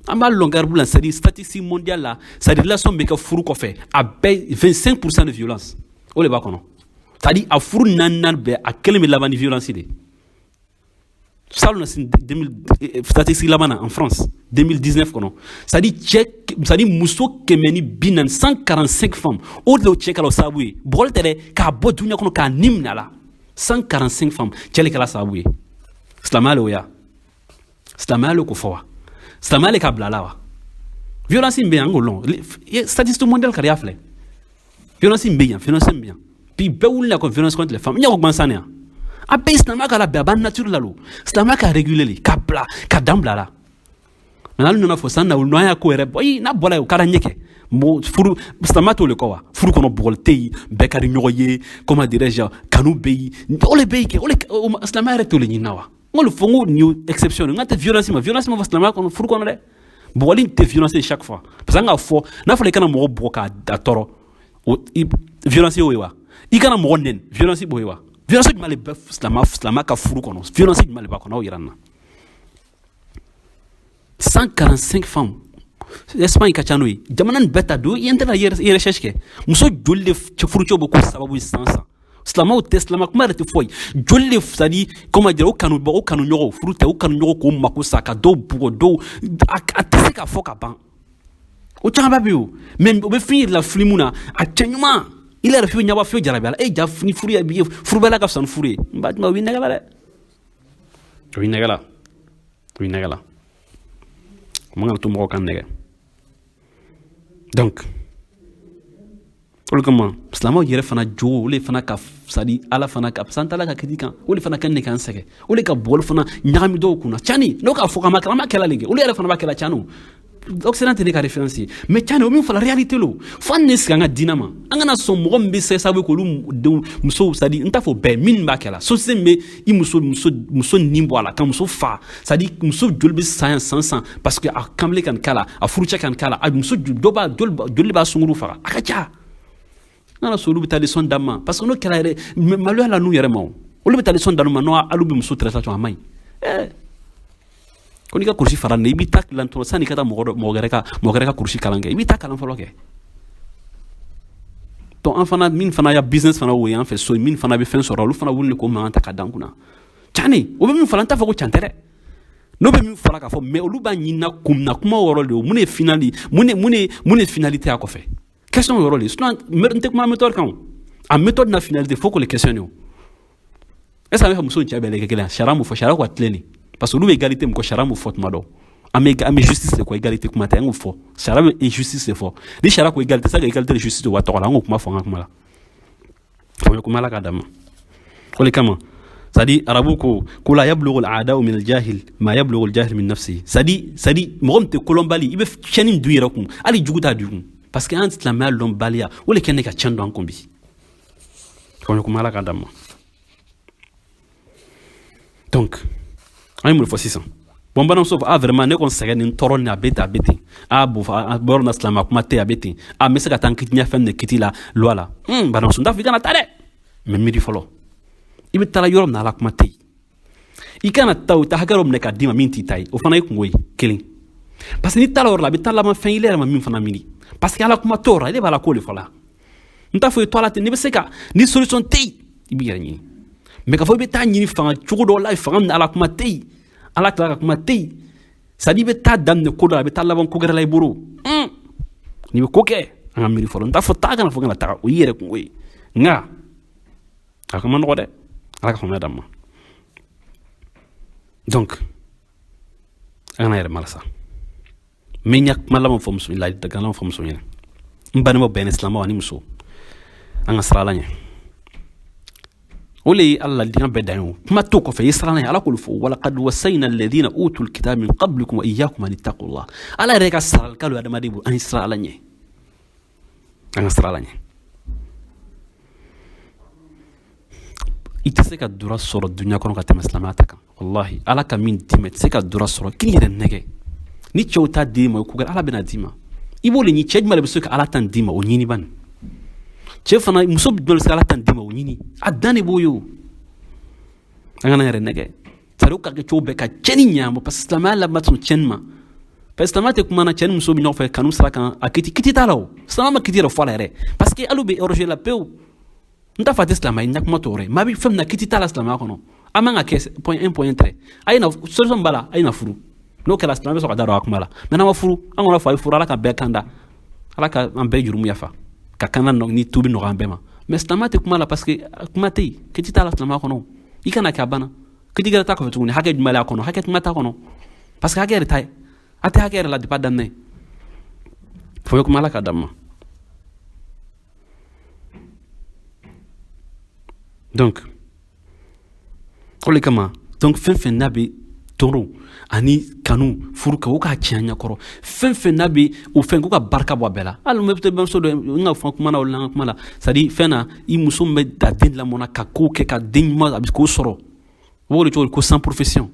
An b'a lɔn garibu la, c'est à dire statistique mondiale la, c'est à dire relation bɛ kɛ furu kɔfɛ, a bɛɛ 25% de violence, o de b'a kɔnɔ. C'est à dire a furu naani naani bɛɛ, a kelen bɛ laban ni violence de. Salon na 2000 statistique laban na en France 2019 kɔnɔ, c'est à dire cɛ, c'est à dire muso 140, 145 femmes, o de cɛ kɛra o sababu ye, bugɔli tɛ dɛ, k'a bɔ dunuya kɔnɔ, k'a ni minɛ a la, 145 femmes, cɛ de kɛra sababu ye. Silamɛya le o ya, silamɛya le ko fɔ wa, silamɛya le ka bila a la wa. Violence in bɛ yan, an k'o lɔn, statistique mondiale ka y'a filɛ, violence in bɛ yan, violence in bɛ yan bi, bɛɛ wulila ko violence contre les femmes. N y'a ko gansan yan, a bɛɛ silamɛya ka labɛn, a b'a nature la lo, silamɛya ka réguler le, ka bila ka dan bila la. Mais n'ale nana fɔ san na, n'an y'a ko yɛrɛ bɔ, n'a bɔra yen, o kɛra ɲɛ kɛ mɔgɔ furu, silamɛya t'o le kɔ wa. Furu kɔnɔ, bugɔli tɛ yen, bɛɛ ka di ɲɔgɔn ye, comment dirais-je, kanu bɛ yen, o le bɛ yen kɛ, o le silamɛya yɛrɛ t'o le ɲini na wa. N ko le fɔ, n ko nin ye exception de, n ka tɛ violence ma, violence ma fɔ silamɛya kɔnɔ, furu kɔnɔ dɛ. Bugɔli tɛ violence chaque fois, parce que an k'a fɔ n'a fɔra i kana mɔgɔ bugɔ k'a tɔɔrɔ, o violence y'o ye wa. I kana mɔgɔ nɛni, violence b'o ye wa. Violence jumɛn de bɛ silamɛ ka furu kɔnɔ? Violence jumɛn de b'a kɔnɔ? Aw yira n na. 145 femmes, Espagne ka ca n'o ye, jamana nin bɛɛ ta don i tɛna i recherche kɛ, muso joli de furucɛw bɛ k'o sababu ye sisan sisan. Silamɛw tɛ, silamɛ kuma yɛrɛ tɛ fɔ yen. Joli de, c'est à dire comment dire, o kanu o kanu ɲɔgɔn, furu tɛ, o kanu ɲɔgɔn k'o mako sa, ka dɔw bugɔ, dɔw a tɛ se ka fɔ ka ban, o camanba bɛ yen o. Mais o bɛ fɛn yir'i la filimu na, a cɛ ɲuman, i yɛrɛ fiyewu ɲɛbɔ fiyewu jarabi a la. E ja ni furu ye, furubɛla ka fisa ni furu ye. N ba o b'i nɛgɛ la dɛ, o b'i nɛgɛ la, o b'i nɛgɛ la, o man ka to mɔgɔw kan nɛgɛ. Donc O de kama silamɛw yɛrɛ fana jogo, o de fana ka sadi Ala fana ka san tala ka kiti kan, o de fana ka ne k'an sɛgɛn, o de ka bɔli fana ɲagami dɔw kunna. Cani n'o k'a fɔ k'an ma kɛ, an ma kɛla le kɛ, olu yɛrɛ fana b'a kɛla. Cani, Occident tɛ ne ka référence ye, mais cani o min fɔla réalité lo, fo an ne sigi an ka diinɛ ma. An kana sɔn mɔgɔ min bɛ se sababu ye k'olu denw musow, c'est à dire n t'a fɔ bɛɛ min b'a kɛla, société min bɛ i muso nin bɔ a la ka muso fa, c'est à dire muso joli bɛ san san san parce que a kanbilen ka nin k'a la, a furucɛ ka nin k'a la, a muso dɔ b'a joli b'a sunkuru faga, a ka ca. N kana sɔn olu bɛ taa leçon d'an ma, parce que n'o kɛra yɛrɛ maloya la n'u yɛrɛ ma, o olu bɛ taa leçon d'an ma, n'o alu bɛ muso traiter cogo a man ɲi. Ko n'i ka kurusi fara nin, i b'i ta kalan tɔrɔ sanni i ka taa mɔgɔ dɔ mɔgɔ wɛrɛ ka kurusi kalan kɛ, i b'i ta kalan fɔlɔ kɛ. Donc an fana min fana ya business fana wo y'an fɛ so, min fana bɛ fɛn sɔrɔ, olu fana wuli k'o mankan ta ka dan kunna. Cani o bɛ min fɔla, n t'a fɔ ko can tɛ dɛ, n'o bɛ min fɔra k'a fɔ, mais olu b'a ɲinina kun na kuma yɔrɔ de o, mun de ye finali, mun de ye finalité a kɔfɛ, question yɔrɔ de. Sinon n tɛ kuma méthode kan, o a méthode na finalité, faut que les questionner. O est ce que an bɛ fɛ muso ni cɛ bɛɛ kɛ kelen ye? Sariya mun fɔ? Sariya ko ka tilen de, parce que olu bɛ égalité min kɔ, sariya mun fɔ tuma dɔ, an bɛ justice de kɔ, égalité kuma tɛ, an k'o fɔ. Sariya bɛ justice de fɔ. Ni sariya ko égalité, c'est que égalité de justice de wa tɔgɔ la, an k'o kuma fɔ an ka kuma la. Faamuya kuma, Ala k'a d'an ma. O de kama, c'est à dire arabu ko la yablughu al-a'da'u min al-jahil ma yablughu al-jahil min nafsihi, c'est à dire mɔgɔ min tɛ kolɔnbali, i bɛ tiɲɛni dun yɛrɛ kun, hali jugu t'a dun kun, parce que an silamɛya lɔnbaliya o de kɛ ne ka tiɲɛ don an kun bi. Faamuya kuma, Ala k'a d'an ma. Donc an ye mun fɔ sisan? Bon, balimamuso fɔ, ah vraiment, ne kɔni sɛgɛn nin tɔɔrɔ nin, a bɛ ten, a bɛ ten, ah bon, a bɔrɔ na silamɛya kuma tɛ, a bɛ ten, ah n bɛ se ka taa n kiti fɛn de kiti la loi la. Balimamuso, n t'a fɔ i kana taa dɛ, mais miiri fɔlɔ. I bɛ taa yɔrɔ min na, Ala kuma tɛ yen, i kana taa o ta hakɛ dɔ minɛ k'a d'i ma min t'i ta ye, o fana ye kungo ye kelen, parce que n'i taara yɔrɔ la, a bɛ taa laban fɛn i yɛrɛ ma min fana miiri, parce que Ala kuma t'o yɔrɔ la, e b'a la k'o de fɔ la. N t'a fɔ i to ala ten, n'i bɛ se ka ni solution tɛ yen, i b'i yɛrɛ ɲini, mais k'a fɔ i bɛ taa ɲini fanga cogo dɔ la, fanga min Ala kuma tɛ yen, Ala tila ka kuma tɛ yen, c'est à dire i bɛ taa daminɛ ko dɔ la, a bɛ taa laban ko wɛrɛ la i bolo. N'i bɛ ko kɛ, an ka miiri fɔlɔ. N t'a fɔ taa kana fɔ kana taga, o y'i yɛrɛ kungo ye, nka a ka ma nɔgɔ dɛ. Ala ka faamuya d'an ma. Donc an kana yɛrɛ malasa. N bɛ ɲɛ kuma laban fɔ muso, ladilikan laban fɔ muso ɲɛna, n balimaw bɛɛ ni silamɛw ani muso, an ka siran Ala ɲɛ. O le ye Ala ladilikan bɛɛ dan ye, o kuma t'o kɔfɛ, i ye siran ɲɛ. Ala k'olu fɔ: walaqad wasayna alladhina utul kitaba min qablikum wa iyyakum an ittaqullah. Ala yɛrɛ ka saralikan don adamaden bolo, an ye siran Ala ɲɛ, an ka siran Ala ɲɛ. I tɛ se ka dura sɔrɔ dunuya kɔnɔ ka tɛmɛ silamɛya ta kan. Wallahi, Ala ka min d'i ma, i tɛ se ka dura sɔrɔ k'i yɛrɛ nɛgɛ. Ni cɛw ta d'i ma, ko Ala bɛna d'i ma, i b'o de ɲini. Cɛ jumɛn de bɛ se ka Ala tan d'i ma? O ɲini bani. Cɛ fana, muso jumɛn bɛ se ka Ala tan d'i ma? O ɲini. A dan de b'o ye. O an kana yɛrɛ nɛgɛ, c'est à dire o ka kɛ cogo bɛɛ ka cɛnni ɲɛ ma, parce que silamɛya laban sɔn cɛnni ma, parce que silamɛya tɛ kuma na cɛ ni muso bɛ ɲɔgɔn fɛ kanu sira kan, a kiti kiti t'a la. O silamɛya ma kiti yɛrɛ fɔ a la yɛrɛ, parce que hali bɛ yɔrɔ la pewu. N t'a fɔ a tɛ silamɛ ye, n ka kuma t'o yɔrɔ ye, maa bɛ fɛn min na, kiti t'a la silamɛya kɔnɔ. An man ka kɛ point un point trait. A ye na solution b'a la, a ye na furu. N'o kɛra, silamɛ bɛ sɔrɔ ka da don a kuma la. Mais n'an ma furu, an kɔnɔ fɔ a ye furu, Ala ka bɛɛ kan da, Ala ka an bɛɛ jurumu yafa ka kan ni tubi nɔgɔya an bɛɛ ma. Mais silamɛya tɛ kuma la, parce que kuma tɛ yen, kiti t'a la silamɛya kɔnɔ. I kana kɛ, a banna. Kiti kɛra t'a kɔfɛ tuguni, hakɛ jumɛn b'a kɔnɔ? Hakɛ tuma t'a kɔnɔ, parce que hakɛ yɛrɛ ta ye, a tɛ hakɛ yɛrɛ la depuis a daminɛ. Fɔ kuma, Ala ka d'an ma. Donc o de kama, donc fɛn fɛn n'a bɛ tɔɔrɔ ani kanu furu kɛ, o k'a tiɲɛ ɲɛkɔrɔ, fɛn fɛn n'a bɛ o fɛn ko ka barika bɔ a bɛɛ la. Hali n bɛ bamuso dɔ n ka fɔ kuma na, o la n ka kuma la, c'est à dire fɛn na, i muso min bɛ a den lamɔna ka kow kɛ ka den ɲuman, a bɛ k'o sɔrɔ, o b'o de cogo ko sans profession.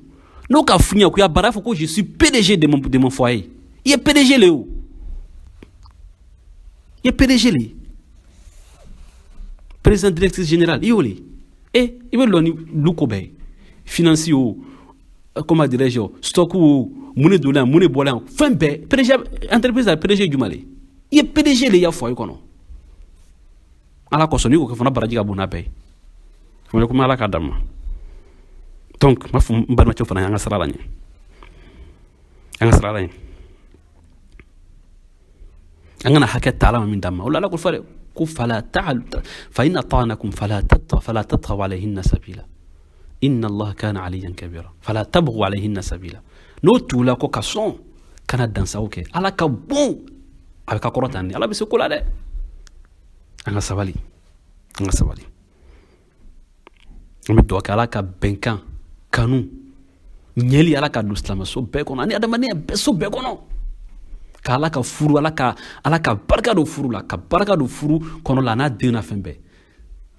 N'o ka f'i ɲɛna ko ya baara fɔ ko je suis PDG de mon foyer, i ye PDG le ye, o i ye PDG le ye, président directrice générale i y'o le e i bɛ lɔ ni lu ko bɛɛ ye, finance o, comment dirais-je, stock o, mun de donna yan, mun de bɔra yan, fɛn bɛɛ PDG. Entreprise la PDG jumɛn le i ye? PDG le i ya foyer kɔnɔ. Ala kosɔn, n'i ko kɛ fana, baraji ka bon n'a bɛɛ ye. Fana kuma, Ala k'a d'an ma. Donc n b'a fɔ n balimacɛw fana ye, an ka sira la ɲɛ, an ka sira la ɲɛ, an kana hakɛ ta Ala ma min d'an ma. O la Ala ko fɔ dɛ ko fala ta'al fa in ata'nakum fala tatghaw alayhinna sabila inna Allaha kana aliyan kabira fala tabghu alayhinna sabila. N'o tugula ko ka sɔn kana dansago kɛ, Ala ka bon, a bɛ ka kɔrɔta ni Ala bɛ se ko la dɛ. An ka sabali, an ka sabali. An bɛ dugawu kɛ, Ala ka bɛnkan, kanu, ɲɛli, Ala ka don silamɛso bɛɛ kɔnɔ ani adamadenya bɛɛ so bɛɛ kɔnɔ, ka Ala ka furu, Ala ka barika don furu la, ka barika don furu kɔnɔ la, a n'a den na fɛn bɛɛ,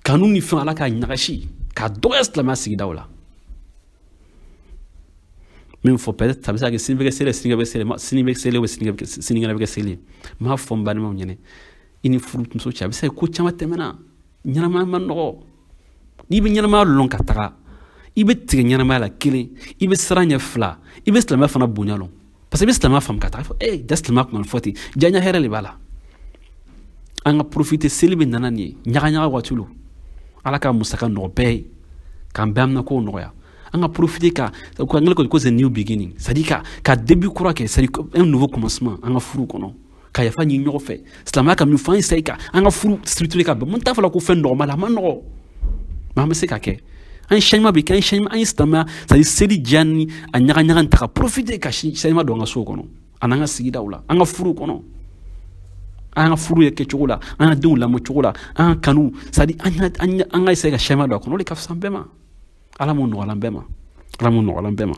kanu ni fɛn, Ala ka ɲagasi k'a dɔgɔya silamɛya sigidaw la. Min fɔ, peut-être a bɛ se ka kɛ sini bɛ kɛ seli, sini bɛ seli, sini bɛ seli, sinikɛnɛ bɛ kɛ seli. N b'a fɔ n balimaw ɲɛnɛ, i ni furumuso cɛ, a bɛ se ka ko caman tɛmɛna, ɲɛnamaya ma nɔgɔ. N'i bɛ ɲɛnamaya lɔn ka taga, i bɛ tigɛ ɲɛnamaya la kelen, i bɛ siran ɲɛ fila, i bɛ silamɛya fana bonya lɔn, parce que i bɛ silamɛya faamu ka taga fɔ ja silamɛya kuma fɔ ten, diyaɲɛ hɛrɛ de b'a la. An ka profiter, seli bɛ nana nin ye ɲaga ɲaga waati lo. Ala ka musaka nɔgɔ bɛɛ ye, k'an bɛɛ amina kow nɔgɔya. An ka profiter ka ko anglais ko c'est new beginning, c'est à dire ka début kura kɛ, c'est à dire un nouveau commencement an ka furu kɔnɔ, ka yafa ɲini ɲɔgɔn fɛ. Silamɛya ka min fɔ, an essaye ka an ka furu structurer ka bɛn. Mun t'a fɔ la ko fɛn nɔgɔma la, a ma nɔgɔ, mais an bɛ se ka kɛ. An ye changement bɛ kɛ, an ye changement, an ye silamɛya, c'est à dire seli diya ni a ɲaga ɲaga ta, ka profiter ka changement don an ka sow kɔnɔ, ani an ka sigidaw la, an ka furu kɔnɔ, an ka furu yɛrɛ kɛcogo la, an ka denw lamɔ cogo la, an ka kanu, c'est à dire an ka essayer ka changement don a kɔnɔ. O de ka fisa an bɛɛ ma. Ala m'o nɔgɔya an bɛɛ ma, Ala m'o nɔgɔya an bɛɛ ma.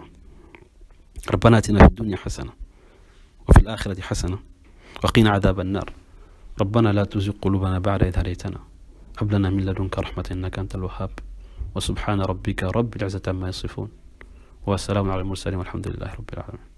ربنا اتنا في الدنيا حسنه وفي الاخره حسنه وقنا عذاب النار. ربنا لا تزغ قلوبنا بعد إذ هديتنا، هب لنا من لدنك رحمة إنك أنت الوهاب. وسبحان ربك رب العزة عما يصفون، وسلام على المرسلين، والحمد لله رب العالمين.